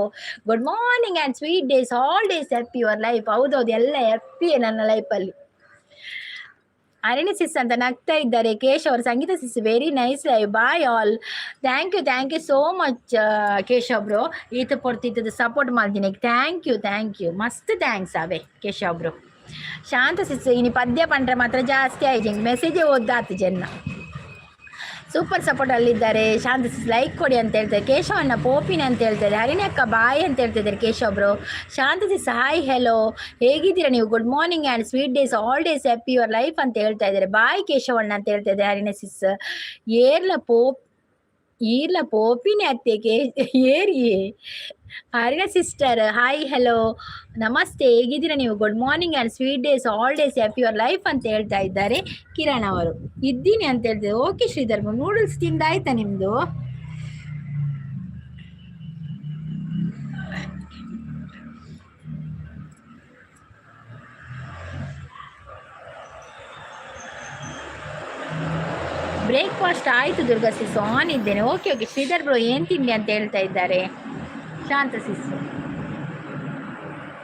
Good morning and sweet days, all days happy your life. ಹೌದೌದು, ಎಲ್ಲ ಹ್ಯಾಪಿ ನನ್ನ ಲೈಫಲ್ಲಿ. ಹರಿಣಿ ಸಿಸ್ ಅಂತ ನಗ್ತಾ ಇದ್ದಾರೆ ಕೇಶವ್ ಅವರು. ಸಂಗೀತ sis, very nice live, bye all. Thank you, thank you so much Keshav bro. ಈತ ಪೊರ್ತಿತ್ತದ ಸಪೋರ್ಟ್ ಮಾಡ್ತೀನಿ. Thank you, thank you, ಮಸ್ತ್ thanks ಅವೇ ಕೇಶವ್ ಬ್ರೋ. ಶಾಂತ ಸಿಸ್, ಇನಿ ಪದ್ಯ ಪಂಡ್ರೆ ಮಾತ್ರ ಜಾಸ್ತಿ ಆಯ್ತು. ಹಿಂಗೆ ಮೆಸೇಜೇ ಓದ್ದಾತು ಜನ. ಸೂಪರ್ ಸಪೋರ್ಟ್ ಅಲ್ಲಿದ್ದಾರೆ. ಶಾಂತ ಸಿಸ್ ಲೈಕ್ ಕೊಡಿ ಅಂತ ಹೇಳ್ತಾರೆ. ಕೇಶವಣ್ಣ ಪೋಪಿನ ಅಂತ ಹೇಳ್ತಾರೆ. ಹರಿಣಿ ಅಕ್ಕ ಬಾಯ್ ಅಂತ ಹೇಳ್ತಿದ್ದಾರೆ ಕೇಶವ್ ಬ್ರೋ. ಶಾಂತ ಸಿಸ್, ಹಾಯ್ ಹೆಲೋ, ಹೇಗಿದ್ದೀರಾ ನೀವು? Good morning and sweet days, all days happy your life ಅಂತ ಹೇಳ್ತಾ ಇದ್ದಾರೆ. ಬಾಯ್ ಕೇಶವಣ್ಣ ಅಂತ ಹೇಳ್ತಾ ಇದ್ದಾರೆ ಹರಿಣಿ ಸಿಸ್. ಏರ್ಲ ಪೋಪ್ ಈರ್ಲ ಪೋಪಿನ ಅತ್ತೆ ಕೇ ಏರಿಯೇ. ಹರಿಣ ಸಿಸ್ಟರ್, ಹಾಯ್ ಹಲೋ ನಮಸ್ತೆ, ಹೇಗಿದ್ದೀರಾ ನೀವು? Good morning and sweet days, all days happy your life ಅಂತ ಹೇಳ್ತಾ ಇದ್ದಾರೆ ಕಿರಣ್ ಅವರು. ಇದ್ದೀನಿ ಅಂತ ಹೇಳ್ತಿದ್ದಾರೆ. ಓಕೆ ಶ್ರೀಧರ್, ನೂಡಲ್ಸ್ ತಿಂದಾಯ್ತಾ ನಿಮ್ಮದು? ಬ್ರೇಕ್ಫಾಸ್ಟ್ ಆಯಿತು ದುರ್ಗಾ ಸಿಸ್, ಆನ್ ಇದ್ದೇನೆ. ಓಕೆ ಓಕೆ ಶ್ರೀಧರ್ ಬ್ರೋ, ಏನು ತಿಂಡಿ ಅಂತ ಹೇಳ್ತಾ ಇದ್ದಾರೆ ಶಾಂತ ಸಿಸ್.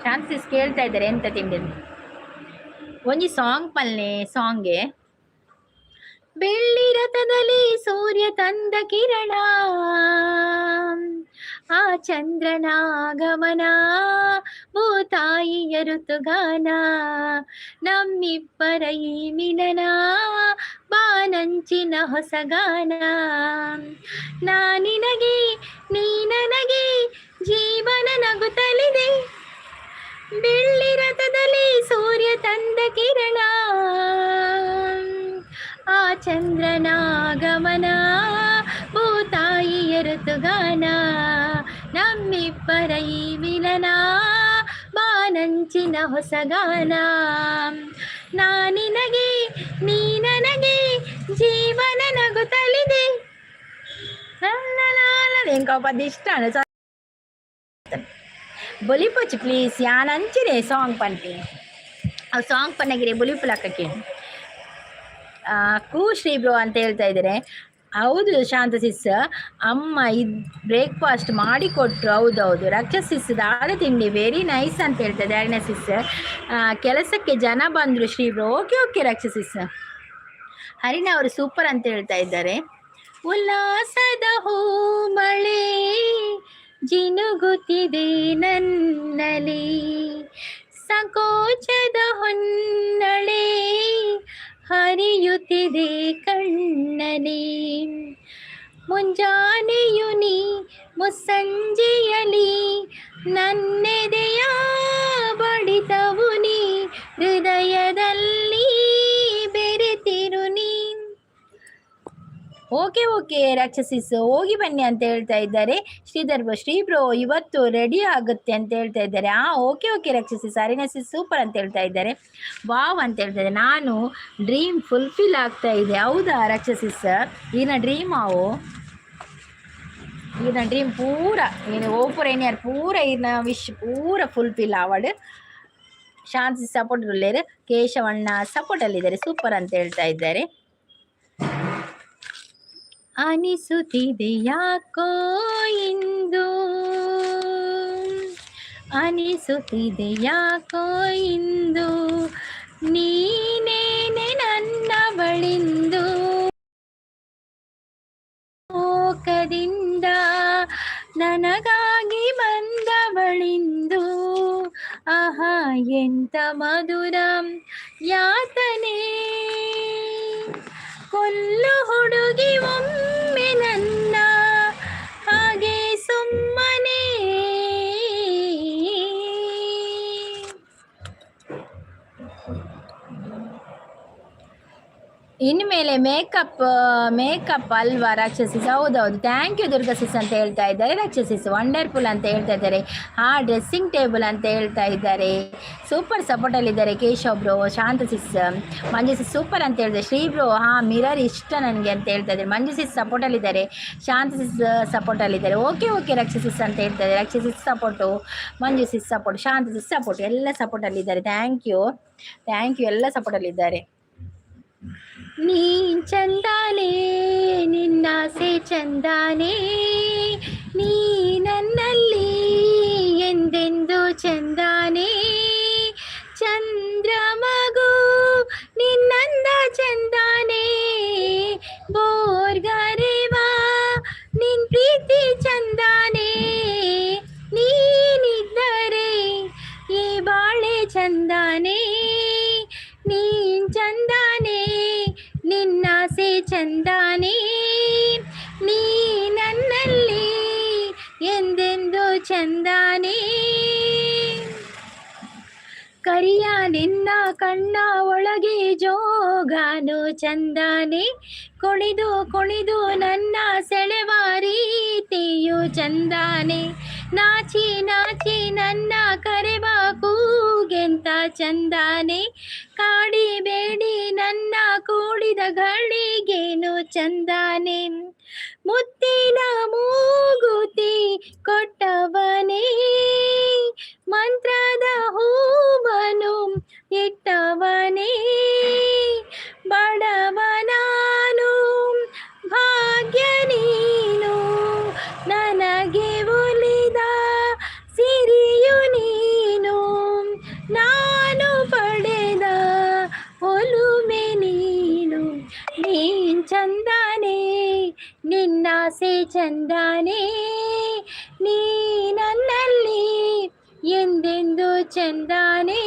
ಶಾಂತ ಸಿಸ್ ಕೇಳ್ತಾ ಇದ್ದಾರೆ ಎಂತ ತಿಂಡಿ. ಒಂಜಿ ಸಾಂಗ್ ಪಲ್ನೆ ಸಾಂಗ್ಗೆ. ಬೆಳ್ಳಿ ರಥದಲ್ಲಿ ಸೂರ್ಯ ತಂದ ಕಿರಣ, ಆ ಚಂದ್ರನ ಆಗಮನ, ಭೂತಾಯಿಯ ಋತುಗಾನ, ನಮ್ಮಿಬ್ಬರ ಈ ಮಿಲನ, ಬಾನಂಚಿನ ಹೊಸಗಾನ. ನಾ ನಿನಗೆ, ನೀ ನನಗೆ, ಜೀವನ ನಗುತ್ತಲಿದೆ. ಬೆಳ್ಳಿ ರಥದಲ್ಲಿ ಸೂರ್ಯ ತಂದ ಕಿರಣ, ಆ ಚಂದ್ರನ ಆಗಮನ, ಭೂತಾಯಿಯ ಋತುಗಾನ, ನಮ್ಮಿಬ್ಬರ ಈ ಮಿಲನ, ಬಾನಂಚಿನ ಹೊಸಗಾನ. ನಾ ನಿನಗೆ, ನೀ ನನಗೆ, ಜೀವನ ನಗುತ್ತಲಿದೆ. ನಗುತ್ತಲಿದೆ. ಎಂಕ ಪದ ಇಷ್ಟ. ಬೊಲಿಪೊಚ್ಚಿ ಪ್ಲೀಸ್. ಯಾನ್ ಅಂಚಿನೆ ಸಾಂಗ್ ಪನ್ಪಿನಿ. ಆ ಸಾಂಗ್ ಪನ್ನಗಿರಿ ಬೊಲಿಪುಲಕ್ಕಕ್ಕೆ ಕೂ ಶ್ರೀ ಬ್ರೋ ಅಂತ ಹೇಳ್ತಾ ಇದ್ದಾರೆ. ಹೌದು ಶಾಂತ ಸಿಸ್, ಅಮ್ಮ ಇದ್ ಬ್ರೇಕ್ಫಾಸ್ಟ್ ಮಾಡಿಕೊಟ್ರು. ಹೌದೌದು ರಕ್ಷ ಸಿಸ್, ದಾದ ತಿಂಡಿ? ವೆರಿ ನೈಸ್ ಅಂತ ಹೇಳ್ತಾ ಇದ್ದಾರೆ ಸಿಸ್. ಕೆಲಸಕ್ಕೆ ಜನ ಬಂದ್ರು Shri bro. Okay okay Raksha sis. Harina ಅವರು ಸೂಪರ್ ಅಂತ ಹೇಳ್ತಾ ಇದ್ದಾರೆ. ಉಲ್ಲಾಸದ ಹೂ ಮಳೆ ಜಿನುಗುತ್ತಿದೆ ನನ್ನಲ್ಲಿ, ಸಂಕೋಚದ ಹೊನ್ನಳೆ ಹರಿಯುತ್ತಿದೆ ಕಣ್ಣಲಿ. ಮುಂಜಾನೆಯು ನೀ ಮುಸ್ಸಂಜೆಯಲಿ, ನನ್ನೆದೆಯ ಬಡಿತವು ನೀ, ಹೃದಯದಲ್ಲಿ ಬೆರೆತಿರು ನೀ. ಓಕೆ ಓಕೆ ರಾಕ್ಷಸಿಸ್, ಹೋಗಿ ಬನ್ನಿ ಅಂತ ಹೇಳ್ತಾ ಇದ್ದಾರೆ ಶ್ರೀಧರ್ ಬ್ರೋ. ಶ್ರೀ ಬ್ರೋ, ಇವತ್ತು ರೆಡಿ ಆಗುತ್ತೆ ಅಂತ ಹೇಳ್ತಾ ಇದ್ದಾರೆ. ಆ ಓಕೆ ಓಕೆ ರಕ್ಷಸಿಸ್. ಅರಿನಸಿಸ್ ಸೂಪರ್ ಅಂತ ಹೇಳ್ತಾ ಇದ್ದಾರೆ. ವಾವ್ ಅಂತ ಹೇಳ್ತಾ ಇದ್ದಾರೆ. ನಾನು ಡ್ರೀಮ್ ಫುಲ್ಫಿಲ್ ಆಗ್ತಾ ಇದೆ. ಹೌದಾ ರಕ್ಷಸಿಸ್? ಈನ ಡ್ರೀಮ್ ಆವು, ಈನ ಡ್ರೀಮ್ ಪೂರ ಈನ ಓಪುರ ಏನಿಯಾರ್ ಪೂರ ಈನ ವಿಶ್ ಪೂರ ಫುಲ್ಫಿಲ್ ಆವಡ್. ಶಾಂತಿ ಸಪೋರ್ಟ್ ಉಳ್ಳೇರು. ಕೇಶವಣ್ಣ ಸಪೋರ್ಟ್ ಅಲ್ಲಿದ್ದಾರೆ. ಸೂಪರ್ ಅಂತ ಹೇಳ್ತಾ ಇದ್ದಾರೆ. ಅನಿಸುತ್ತಿದೆ ಯಾಕೋ ಇಂದು, ಅನಿಸುತ್ತಿದೆ ಯಾಕೋ ಇಂದು, ನೀನೇನೆ ನನ್ನ ಬಳಿಂದು. ಲೋಕದಿಂದ ನನಗಾಗಿ ಬಂದವಳಿಂದು. ಆಹಾ, ಎಂತ ಮಧುರ ಯಾತನೆ. ಕೊಲ್ಲು ಹುಡುಗಿ ಒಮ್ಮೆ ನನ್ನ ಹಾಗೆ ಸುಮ್ಮನೆ. ಇನ್ಮೇಲೆ ಮೇಕಪ್ ಮೇಕಪ್ ಅಲ್ವಾ ರಾಕ್ಷಸಿಸ್? ಹೌದೌದು. Thank you ದುರ್ಗಸಿಸ್ ಅಂತ ಹೇಳ್ತಾ ಇದ್ದಾರೆ. ರಾಕ್ಷಸಿಸ್ ವಂಡರ್ಫುಲ್ ಅಂತ ಹೇಳ್ತಾ ಇದ್ದಾರೆ. ಹಾ, ಡ್ರೆಸ್ಸಿಂಗ್ ಟೇಬಲ್ ಅಂತ ಹೇಳ್ತಾ ಇದ್ದಾರೆ. ಸೂಪರ್ ಸಪೋರ್ಟಲ್ಲಿದ್ದಾರೆ ಕೇಶವ್ ಬ್ರೋ, ಶಾಂತ ಸಿಸ್, ಮಂಜು ಸಿಸ್ ಸೂಪರ್ ಅಂತ ಹೇಳಿದೆ. ಶ್ರೀ ಬ್ರೋ, ಹಾಂ, ಮಿರರ್ ಇಷ್ಟ ನನಗೆ ಅಂತ ಹೇಳ್ತಾ ಇದ್ದಾರೆ. ಮಂಜು ಸಿಸ್ ಸಪೋರ್ಟಲ್ಲಿದ್ದಾರೆ. ಶಾಂತ ಸಿಸ್ ಸಪೋರ್ಟಲ್ಲಿದ್ದಾರೆ. ಓಕೆ ಓಕೆ ರಕ್ಷಸಿಸ್ ಅಂತ ಹೇಳ್ತಾ ಇದ್ದಾರೆ. ರಕ್ಷಸಿಸ್ ಸಪೋರ್ಟು, ಮಂಜು ಸಿಸ್ ಸಪೋರ್ಟ್, ಶಾಂತ ಸಿಸ್ ಸಪೋರ್ಟ್, ಎಲ್ಲ ಸಪೋರ್ಟಲ್ಲಿದ್ದಾರೆ. Thank you, thank you. ಎಲ್ಲ ಸಪೋರ್ಟಲ್ಲಿದ್ದಾರೆ. ನೀ ಚಂದಾನೆ, ನಿನ್ನಾಸೆ ಚಂದಾನೆ, ನೀ ನನ್ನಲ್ಲಿ ಎಂದೆಂದು ಚಂದಾನೆ. ಚಂದ್ರ ಮಗು ನಿನ್ನಂದ ಚಂದಾನೆ, ಬೋರ್ಗರೆವಾ ನಿನ್ ಪ್ರೀತಿ ಚಂದಾನೆ. ನೀನಿದ್ದರೆ ಈ ಬಾಳೆ ಚಂದಾನೆ. ನೀನ್ ಚಂದಾನೆ, ನಿನ್ನಾಸೆ ಚಂದಾನೆ, ನೀ ನನ್ನಲ್ಲಿ ಎಂದೆಂದು ಚಂದಾನೆ. ಕರಿಯ ನಿನ್ನ ಕಣ್ಣ ಒಳಗೆ ಜೋಗಾನು ಚಂದಾನೆ, ಕುಣಿದು ಕುಣಿದು ನನ್ನ ಸೆಳೆವ ರೀತಿಯು ಚಂದಾನೆ. ನಾಚಿ ನಾಚಿ ನನ್ನ ಕರೆವ ಕೂಗೆಂತ ಚಂದಾನೆ, ಕಾಡಿ ಬೇಡಿ ನನ್ನ ಕೂಡಿದ ಗಳಿಗೇನು ಚಂದಾನೆ. ಮುತ್ತಿನ ಮೂಗುತಿ ಕೊಟ್ಟವನೇ, ಮಂತ್ರದ ಹೂವನು ಇಟ್ಟವನೇ, ಬಡವನಾನು ಭಾಗ್ಯ ನೀನು, ನನಗೆ ಒಲಿದ ಸಿರಿಯು ನೀನು, ನಾನು ಪಡೆದ ಒಲುಮೆ ನೀನು. ನೀನ್ ಚಂದಾನೆ, ನಿನ್ನಾಸೆ ಚಂದಾನೆ, ನೀ ನನ್ನಲ್ಲಿ ಎಂದೆಂದು ಚಂದಾನೆ.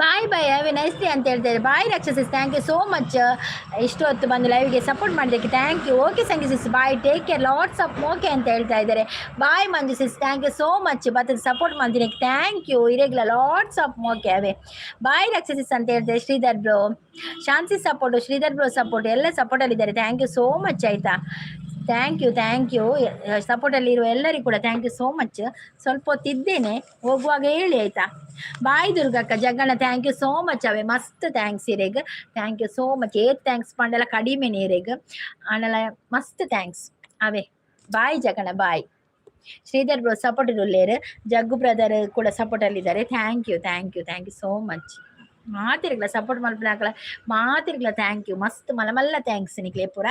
Bye bye, have a nice day ಅಂತ ಹೇಳ್ತಾರೆ. Bye Raksha sis, thank you so much. ಇಷ್ಟು ಹೊತ್ತು ಬಂದು ಲೈವ್ಗೆ ಸಪೋರ್ಟ್ ಮಾಡಿದ್ದಕ್ಕೆ thank you. Okay Sangi sis, bye, take care, lots of okay ಅಂತ ಹೇಳ್ತಾ ಇದ್ದಾರೆ. Bye Manju sis, thank you so much. ಬತ್ತದ ಸಪೋರ್ಟ್ ಮಾಡ್ತೀನಿ, thank you. ಇರೆಗ್ಲ lots of okay away. Bye Raksha sis ಅಂತ ಹೇಳ್ತಾರೆ. Sridhar bro, Shanti support, Sridhar bro support, ಎಲ್ಲ ಸಪೋರ್ಟಲ್ಲಿದ್ದಾರೆ. Thank you so much ಆಯಿತಾ. Thank you, thank you. ಸಪೋರ್ಟಲ್ಲಿರುವ ಎಲ್ಲರಿಗೂ ಕೂಡ thank you so much. ಸ್ವಲ್ಪ ಹೊತ್ತಿದ್ದೇನೆ, ಹೋಗುವಾಗ ಹೇಳಿ ಆಯ್ತಾ. Boy ದುರ್ಗಕ್ಕ. Jagganna, thank you so much. ಅವೇ ಮಸ್ತ್ thanks ಇರೆಗ್. Thank you so much. ಏತ್ thanks ಪಂಡಲ ಕಡಿಮೆ ನೀರೆಗ್ ಆಂಡಲ ಮಸ್ತ್ thanks ಅವೇ. ಬಾಯ್ ಜಗಣ್ಣ, ಬಾಯ್. ಶ್ರೀಧರ್ ಬ್ರೋ ಸಪೋರ್ಟ್ ಉಲ್ಲೇರು. ಜಗ್ಗು ಬ್ರದರ್ ಕೂಡ ಸಪೋರ್ಟ್ ಅಲ್ಲಿದ್ದಾರೆ. Thank you, thank you, thank you so much. ಮಾತಿರ್ಗಲ support ಮಲ್ಪನಾಕಲ ಮಾತಿರ್ಗಲ thank you. ಮಸ್ತ್ ಮಲ್ಲ ಮಲ್ಲ thanks ನಿಕ್ಲೆ ಪೂರ.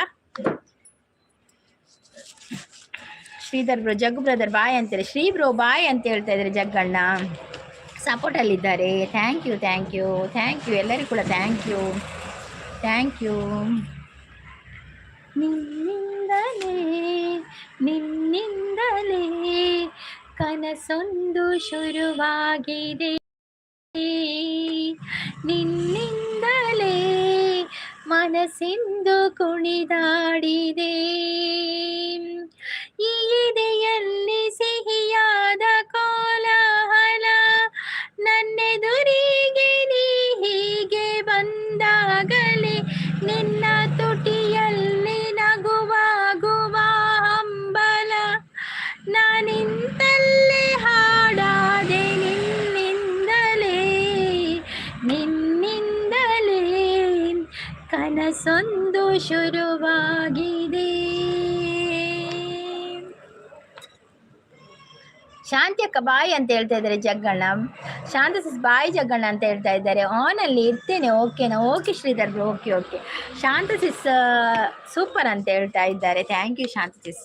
Sridhar bro, Jaggu brother bye ಅಂತಾರೆ. ಶ್ರೀ ಬ್ರೋ ಬಾಯ್ ಅಂತ ಹೇಳ್ತಾ ಇದ್ದಾರೆ. Jagganna ಸಪೋರ್ಟಲ್ಲಿದ್ದಾರೆ. Thank you, thank you, thank you ಎಲ್ಲರಿಗೂ ಕೂಡ. Thank you, thank you. ನಿನ್ನಿಂದಲೇ, ನಿನ್ನಿಂದಲೇ ಕನಸೊಂದು ಶುರುವಾಗಿದೆ. ನಿನ್ನಿಂದಲೇ ಮನಸ್ಸಿಂದು ಕುಣಿದಾಡಿದೆ. ಈ ಎದೆಯಲ್ಲಿ ಸಿಹಿಯಾದ ಕೋಲಾಹಲ, ನನ್ನೆದುರಿಗೆ ನೀ ಹೀಗೆ ಬಂದಾಗಲೇ. ನಿನ್ನ ತುಟಿಯಲ್ಲಿ ನಗುವಾಗುವ ಹಂಬಲ, ನಾನಿಂತಲ್ಲೇ ಹಾಡಾದೆ. ನಿನ್ನಿಂದಲೇ, ನಿನ್ನಿಂದಲೇ ಕನಸೊಂದು ಶುರುವಾಗಿದೆ. ಶಾಂತಿ ಅಕ್ಕ ಬಾಯ್ ಅಂತ ಹೇಳ್ತಾ ಇದ್ದಾರೆ ಜಗ್ಗಣ್ಣ. ಶಾಂತ ಸಿಸ್ ಬಾಯ್ ಜಗ್ಗಣ್ಣ ಅಂತ ಹೇಳ್ತಾ ಇದ್ದಾರೆ. ಆನ್ ಅಲ್ಲಿ ಇರ್ತೇನೆ, ಓಕೆನಾ? Okay Sridhar bro, okay okay. Shanta sis super ಅಂತ ಹೇಳ್ತಾ ಇದ್ದಾರೆ. Thank you Shanta sis,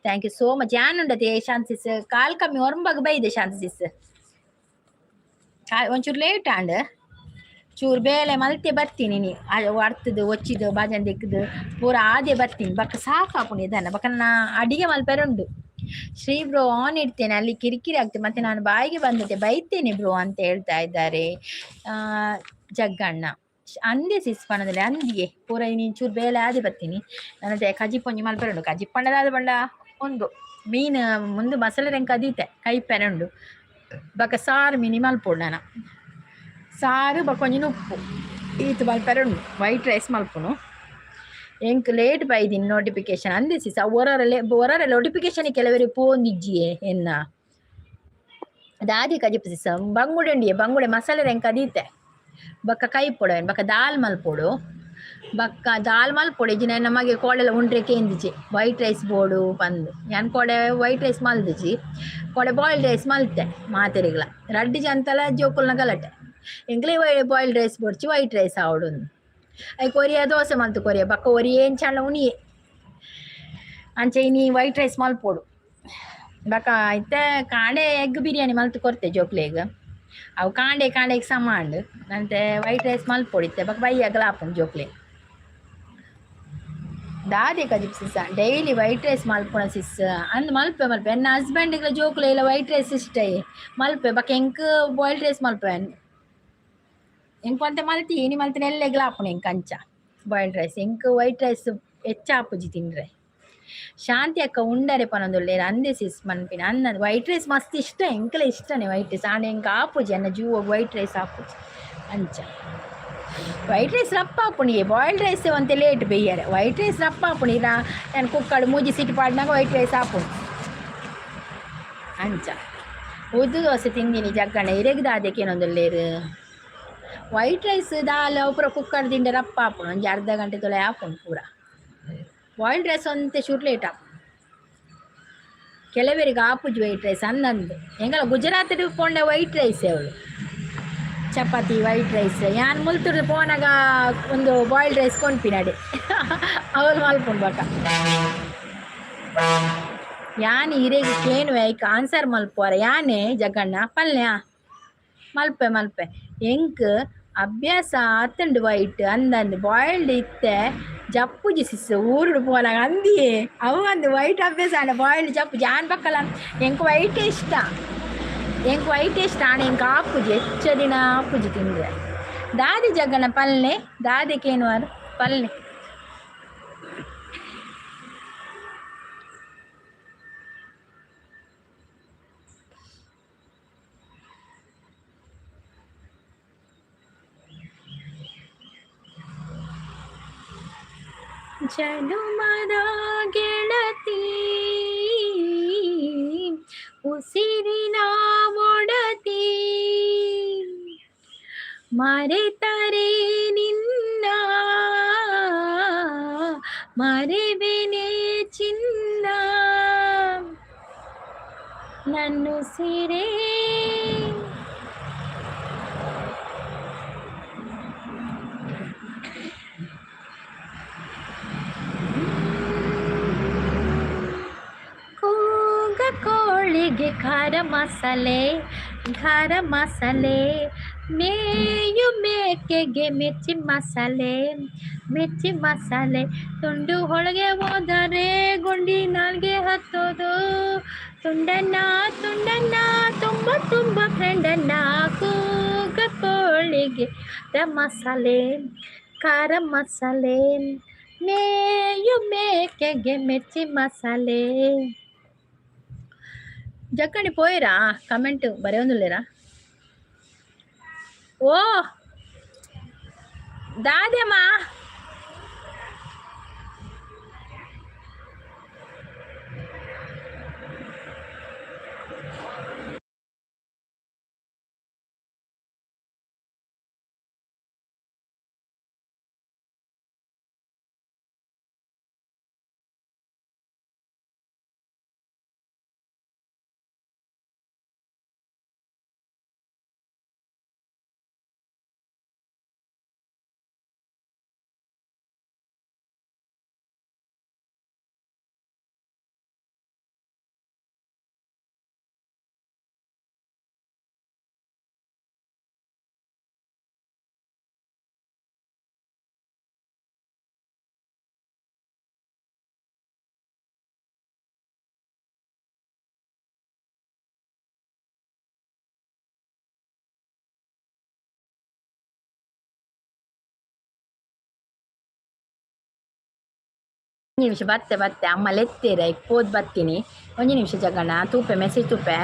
thank you so much. ಯಾನುಂಡತೆ Shanta sis? ಕಾಲ್ ಕಮ್ಮಿ ಒರಂಬಗ್ ಬೈದೆ ಶಾಂತ ಸಿಸ್. ಒಂಚೂರು ಲೇಟ್ ಆಂಡ್ ಚೂರು ಬೇಲೆ ಮಲ್ತೆ ಬರ್ತೀನಿ. ನೀ ಅರ್ತದು ಒಚ್ಚಿದು ಬಾಜನ್ ದಿಕ್ಕದು ಪೂರ ಆದೆ ಬರ್ತೀನಿ. ಬಕ್ಕ ಸಾಕಾಪುಣಿ ಇದನ್ನ ಬಕ್ಕ ನಾ ಅಡಿಗೆ ಮಲ್ಪೆರೆ ಉಂಡು. ಶ್ರೀ ಬ್ರೋ, ಆನ್ ಇಡ್ತೇನೆ, ಅಲ್ಲಿ ಕಿರಿಕಿರಿ ಆಗ್ತದೆ ಮತ್ತೆ ನಾನು ಬಾಯಿಗೆ ಬಂದತೆ ಬೈತೇನೆ ಬ್ರೋ ಅಂತ ಹೇಳ್ತಾ ಇದ್ದಾರೆ ಜಗ್ಗಣ್ಣ. ಅಂದೆ ಸಿಸ್ ಪಣದಲ್ಲಿ ಅಂದಿಯೇ ಪೂರ ನೀನು ಚೂರು ಬೇಲೆ ಆದೆ ಬರ್ತೀನಿ. ನನ್ನ ಕಜಿಪೊಂಜಿ ಮಲ್ಪೆರೆ ಉಂಡು. ಕಜಿಪ್ಪಂಡದಾದ ಬಂಡ ಒಂದು ಮೀನು ಮುಂದೆ ಮಸಾಲೆ ರೆಂಕ್ ಅದೀತೆ ಕೈಪೆರೆ ಉಂಡು. ಬಕ ಸಾರು ಮೀನಿ ಮಲ್ಪೊಡು ನಾನು. ಸಾರು ಬೊಕ ಒಂಜಿನ ಉಪ್ಪು ಈತ್ ಮಲ್ಪೆರೆ ಉಂಡು. ವೈಟ್ ರೈಸ್ ಮಲ್ಪುನು. ಎಂಕ್ ಲೇಟ್ ಬೈದಿನಿ ನೋಟಿಫಿಕೇಶನ್ ಅಂದೆ ಸಿಸ್. ಒರರ ಒರರ ನೋಟಿಫಿಕೇಶನ್ ಕೆಲವರಿಗೆ ಪೋಂದಿಜ್ಜಿಯೇ ಎನ್ನ ದಾದಿ ಕಜಿಪು ಸಿಸ್? ಬಂಗುಡೆ ಉಂಡಿಯೆ, ಬಂಗುಡೆ ಮಸಾಲೆ ರೆಂಕ್ ಅದೀತೆ. ಬೊಕ್ಕ ಕೈಪೊಡು, ಬೊಕ್ಕ ದಾಲ್ ಮಲ್ಪೊಡು. ಬೊಕ್ಕ ದಾಲ್ ಮಲ್ಪೊಡು ಇಜ್ಜಿನ ನಮಗೆ ಕೋಡೆಲ ಉಂಡ್ರೆ ಕೇಂದಿಜಿ ವೈಟ್ ರೈಸ್ ಬೋಡು ಪಂದ್. ಯಾನ್ ಕೋಡೆ ವೈಟ್ ರೈಸ್ ಮಲ್ದಿಜಿ, ಕೋಡೆ ಬಾಯ್ಲ್ಡ್ ರೈಸ್ ಮಲ್ತೆ. ಮಾತೆರಿಗ್ಲ ರಡ್ಡ್ ಜಂತಲ ಜೋಕುಲ್ನ ಗಲಾಟೆ, ಎಂಕ್ಲೆ ಬಾಯ್ಲ್ಡ್ ರೈಸ್ ಬೋಡ್ಚಿ, ವೈಟ್ ರೈಸ್ ಆವೊಡು. ಐಕ್ ಒರಿಯ ದೋಸೆ ಮಲ್ತು ಕೊರಿಯ. ಬೊಕ್ಕ ಒರಿ ಏಂಚಾಂಡ ಉನಿಯೆ. ಅಂಚ ಇನಿ ವೈಟ್ ರೈಸ್ ಮಲ್ಪೊಡು. ಬೊಕ್ಕ ಇತ್ತೆ ಕಾಂಡೆ ಎಗ್ ಬಿರಿಯಾನಿ ಮಲ್ತ್ ಕೊರ್ತೆ ಜೋಕ್ಲೆಗ್. ಅವು ಕಾಂಡೆ ಕಾಂಡೆಗ್ ಸಮ ಆಂಡ್. ಅಂತೆ ವೈಟ್ ರೈಸ್ ಮಲ್ಪೊಡು ಇತ್ತೆ. ಬೊಕ್ಕ ಬಯ್ಯಗ್ಲ ಆಪುಂಡು ಜೋಕ್ಲೆಗ್. ದಾದೆ ಕಜಿಪ್ ಸಿಸ್? ಡೈಲಿ ವೈಟ್ ರೈಸ್ ಮಲ್ಪುನ ಸಿಸ್ ಅಂದ್ ಮಲ್ಪೆ ಮಲ್ಪೆ. ಎನ್ನ ಹಸ್ಬೆಂಡ್ಗ್ಲ ಜೋಕುಲು ಇಲ್ಲ ವೈಟ್ ರೈಸ್ ಇಷ್ಟ ಮಲ್ಪೆ. ಬೊಕ್ಕ ಎಂಕ್ ಬಾಯ್ಲ್ಡ್ ರೈಸ್ ಮಲ್ಪೆ. ಎಂಕ್ ಒಂತೆ ಮಲ್ತಿ ಇನಿ ಮಲ್ತಿನ ಎಲ್ಲೆಗ್ಲ ಆಪುಂಡು ಎಂಕ್. ಅಂಚ ಬಾಯ್ಲ್ಡ್ ರೈಸ್ ಎಂಕ್ ವೈಟ್ ರೈಸ್ ಹೆಚ್ಚ ಆಪುಜಿ ತಿಂದ್ರೆ. ಶಾಂತಿ ಅಕ್ಕ ಉಂಡರೆ ಪನೊಂದುಲ್ಲೆರ್. ಅಂದೆ ಸಿಸ್ ಮನ್ಪಿನ ಅಂದ ವೈಟ್ ರೈಸ್ ಮಸ್ತ್ ಇಷ್ಟ ಎಂಕ್ಲ ಇಷ್ಟನೇ ವೈಟ್ ರೈಸ್. ಆಂಡ ಎಂಕ್ ಆಪುಜಿ, ಎನ್ನ ಜೂವಗ್ ವೈಟ್ ರೈಸ್ ಆಪುಜಿ. ಅಂಚ ವೈಟ್ ರೈಸ್ ರಪ್ಪ ಆಪುಂಡು. ಬಾಯ್ಲ್ಡ್ ರೈಸ್ ಒಂತೆ ಲೇಟ್ ಬೇಯ್ಯರೆ. ವೈಟ್ ರೈಸ್ ರಪ್ಪ ಆಪುಂಡು. ಇರ ಯಾನ್ ಕುಕ್ಕಡ್ ಮೂಜಿ ಸೀಟಿ ಪಾಡ್ನಾಗ ವೈಟ್ ರೈಸ್ ಆಪುಂಡು. ಅಂಚ ಉದ್ದು ದೋಸೆ ತಿಂದಿನಿ ಜಗ್ಗಣ್ಣ. ಇರೆಗ್ ದಾದೆ ಕೇನೊಂದುಲ್ಲೆರ್? ವೈಟ್ ರೈಸ್ ದಾಲ್ ಅವು ಪೂರ ಕುಕ್ಕರ್ ದಿಂಡ ರಪ್ಪ ಆಪುಂಡು. ಒಂಜಿ ಅರ್ಧ ಗಂಟೆ ತೊಲೆ ಆಪುಂಡು ಪೂರ. ಬಾಯ್ಲ್ಡ್ ರೈಸ್ ಒಂತೆ ಚೂರು ಲೇಟ್ ಆಪುಂಡು. ಕೆಲವರಿಗೆ ಆಪುಜಿ ವೈಟ್ ರೈಸ್ ಅಂದಂದು. ಎಂಕಲ ಗುಜರಾತ್ ಪೋಂಡ ವೈಟ್ ರೈಸ್ ಅವಳು, ಚಪಾತಿ, ವೈಟ್ ರೈಸ್. ಯಾನ್ ಮುಲ್ತುರ್ದು ಪೋನಾಗ ಒಂದು ಬಾಯ್ಲ್ಡ್ ರೈಸ್ ಕೊನ್ಪಿನಡೆ ಅವಳು ಮಲ್ಪುಂಡು. ಬಕ ಯಾನ್ ಇರೆಗ್ ಕೇನುವೆ, ಐಕ್ ಆನ್ಸರ್ ಮಲ್ಪುವರ ಯಾನೆ ಜಗಣ್ಣ? ಪಲ್ಯ ಮಲ್ಪೆ ಮಲ್ಪೆ. ಎಂಕ್ ಅಭ್ಯಾಸ ಆತುಂಡು ವೈಟ್ ಅಂದಂದು. ಬಾಯ್ಲ್ಡ್ ಇತ್ತೆ ಜಪ್ಪುಜಿ ಸಿಸ್ ಊರುಡು ಪೋನಾಗ. ಅಂದಿಯೇ ಅವು ಅಂದು ವೈಟ್ ಅಭ್ಯಾಸ ಆಂಡ ಬಾಯ್ಲ್ಡ್ ಜಪ್ಪುಜಿ. ಆನ್ ಬಕ್ಕಲ ಎಂಕ್ ವೈಟ್ ಇಷ್ಟ, ಎಂಕ್ ವೈಟ್ ಇಷ್ಟ. ಆಂಡ ಎಂಕ್ ಆಪುಜಿ, ಹೆಚ್ಚ ದಿನ ಆಪುಜಿ ತಿಂದ್ರೆ. ದಾದಿ ಜಗ್ಗನ ಪಲ್ಲೆ ದಾದಿ ಕೇನುವಾರ್ ಪಲ್ಲೆ? ಜನುಮದ ಗೆಳತಿ, ಉಸಿರಿನ ಒಡತಿ, ಮರೆತರೆ ನಿನ್ನ ಮರೆವೆನೆ ಚಿನ್ನ, ನನ್ನುಸಿರೇ. ಕೂಗ ಕೋಳಿಗೆ ಖಾರ ಮಸಾಲೆ, ಖಾರ ಮಸಾಲೆ, ಮೇಯು ಮೇಕೆಗೆ ಮಿರ್ಚಿ ಮಸಾಲೆ, ಮಿರ್ಚಿ ಮಸಾಲೆ, ತುಂಡು ಒಳಗೆ ಹೋದರೆ ಗುಂಡಿ ನಾಲ್ಗೆ ಹತ್ತೋದು, ತುಂಡನ್ನ ತುಂಡನ್ನ ತುಂಬ ತುಂಬ ಫ್ರೆಂಡನ್ನ, ಕೂಗ ಕೋಳಿಗೆ ಖಾರ ಮಸಾಲೆ, ಖಾರ ಮಸಾಲೆ, ಮೇಯು ಮೇಕೆಗೆ ಮಿರ್ಚಿ ಮಸಾಲೆ. ಜಕ್ಕಣಿ ಪೋಯಿರಾ? ಕಮೆಂಟ್ ಬರೆಯೊಂದುಲ್ಲೇರಾ? ಓ ದಾದ್ಯಮ್ಮ, ಒಂಜಿ ನಿಮಿಷ ಬತ್ತೆ ಬತ್ತೆ, ಅಮ್ಮ ಲೆತ್ತೀರ ಪೋದ್ ಬತ್ತೀನಿ. ಒಂಜಿ ನಿಮಿಷ ಜಗಣ್ಣ, ತೂಪೆ ಮೆಸೇಜ್ ತೂಪೆ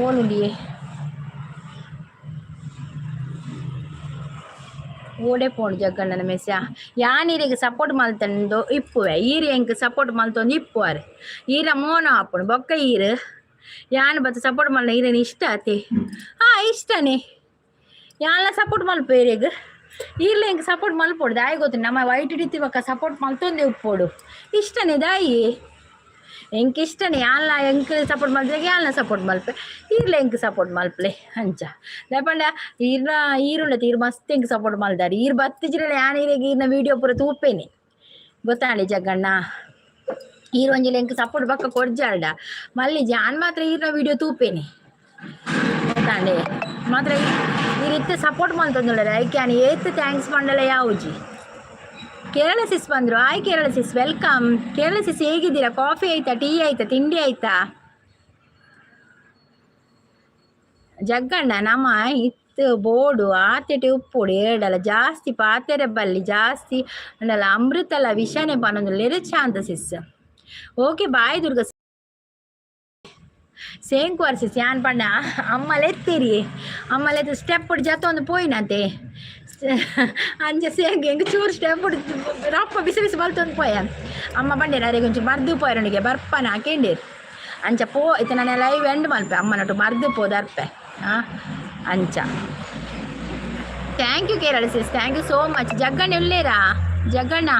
ಓಲುಂಡಿ ಓಡೆ ಪೋಂಡು ಜಗ್ಗಣ್ಣನ ಮೆಸ್ಸ. ಯಾನ್ ಸಪೋರ್ಟ್ ಮಲ್ತಂದು ಇಪ್ಪುವೆ, ಈರ್ ಎಂಕ್ ಸಪೋರ್ಟ್ ಮಲ್ತೊಂದು ಇಪ್ಪುವಾರ್, ಈರ ಮೋನ ಆಪುಂಡು ಬೊಕ್ಕ ಈರ್ ಯಾನ್ ಬತ್ತ ಸಪೋರ್ಟ್ ಮಲ್ನ ಈರೆನ ಇಷ್ಟ ಆತಿ. ಹಾ ಇಷ್ಟನೇ, ಯಾನ್ಲ ಸಪೋರ್ಟ್ ಮಲ್ಪ ಈರೆಗ್, ಈರ್ಲ ಎಂಕ್ ಸಪೋರ್ಟ್ ಮಲ್ಪೊಡು ದಾಯಿ ಗೊತ್ತು, ನಮ್ಮ ವೈಟ್ ಡಿತ್ತಿ ಬೊಕ್ಕ ಸಪೋರ್ಟ್ ಮಲ್ತೊಂದೇ ಉಪ್ಪೊಡು. ಇಷ್ಟನೇ ದಾಯಿ ಎಂಕ್ ಇಷ್ಟನೇ, ಯಾನ್ಲ ಎಂಕ್ ಸಪೋರ್ಟ್ ಮಲ್ತಿನಾಗ ಯಾನ್ಲ ಸಪೋರ್ಟ್ ಮಲ್ಪೆ, ಈರ್ಲ ಎಂಕ್ ಸಪೋರ್ಟ್ ಮಲ್ಪಲೆ ಅಂಚ. ದಾಯೆ ಈರ್ನ ಈರುಂಡತೆ ಈರ್ ಮಸ್ತ್ ಎಂಕ್ ಸಪೋರ್ಟ್ ಮಲ್ದಾರ್, ಈರ್ ಬತ್ತಿಜಿರಲ ಯಾನ್ ಈರೆಗ್ ಈರ್ನ ವೀಡಿಯೋ ಪೂರ ತೂಪೇನೆ ಗೊತ್ತಾಂಡಿ ಜಗ್ಗಣ್ಣ. ಈರ್ ಒಂಜಿಲ ಎಂಕ್ ಸಪೋರ್ಟ್ ಬೊಕ್ಕ ಕೊರ್ಜಾಲ್ಡ ಮಲ್ಲಿಜಿ, ಯಾನ್ ಮಾತ್ರ ಈರ್ನ ವೀಡಿಯೋ ತೂಪೇನೆ ಗೊತ್ತಾಂಡೆ. ಮಾತ್ರ ಈರ್ ಇತ್ತೆ ಸಪೋರ್ಟ್ ಮಲ್ತೊಂದುಲ್ಲೆರ್, ಐಕ್ ಯಾನ್ ಏತ್ thanks ಪಂಡಲ ಯಾವುಜಿ. ಕೇರಳ ಸಿಸ್ ಬಂದರು, Hi Kerala sis, welcome. Kerala sis ಹೇಗಿದ್ದೀರಾ? ಕಾಫಿ ಆಯ್ತಾ, ಟೀ ಆಯ್ತಾ, ತಿಂಡಿ ಆಯ್ತಾ? ಜಗ್ಗಣ್ಣ ನಮ್ಮ ಇತ್ತು ಬೋಡು ಆತೆಟೆ ಉಪ್ಪೊಡು ಏಡಲ ಜಾಸ್ತಿ ಪಾತೆರೆ ಬಲ್ಲಿ ಜಾಸ್ತಿ ಅಂಡಲ ಅಮೃತಲ ವಿಷನೆ ಪನೊಂದುಲ್ಲೆರ್ ಶಾಂತ ಸಿಸ್. ಓಕೆ ಬಾಯ್ ದುರ್ಗ ಸೇಂಕುವರ್ ಸಿಸ್. ಯಾನ್ ಪಂಡ ಅಮ್ಮ ಲೆತ್ತಿರಿ, ಅಮ್ಮ ಲೆತ್ತು ಸ್ಟೆಪ್ ಜತ್ತೊಂದು ಪೋಯಿನತೆ ಅಂಚ ಸೇಂಕ್ ಎಂಕ್ ಚೂರು ಸ್ಟೆಪ್ ರಪ್ಪ ಬಿಸಿ ಬಿಸಿ ಬಲ್ತೊಂದು ಪೋಯ. ಅಮ್ಮ ಪಂಡೇರು ಅರೆಗ್ ಒಂಚೂರು ಮರ್ದು ಪೋಯರೊಂಡಿಗೆ ಬರ್ಪನ ಕೇಂಡೇರು ಅಂಚ ಪೋ. ಇತ್ತೆ ನಾನು ಲೈವ್ ಎಂಡ್ ಮಲ್ಪೆ, ಅಮ್ಮನೊಟ್ಟು ಮರ್ದು ಪೋದರ್ಪೆ. ಹಾಂ ಅಂಚ Thank you Kerala sis, thank you so much. Jagganna ಉಲ್ಲೇರಾ? Jagganna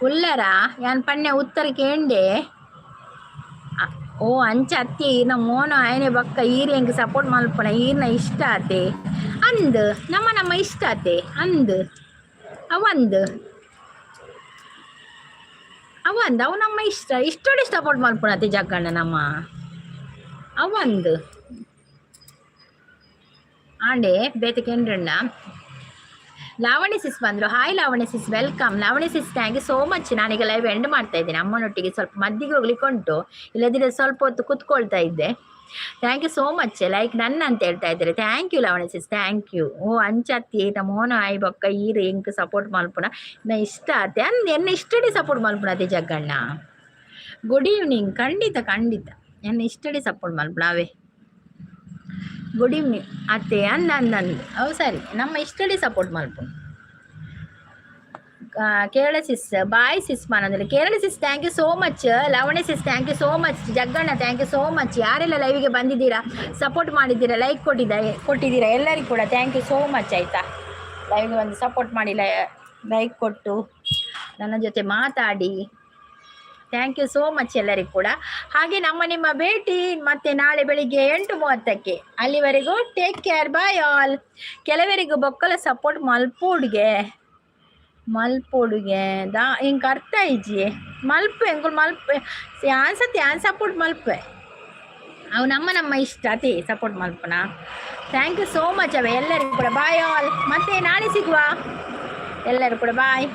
ಉಲ್ಲರಾ? ಯಾನ್ ಪನ್ನೆ ಉತ್ತರ ಕೇಂಡೆ. ಓ ಅಂಚ ಅತ್ತಿ ಈರ್ನ ಮೋನ ಆಯನೆ ಬೊಕ್ಕ ಈರ್ ಎಂಕ್ ಸಪೋರ್ಟ್ ಮಲ್ಪುನ ಈರ್ನ ಇಷ್ಟ ಆತೆ ಅಂದ್, ನಮ್ಮ ನಮ್ಮ ಇಷ್ಟ ಆತೆ ಅಂದ್, ಅವಂದ್ ಅವಂದ್ ಅವು ನಮ್ಮ ಇಷ್ಟ ಇಷ್ಟೋಡೆ ಸಪೋರ್ಟ್ ಮಲ್ಪುನತೆ ಜಗ್ಗಣ್ಣ ನಮ್ಮ ಅವಂದ್ ಆಂಡೆ ಬೇತೆ ಕೆಂಡ್ರಣ್ಣ. ಲಾವಣಿ ಸಿಸ್ ಬಂದರು, Hi Lavani sis, welcome. Lavani sis, thank you so much. ನಾನೀಗ ಲೈವ್ ಎಂಡ್ ಮಾಡ್ತಾ ಇದ್ದೇನೆ, ಅಮ್ಮನೊಟ್ಟಿಗೆ ಸ್ವಲ್ಪ ಮದ್ದಿಗೆ ಹೋಗ್ಲಿಕ್ಕೆ ಉಂಟು, ಇಲ್ಲದಿದ್ರೆ ಸ್ವಲ್ಪ ಹೊತ್ತು ಕೂತ್ಕೊಳ್ತಾ ಇದ್ದೆ. Thank you so much. Like ನನ್ನ ಅಂತ ಹೇಳ್ತಾ ಇದ್ದಾರೆ, Thank you Lavani sis, thank you. ಓ ಅಂಚತ್ತಿ ಮೋನ ಆಯ್ ಬೊಕ್ಕ ಈರ್ ಎಂಕ್ ಸಪೋರ್ಟ್ ಮಲ್ಪುನ ನಾ ಇಷ್ಟ ಆತೆ ಅಂದ್, ಎನ್ನ ಇಷ್ಟಡಿ ಸಪೋರ್ಟ್ ಮಲ್ಪುನ ಅದೇ ಜಗ್ಗಣ್ಣ. ಗುಡ್ ಈವ್ನಿಂಗ್, ಖಂಡಿತ ಖಂಡಿತ ಎನ್ನ ಇಷ್ಟಡಿ ಸಪೋರ್ಟ್ ಮಲ್ಪುನ ಅವೇ. ಗುಡ್ ಈವ್ನಿಂಗ್ ಅತ್ತೆ ಅಂದ ಅಂದ ಅಂದ್, ಅವು ಸರಿ, ನಮ್ಮ ಇಷ್ಟಡಿ ಸಪೋರ್ಟ್ ಮಲ್ಪು. ಕೇರಳ ಸಿಸ್, ಬಾಯ್ ಸಿಸ್ ಪನೊಂದುಲ್ಲೆ. Kerala sis, thank you so much. Lavani sis, thank you so much. Jagganna, thank you so much. ಯಾರೆಲ್ಲ ಲೈವ್ಗೆ ಬಂದಿದ್ದೀರಾ, ಸಪೋರ್ಟ್ ಮಾಡಿದ್ದೀರಾ, ಲೈಕ್ ಕೊಟ್ಟಿದ್ದೀರಾ, ಎಲ್ಲರಿಗೂ ಕೂಡ thank you so much, ಆಯಿತಾ? ಲೈವ್ಗೆ ಬಂದು ಸಪೋರ್ಟ್ ಮಾಡಿ, ಲೈಕ್ ಕೊಟ್ಟು, ನನ್ನ ಜೊತೆ ಮಾತಾಡಿ, thank you so much ಎಲ್ಲರಿಗೂ ಕೂಡ. ಹಾಗೆ ನಮ್ಮ ನಿಮ್ಮ ಭೇಟಿ ಮತ್ತೆ ನಾಳೆ ಬೆಳಿಗ್ಗೆ 8:30ಕ್ಕೆ. ಅಲ್ಲಿವರೆಗೂ take care, bye all. ಕೆಲವರಿಗೂ ಬೊಕ್ಕಲ ಸಪೋರ್ಟ್ ಮಲ್ಪೋಡ್ಗೆ ಮಲ್ಪೊಡುಗೆ ದಾ ಇಂಕ್ ಅರ್ಥ ಇಜ್ಜಿ. ಮಲ್ಪೆ, ಎಂಕುಲು ಮಲ್ಪೆ. ಯಾನ್ ಸತ್ಯ ಯಾನ್ ಸಪೋರ್ಟ್ ಮಲ್ಪೆ. ಅವು ನಮ್ಮ ನಮ್ಮ ಇಷ್ಟ ಅತಿ support ಮಲ್ಪನ. Thank you so much ಅವೆ ಎಲ್ಲರಿಗೂ ಕೂಡ. ಬಾಯ್ ಆಲ್, ಮತ್ತೆ ನಾಳೆ ಸಿಗುವ. ಎಲ್ಲರೂ ಕೂಡ ಬಾಯ್.